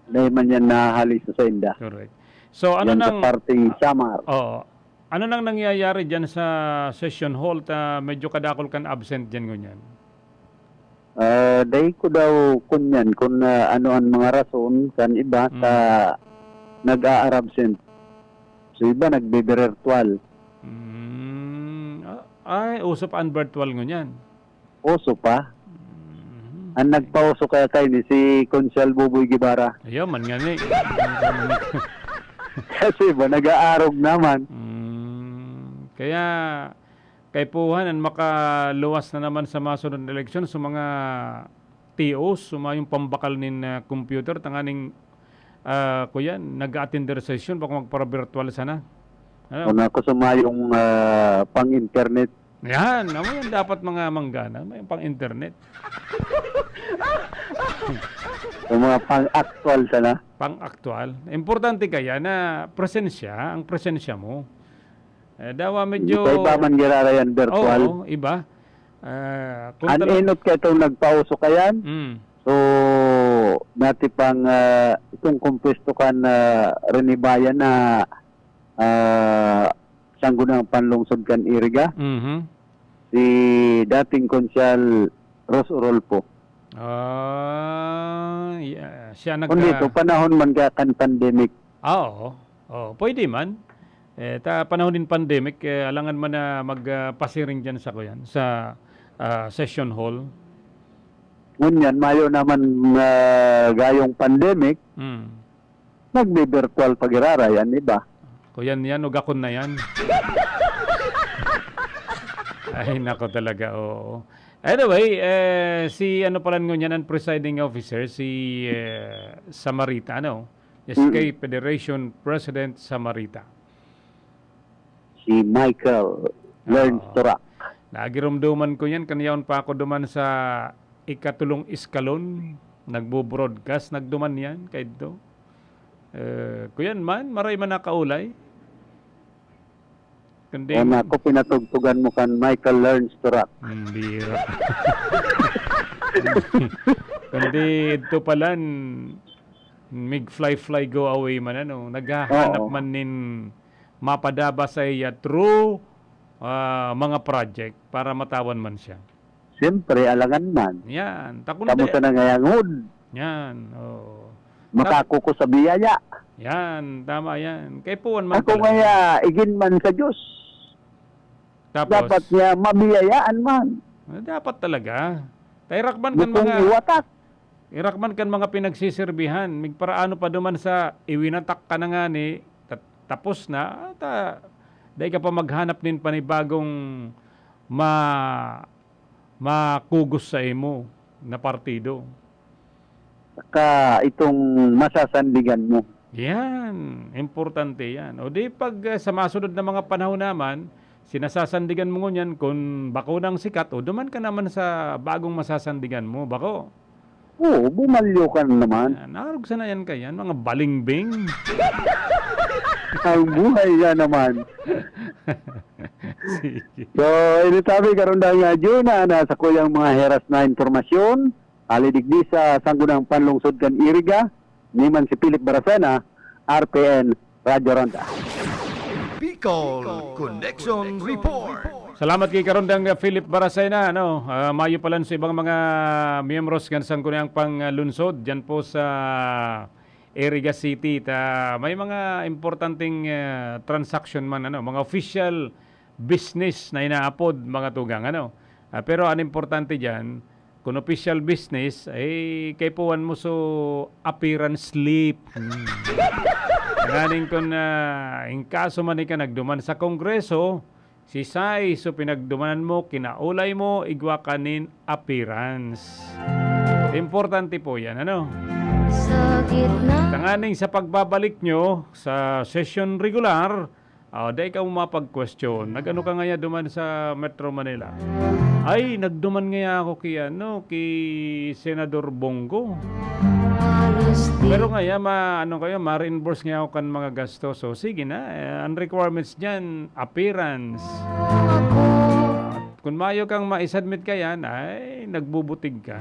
Dahil man yan nahahali sa sainda. Correct. So, ano Yan sa nang parting Samar. Oo. Ano nang nangyayari diyan sa session hall ta medyo kadakol kan absent diyan ngunyan? Ah, dai ko daw kunyan kung, ah, ano ang mga rason kan iba Mm. ta nag-a-absent. So, iba nagbibirirtual. Mm. Ah, ay, uso pa ang virtual ngunyan? Uso pa. Mhm. Ang nagpauso kaya kaini si Konsehal Boboy Guevara. Ayaw man nga ni. Kasi ba, nag-aarog naman. Mm, kaya, kaipuhan ang makaluwas na naman sa masunod na eleksyon sa mga T Os, sa mayong pambakal nin, ah, computer, tanganing, ah, kuyan, nag-a-attender sa sesyon, baka magpara-virtual sana. Ano? Una ko sa mayong, ah, pang-internet. Yan, amo yan dapat mga manggana, may pang-internet. Yung mga pang-aktual sana. Pang-aktual. Importante kaya na presensya, ang presensya mo. Eh, dawa medyo Iba-iba man girara yan, virtual. Oo, iba. Ah, kung Ang tala- inot ka itong nagpauso ka yan. Mm. So, dati pang, ah, itong kumpuesto kan, ah, Renibayan na, ah, sanggunang panlungsod kan Iriga. Mhm. Si dating Konsyal Ros Orolpo. Ah, yeah. Siya Kung nagka- dito, panahon man ka kan pandemic. Ah, oo. Oh, pwede man. Eh, ta, panahon din pandemic, eh, alangan man na mag, ah, pasiring dyan sa, kuyan, sa, ah, session hall. Ngunyan, mayo naman, ah, gayong pandemic, Mm. nagbe-virtual pa giraray an iba. Kuyan yan, ugakon na yan. Ay, nako talaga, oo. Anyway, eh, si ano pala ngunyan ang presiding officer, si, eh, Samarita, ano? S K Mm. Federation President Samarita. Si Michael Learns Oo. to Rock. Nagirumduman ko yan, kan yaon pa ako duman sa ikatulong eskalon, nagbo-broadcast, nagduman yan, kaidto. Eh, kuyan man, maray man nakaulay. Kundi Kaya na ako, pinatugtugan mo kan Michael Learns to Rock. Ang bira. Kundi ito pala, n-, mig fly, fly, go away man, ano, naghahanap Oo. man nin mapadaba sa iya through, ah, mga project para matawan man siya. Siyempre, alangan man. Yan. Takon Kamo de. Sa nangayangod. Yan, oo. Makako ko sa biyaya. Yan, tama yan. Kay puwan man Ako talaga. Ngaya, igin man sa Diyos. Tapos? Dapat niya mabiyayaan man. Ah, dapat talaga. Tay rakman kan Bukong mga iwatak. Irak man kan mga pinagsisirbihan, migparaano pa duman sa iwinatak ka na ngani, ta-, tapos na, at, ah, dai ka pa maghanap nin panibagong ma-, makugos sa imo na partido. Saka itong masasandigan mo. Yan, importante yan. O di pag, ah, sa masunod na mga panahon naman, sinasasandigan mo ngunyan, kung bako nang sikat, o duman ka naman sa bagong masasandigan mo, bako. Oo, bumalyo ka na naman. Yan, narog sana yan kayan, mga balingbing. Ang buhay nga naman. Sige. So, ini tabi, karundang nga, Juna, na sa kuyang mga heras na impormasyon, ali digdi sa Sangguniang Panlungsod kan Iriga, ni man si Philip Baracena, R P N, Radyo Ronda. Bicol Connection Report. Salamat kay karundang Philip Baracena, ano, ah, mayo palan sa ibang mga miyembros kan Sangguniang Panglunsod, dyan po sa Iriga City. Ta, may mga importanteng, ah, transaction man, ano, mga official business na inaapod, mga tugang, ano. Ah, pero ang importante dyan, kung official business, eh, kaipuhan mo so appearance slip. Hmm. Nganing kung, ah, in kaso man ika nagduman sa Kongreso, si Sai so pinagdumanan mo, kinaulay mo, igwa ka nin appearance. Importante po yan, ano? Sa gitna. Tanganing sa pagbabalik nyo sa session regular, Ah, dai ka mapag-question. Nag-ano ka ngaya duman sa Metro Manila? Ay, nagduman ngaya ako ki, ano, ki Senador Bong Go. Pero ngaya, ma-, ano kayo, ma-reimburse ngaya ako kan mga gastos. So, sige na. Eh, ang requirements dyan, appearance. At kung mayo kang ma-submit ka yan, ay, nagbubutig ka.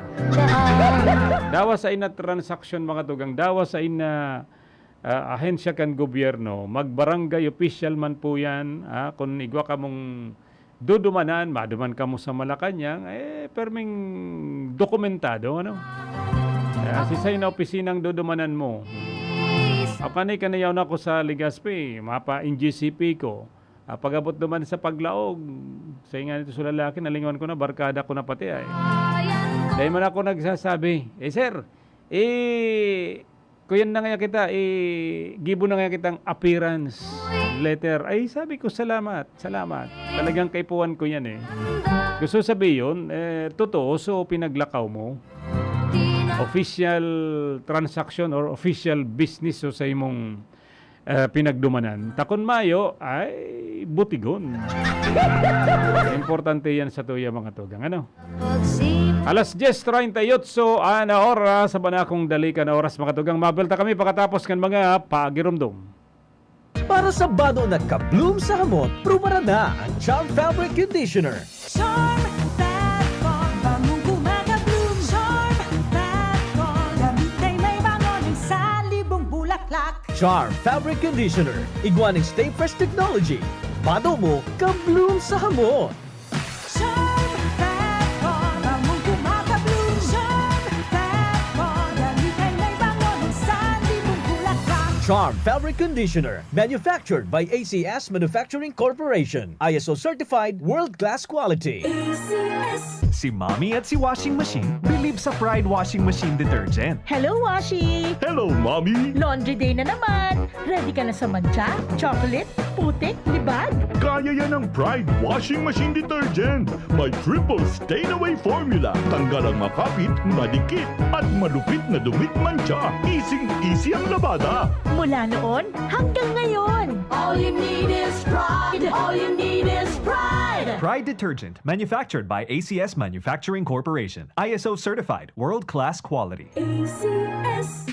Dawa sa ina transaksyon, mga tugang. Dawa sa ina ah, ahensya kan gobyerno, mag-barangay official man po yan, ah, kun igwa kamong dudumanan, maduman kamo sa Malacañang, eh, perming dokumentado, ano? Ah, si say na opisinang dudumanan mo. Ako kanay, kanayaw na ako sa Legazpi, mapa-N G C P ko. Ah, pag-abot duman sa Paglaog, sa nga nito sa lalaki, nalingawan ko na, barkada ko na pati ay. Dahil man ako nagsasabi, "Eh, sir, eh, kuyan na ngaya kita, eh, gibo na ngaya kitang appearance letter." Ay, sabi ko, "Salamat, salamat." Talagang kaipuhan ko yan eh. Gusto sabihin, eh, totoo, so pinaglakaw mo. Official transaction or official business so sa imong eh, pinagdumanan. Ta kun mayo, ay butigon. Importante yan sa tuya, mga tugang. Ano? Alas dyes treinta y ocho na oras, sa banakong dali kan oras, mga tugang. Mabel ta kami pakatapos kan mga pagirumdom. Para sa bado na ka-bloom sa hamot, prubaran na ang Charm Fabric Conditioner. Charm Fat Con, bangong gumagabloom. Charm Fat Con, gamitay may bango ng sanlibong bulaklak. Charm Fabric Conditioner, igwa nin Stay Fresh Technology. Bado mo, ka-bloom sa hamot. Charm Fat Con, bangong gumagabloom. Charm Fat Con, gamitay may bango ng sanlibong bulaklak. Charm Fabric Conditioner, manufactured by A C S Manufacturing Corporation. I S O certified, world-class quality. A C S. Si Mommy at si Washing Machine believe sa Pride Washing Machine Detergent. Hello, Washi! Hello, Mommy! Laundry day na naman! Ready ka na sa mantsa, chocolate, putik, libag? Kaya yan ng Pride Washing Machine Detergent. May triple stain away formula. Tanggal ang makapit, madikit, at malupit na dumit mantsa. Easy-easy ang labada. Mula noon hanggang ngayon. All you need is Pride. All you need is Pride. Pride Detergent, manufactured by A C S Manufacturing Corporation. I S O certified, world-class quality. A C S.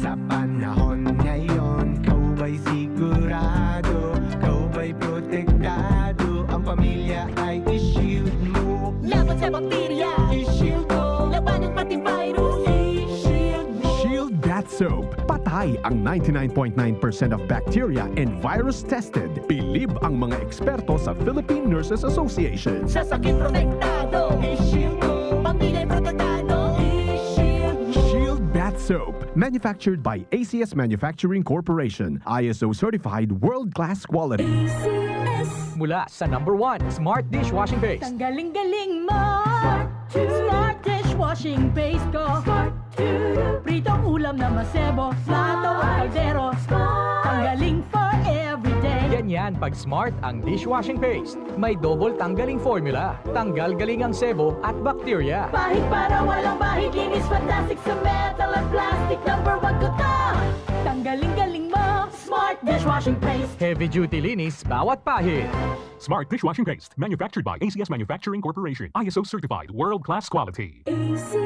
Sa panahon ngayon, ikaw ba'y sigurado? Ikaw ba'y protektado? Ang pamilya ay i-shield mo. Laban sa bakterya, i-shield mo. Labanan pati virus, i-shield mo. Shield Bath Soap. Patay ang ninety-nine point nine percent of bacteria and virus tested. Bilib ang mga eksperto sa Philippine Nurses Association. Sa sakit protektado, i-shield mo. Pamilya protektado, i-shield mo. Shield Bath Soap. Manufactured by A C S Manufacturing Corporation. I S O certified, world-class quality. A C S. Mula sa number one, Smart Dishwashing Paste. Tanggaling-galing mo! Smart Dishwashing Paste ko. Smart. Pritong ulam na masebo, plato o kaldero. Smart. Tanggaling for everyday. Ganyan pag Smart ang dishwashing paste. May double tanggaling formula. Tanggal galing ang sebo at bakterya. Pahid para walang bahid, linis fantastic sa metal at plastic. Number one ko to. Tanggaling-galing mo, Smart Dishwashing Paste. Heavy duty linis bawat pahid. Smart Dishwashing Paste, manufactured by A C S Manufacturing Corporation. I S O certified, world-class quality. A C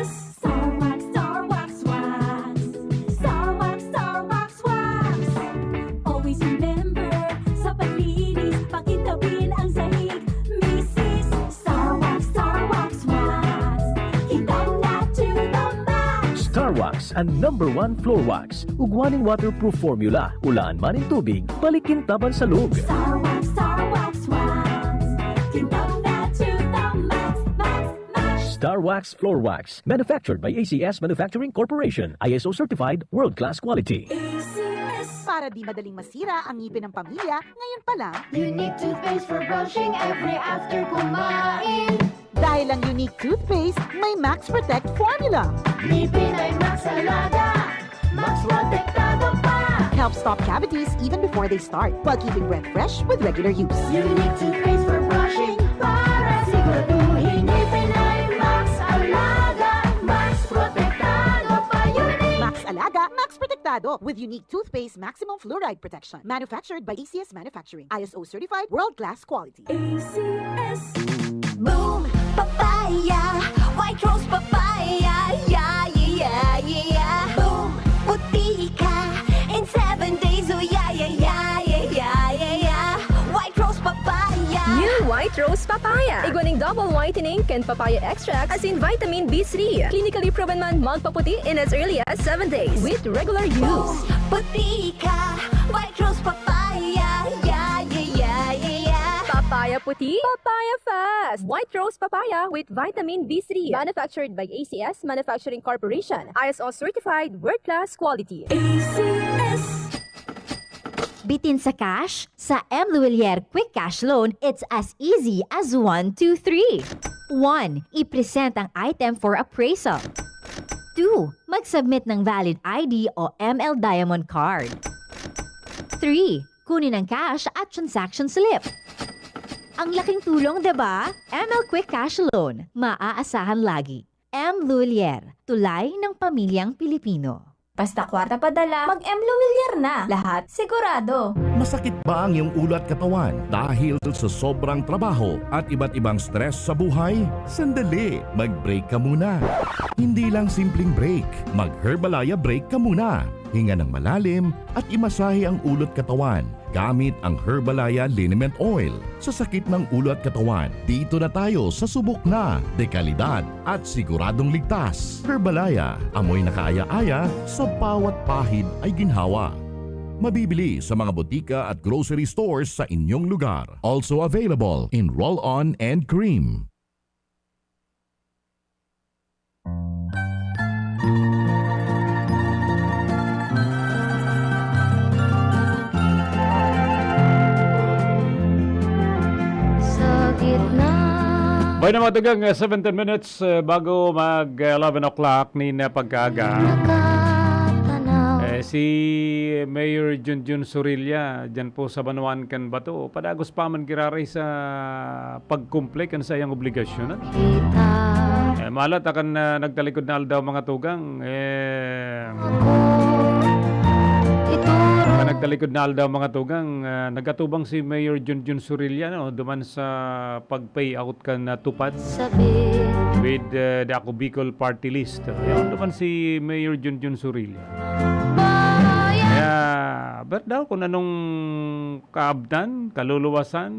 S. Star Wax, Star Wax Wax. Star Wax, Star Wax Wax. Always remember, sa paglinis, pakintabin ang sahig. Misis, Star Wax, Star Wax Wax. Kintab na to the max. Star Wax, ang number one floor wax. Ugwa nin waterproof formula, ulaan man nin tubig, balik kintab an salog. Star Wax, Star Wax Wax. Kintab na to the max, max, max. Star Wax Floor Wax, manufactured by A C S Manufacturing Corporation, I S O certified, world-class quality. A C S. Para di madaling masira ang ngipin ng pamilya, ngayon pa lang. Unique toothpaste for brushing every after kumain. Dahil ang Unique Toothpaste may Max Protect Formula. Ngipin ay Max Alaga, Max Protektado pa. Helps stop cavities even before they start, while keeping breath fresh with regular use. Unique Toothpaste for brushing, para siguraduhin ngipin ay Max Alaga, Max Protektado pa. Unique. Max Alaga, Max Protektado, with Unique Toothpaste Maximum Fluoride Protection. Manufactured by A C S Manufacturing. I S O certified, world-class quality. A C S. Boom! Papaya! White Rose Papaya! Yeah, yeah, yeah, yeah, yeah! Boom! Puti ka in seven days! Oh, yeah, yeah, yeah, yeah, yeah, yeah, yeah! White Rose Papaya! New White Rose Papaya. Igwa ning double whitening kan papaya extract, asin vitamin B three. Clinically proven man magpaputi in as early as seven days with regular use. Boom! Puti ka! White Rose Papaya! Yeah, yeah, yeah, yeah, yeah! Papaya puti, papaya fast! White Rose Papaya with vitamin B three. Manufactured by A C S Manufacturing Corporation. I S O certified, world-class quality. A C S. Bitin sa cash? Sa M Luwilier Quick Cash Loan, it's as easy as one, two, three. One, i-present ang item for appraisal. Two, mag-submit ng valid I D o M L Diamond Card. Three, kunin ang cash at transaction slip. Ang laking tulong, 'di ba? M L Quick Cash Loan, maaasahan lagi. M Luwilier, tulay ng pamilyang Pilipino. Basta kwarta padala, mag-M Luwilier na. Lahat sigurado. Masakit ba ang iyong ulo at katawan dahil sa sobrang trabaho at iba't ibang stress sa buhay? Sandali, mag-break ka muna. Hindi lang simpleng break, mag-Herbalaya break ka muna. Hinga ng malalim at imasahe ang ulo at katawan gamit ang Herbalaya Liniment Oil. Sa sakit ng ulo at katawan, dito na tayo sa subok na, dekalidad at siguradong ligtas. Herbalaya, amoy nakaaya-aya, sa bawat pahid ay ginhawa. Mabibili sa mga botika at grocery stores sa inyong lugar. Also available in roll-on and cream. Sa gitna Bayan na mga tugang, eh, seventeen minutes, eh, bago mag, eh, eleven o'clock nin, eh, pagkaaga. Nakatanaw Eh, si Mayor Junjun Surilla, dyan po sa Banwaan kan Bato, padagos pa man giraray sa pagkumple kan saiyang obligasyon, ano? Kita Eh, malat akan, ah, nagtalikod na aldaw, mga tugang, eh, ako Ituro Kan nagtalikod na aldaw, mga tugang, ah, nagatubang si Mayor Junjun Surilla, no, duman sa pag-pay out kan, ah, TUPAD Sabi with, ah, the Ako Bicol Party List. Ayun, duman si Mayor Junjun Surilla. Bayan Kaya, bet daw kung anong kaabtan, kaluluwasan,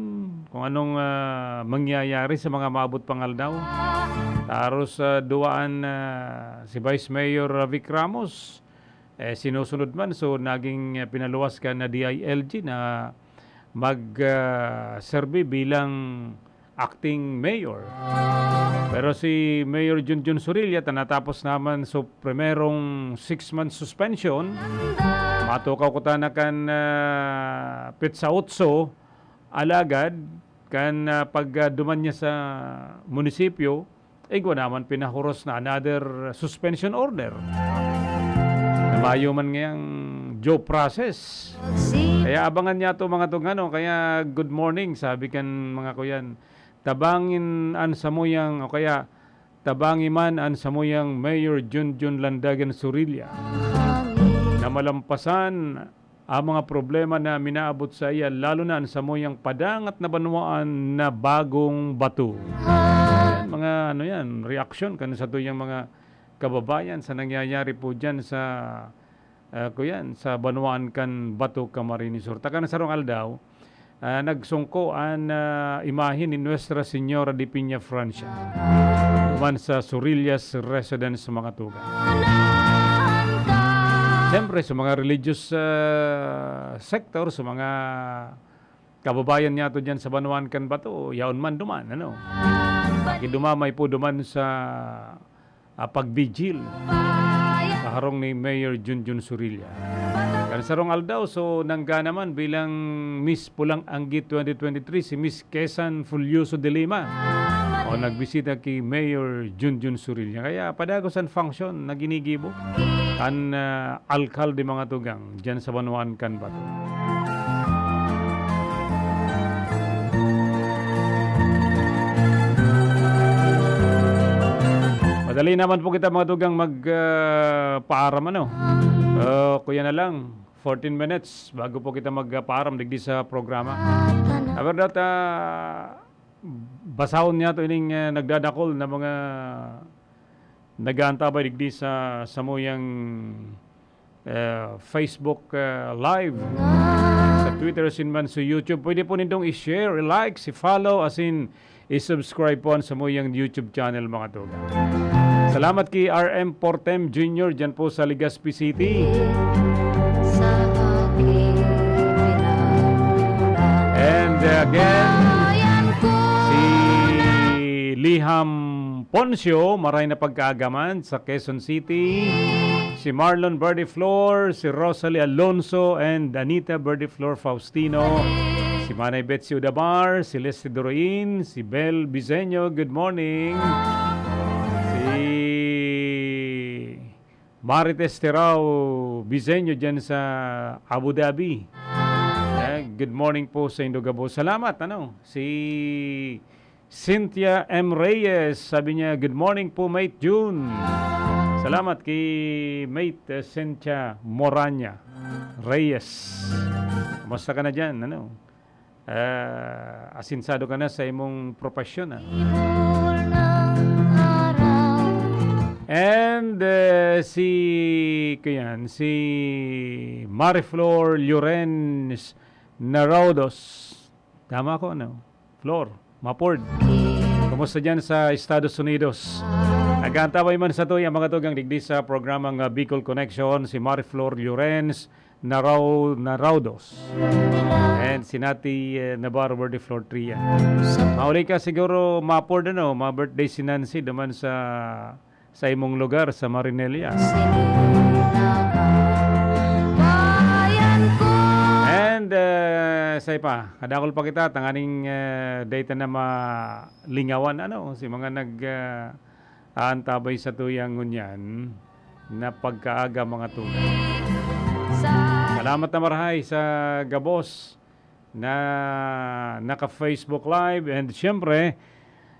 kung anong, ah, mangyayari sa mga maabot pang aldaw. Taros, ah, duwaan, ah, si Vice Mayor Vic Ramos, eh, sinusunod man. So, naging, eh, pinaluwas kan D I L G na mag, ah, serbi bilang acting mayor. Pero si Mayor Junjun Surilla, ta natapos naman sa primerong six-month suspension, matukaw ko ta na kan, ah, petsa otso, alagad kan, ah, pagduman niya sa munisipyo, igwa naman pinahuros na another suspension order. Na mayo man ngayang due process. Kaya abangan niya to, mga tungano. Kaya, "Good morning," sabi kan mga kuyan. "Tabangin an samuyang," o kaya, "Tabangi man an samuyang Mayor Junjun Landagan Surilla na malampasan ang mga problema na minaabot saiya, lalo na an samuyang padangat na banwaan na Bagong Bato." Yan, mga ano yan, reaksyon kan satuyang mga kababayan sa nangyayari po dyan sa, ah, kuyan, sa banwaan kan Bato, Camarines Sur. Ta kan sarong aldaw, ah, nagsungko an, ah, imahe ni Nuestra Señora de Peñafrancia man sa Surillas Residence, mga tugang. Siyempre, sa mga religious, ah, sector, sa mga kababayan niyato diyan sa banwaan kan Bato, yaon man duman, ano? Pakidumamay po duman sa, ah, pagvigil sa harong ni Mayor Junjun Surilla. Kan sarong aldaw, so, nangga naman bilang Miss Pulang Anggit twenty twenty-three, si Miss Kesan Fulyoso de Lima, o nagbisita ki Mayor Junjun Surilla. Kaya padagos an function na ginigibo kan, ah, alkalde, mga tugang, diyan sa banwaan kan Bato. Madali naman po kita, mga tugang, mag, ah, paaram, ano? Ah, kuya na lang, fourteen minutes bago po kita magpaaram digdi sa programa. Awer data, basahon niyato ining, eh, nagdadakol na mga nag-aantabay digdi sa samuyang, eh, Facebook, eh, Live, sa Twitter, asin man sa YouTube. Pwede po nindong i-share, i-like, i-follow, asin i-subscribe po an samuyang YouTube channel, mga tugang. Salamat ki R M Portem Junior dyan po sa Legazpi City. Sa aking pinagmulan. And, uh, again, Bayan ko si Liham Poncio, maray na pagkaagaman sa Quezon City. Si Marlon Berdiflor, si Rosalie Alonso, and Anita Berdiflor Faustino. Si Manay Betsy Udamar, si Leslie Doroin, si Bel Biseño, good morning. Si Marites Terao Biseño dyan sa Abu Dhabi. Eh, good morning po sa indo gabos. Salamat, ano, si Cynthia M Reyes, sabi niya, "Good morning po, Mate Jun." Salamat kay Mate, eh, Cynthia Moranya Reyes. Kumusta ka na diyan? Ano? Ah, asinsado ka na sa imong propasyon, ah. And, eh, si, kuyan, si Mariflor Llorens Naraudos. Tama ako, ano? Flor, Mapord. Kumusta diyan sa Estados Unidos? Nag-aantabay man sa tuya, mga tugang, digdi sa programang, ah, Bicol Connection, si Mariflor Llorens Narau-, Naraudos. And si Nati, eh, Navarro Verde Flor Tria. Mauli ka siguro, Mapord, ano, ma-birthday si Nancy duman sa, sa imong lugar, sa Marinella. And, eh, say pa, kadakol pa kita, tanganing, eh, data na malingawan, ano, si mga nag, eh, aantabay sa tuyang ngunyan na pagkaaga, mga tugang. Salamat na marahay sa gabos na naka-Facebook Live. And siyempre,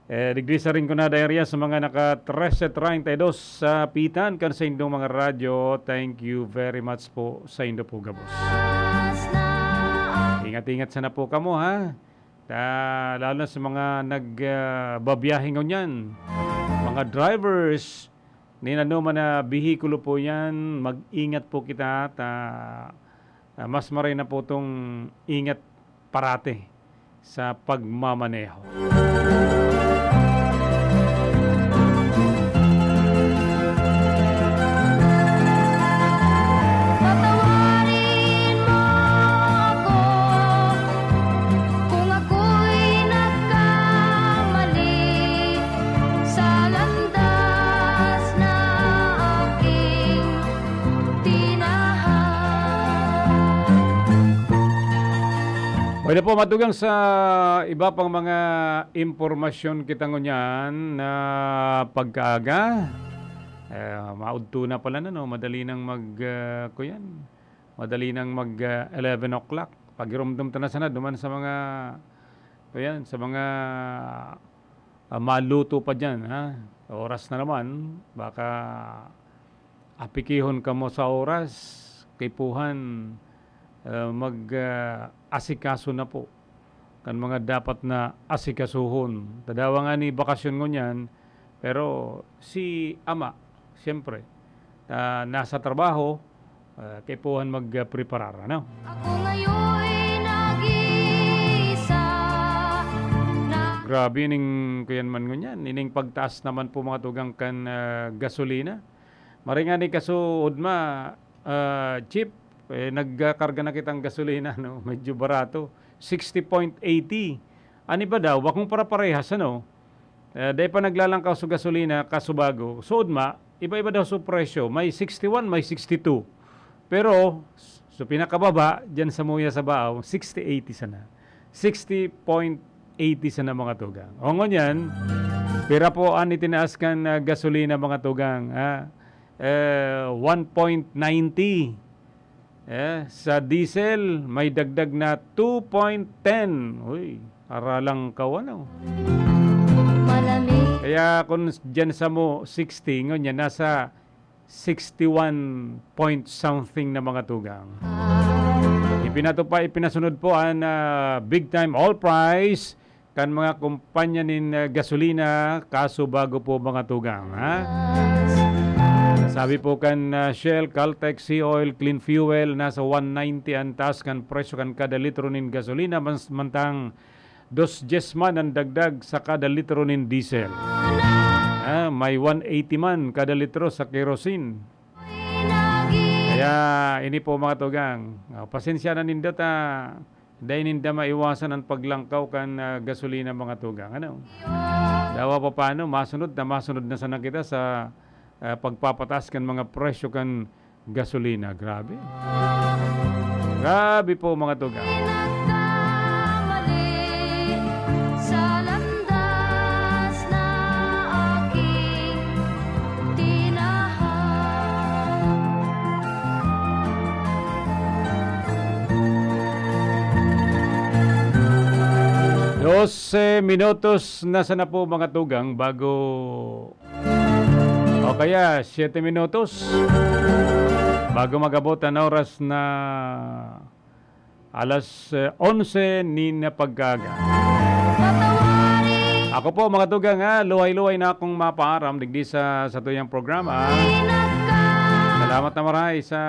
eh, digdi sa Rinconada area, sa mga naka trese treinta y dos sa pitan kan saindong mga radyo, thank you very much po sa indo po gabos. Ingat-ingat sana po kamo, ha? Ta, lalo na sa mga nag, ah, babiyahe ngunyan, mga drivers, nin anoman na behikulo po yan, mag-ingat po kita, ta, ah, mas maray na po tong ingat parati sa pagmamaneho. Patawarin mo ako kung ako'y nagkamali sa landas na aking tinahan. Pwede po matugang sa iba pang mga impormasyon kita ngunyan na pagkaaga. Eh, maudto na pala na, no? Madali nang mag, ah, kuyan. Madali nang mag, ah, eleven o'clock. Pagirumdom ta na sana duman sa mga, kuyan, sa mga, ah, maluto pa diyan, ha? Oras na naman, baka apikihon kamo sa oras, kaipuhan, ah, mag, ah, asikaso na po kan mga dapat na asikasuhon. Tadawa nga ni bakasyon ngunyan, pero si ama, siyempre, ah, nasa trabaho, ah, kaipuhan magpreparar, ano? Ako ngayon nag-iisa na. Grabe ning kuyan man ngunyan, ining pagtaas naman po, mga tugang, kan, ah, gasolina. Maray ngani kasuodma, ah, Chief, eh, nagkakarga na kitang gasolina, no? Medyo barato, sixty point eighty. An iba daw, bakong paraparehas, ano? Eh, dai pa naglalangkaw sa gasolina, kasubago. Suodma, iba-iba daw sa presyo. May sixty-one, may sixty-two. Pero, sa pinakababa, diyan sa Muya sa Baao, sixty eighty sana. Sixty point eighty sana, mga tugang. O ngunyan, pira po an itinaas kan, ah, gasolina, mga tugang, ha? Eh, one point ninety. Eh, sa diesel, may dagdag na two point ten. Uy, aralang kaw, ano? Malamig. Kaya kung diyan sa mo sixty, ngunyan, nasa sixty-one point something na, mga tugang. Ipinatupa-, ipinasunod po an, ah, big time oil price kan mga kumpanya nin, ah, gasolina, kasubago po, mga tugang, ha? Sabi po kan, ah, Shell, Caltex, Sea Oil, Clean Fuel, nasa one ninety an taas kan presyo kan kada litro nin gasolina, mas-, mantang dos dyes man an dagdag sa kada litro nin diesel. Ah, may one eighty man kada litro sa kerosene. Kaya ini po, mga tugang, ah, pasensya na ninda ta, dai ninda maiwasan an paglangkaw kan, ah, gasolina, mga tugang. Ano? Dawa pa paano, masunod na, masunod na sana kita sa, ah, pagpapataas kan mga presyo kan gasolina. Grabe. Grabe po, mga tugang. Nagkamali sa landas na aking tinahan. Dose minutos na sana po, mga tugang, bago o Kaya, siyete minutos bago mag-abot an oras na alas, eh, onse nin pagkaaga. Ako po, mga tugang, ha, luhay-luhay na akong mapaaram digdi sa satuyang programa. Salamat na maray sa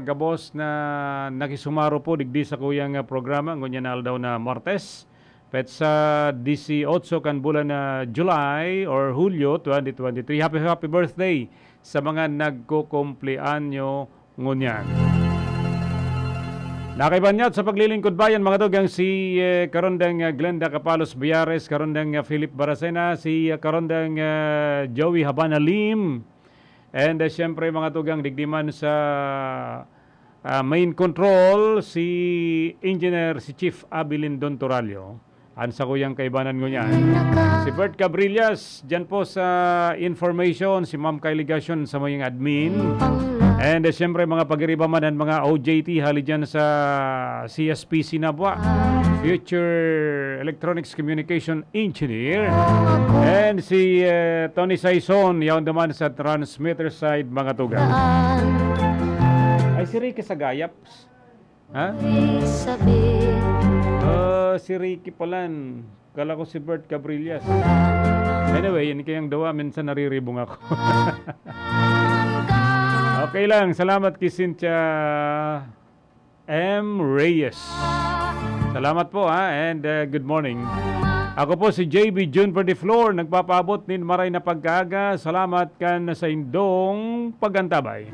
gabos na nakisumaro po digdi sa kuyang, ah, programa ngunyan na aldaw na Martes, petsa disiotso kan bulan na July or Hulyo twenty twenty-three. Happy, happy birthday sa mga nagkukumpleanyo ngunyan. Nakaiban niya sa paglilingkod bayan, mga tugang, si, eh, Karondang, eh, Glenda Capalos Biares, Karondang, eh, Philip Baracena, si, eh, Karondang, eh, Joey Habana Lim, and, eh, siyempre, mga tugang, digdi man sa, ah, main control, si Engineer, si Chief Abilin Don Toralio. An sakuyang kaibanan ngunyan, si Bert Cabrillas, dyan po sa information, si Ma'am Kylie Gasyon sa mayong admin. And, eh, siyempre, mga pagiriba man, ang mga O J T, hali dyan sa C S P C Nabua, Future Electronics Communication Engineer. And si, eh, Tony Saison, yaon naman sa transmitter side, mga tugang. Ay, si Ricky Sagayaps. Ha? Sabi. Ah, si Ricky palan. Kala ko si Bert Cabrillas. Anyway, yan kayang dawa, minsan nariribong ako. Okay lang, salamat kay Cynthia M Reyes. Salamat po, ha, and, uh, good morning. Ako po si J B Jun Verdeflor, nagpapaabot nin maray na pagkaaga. Salamat kan sa indong pag-antabay.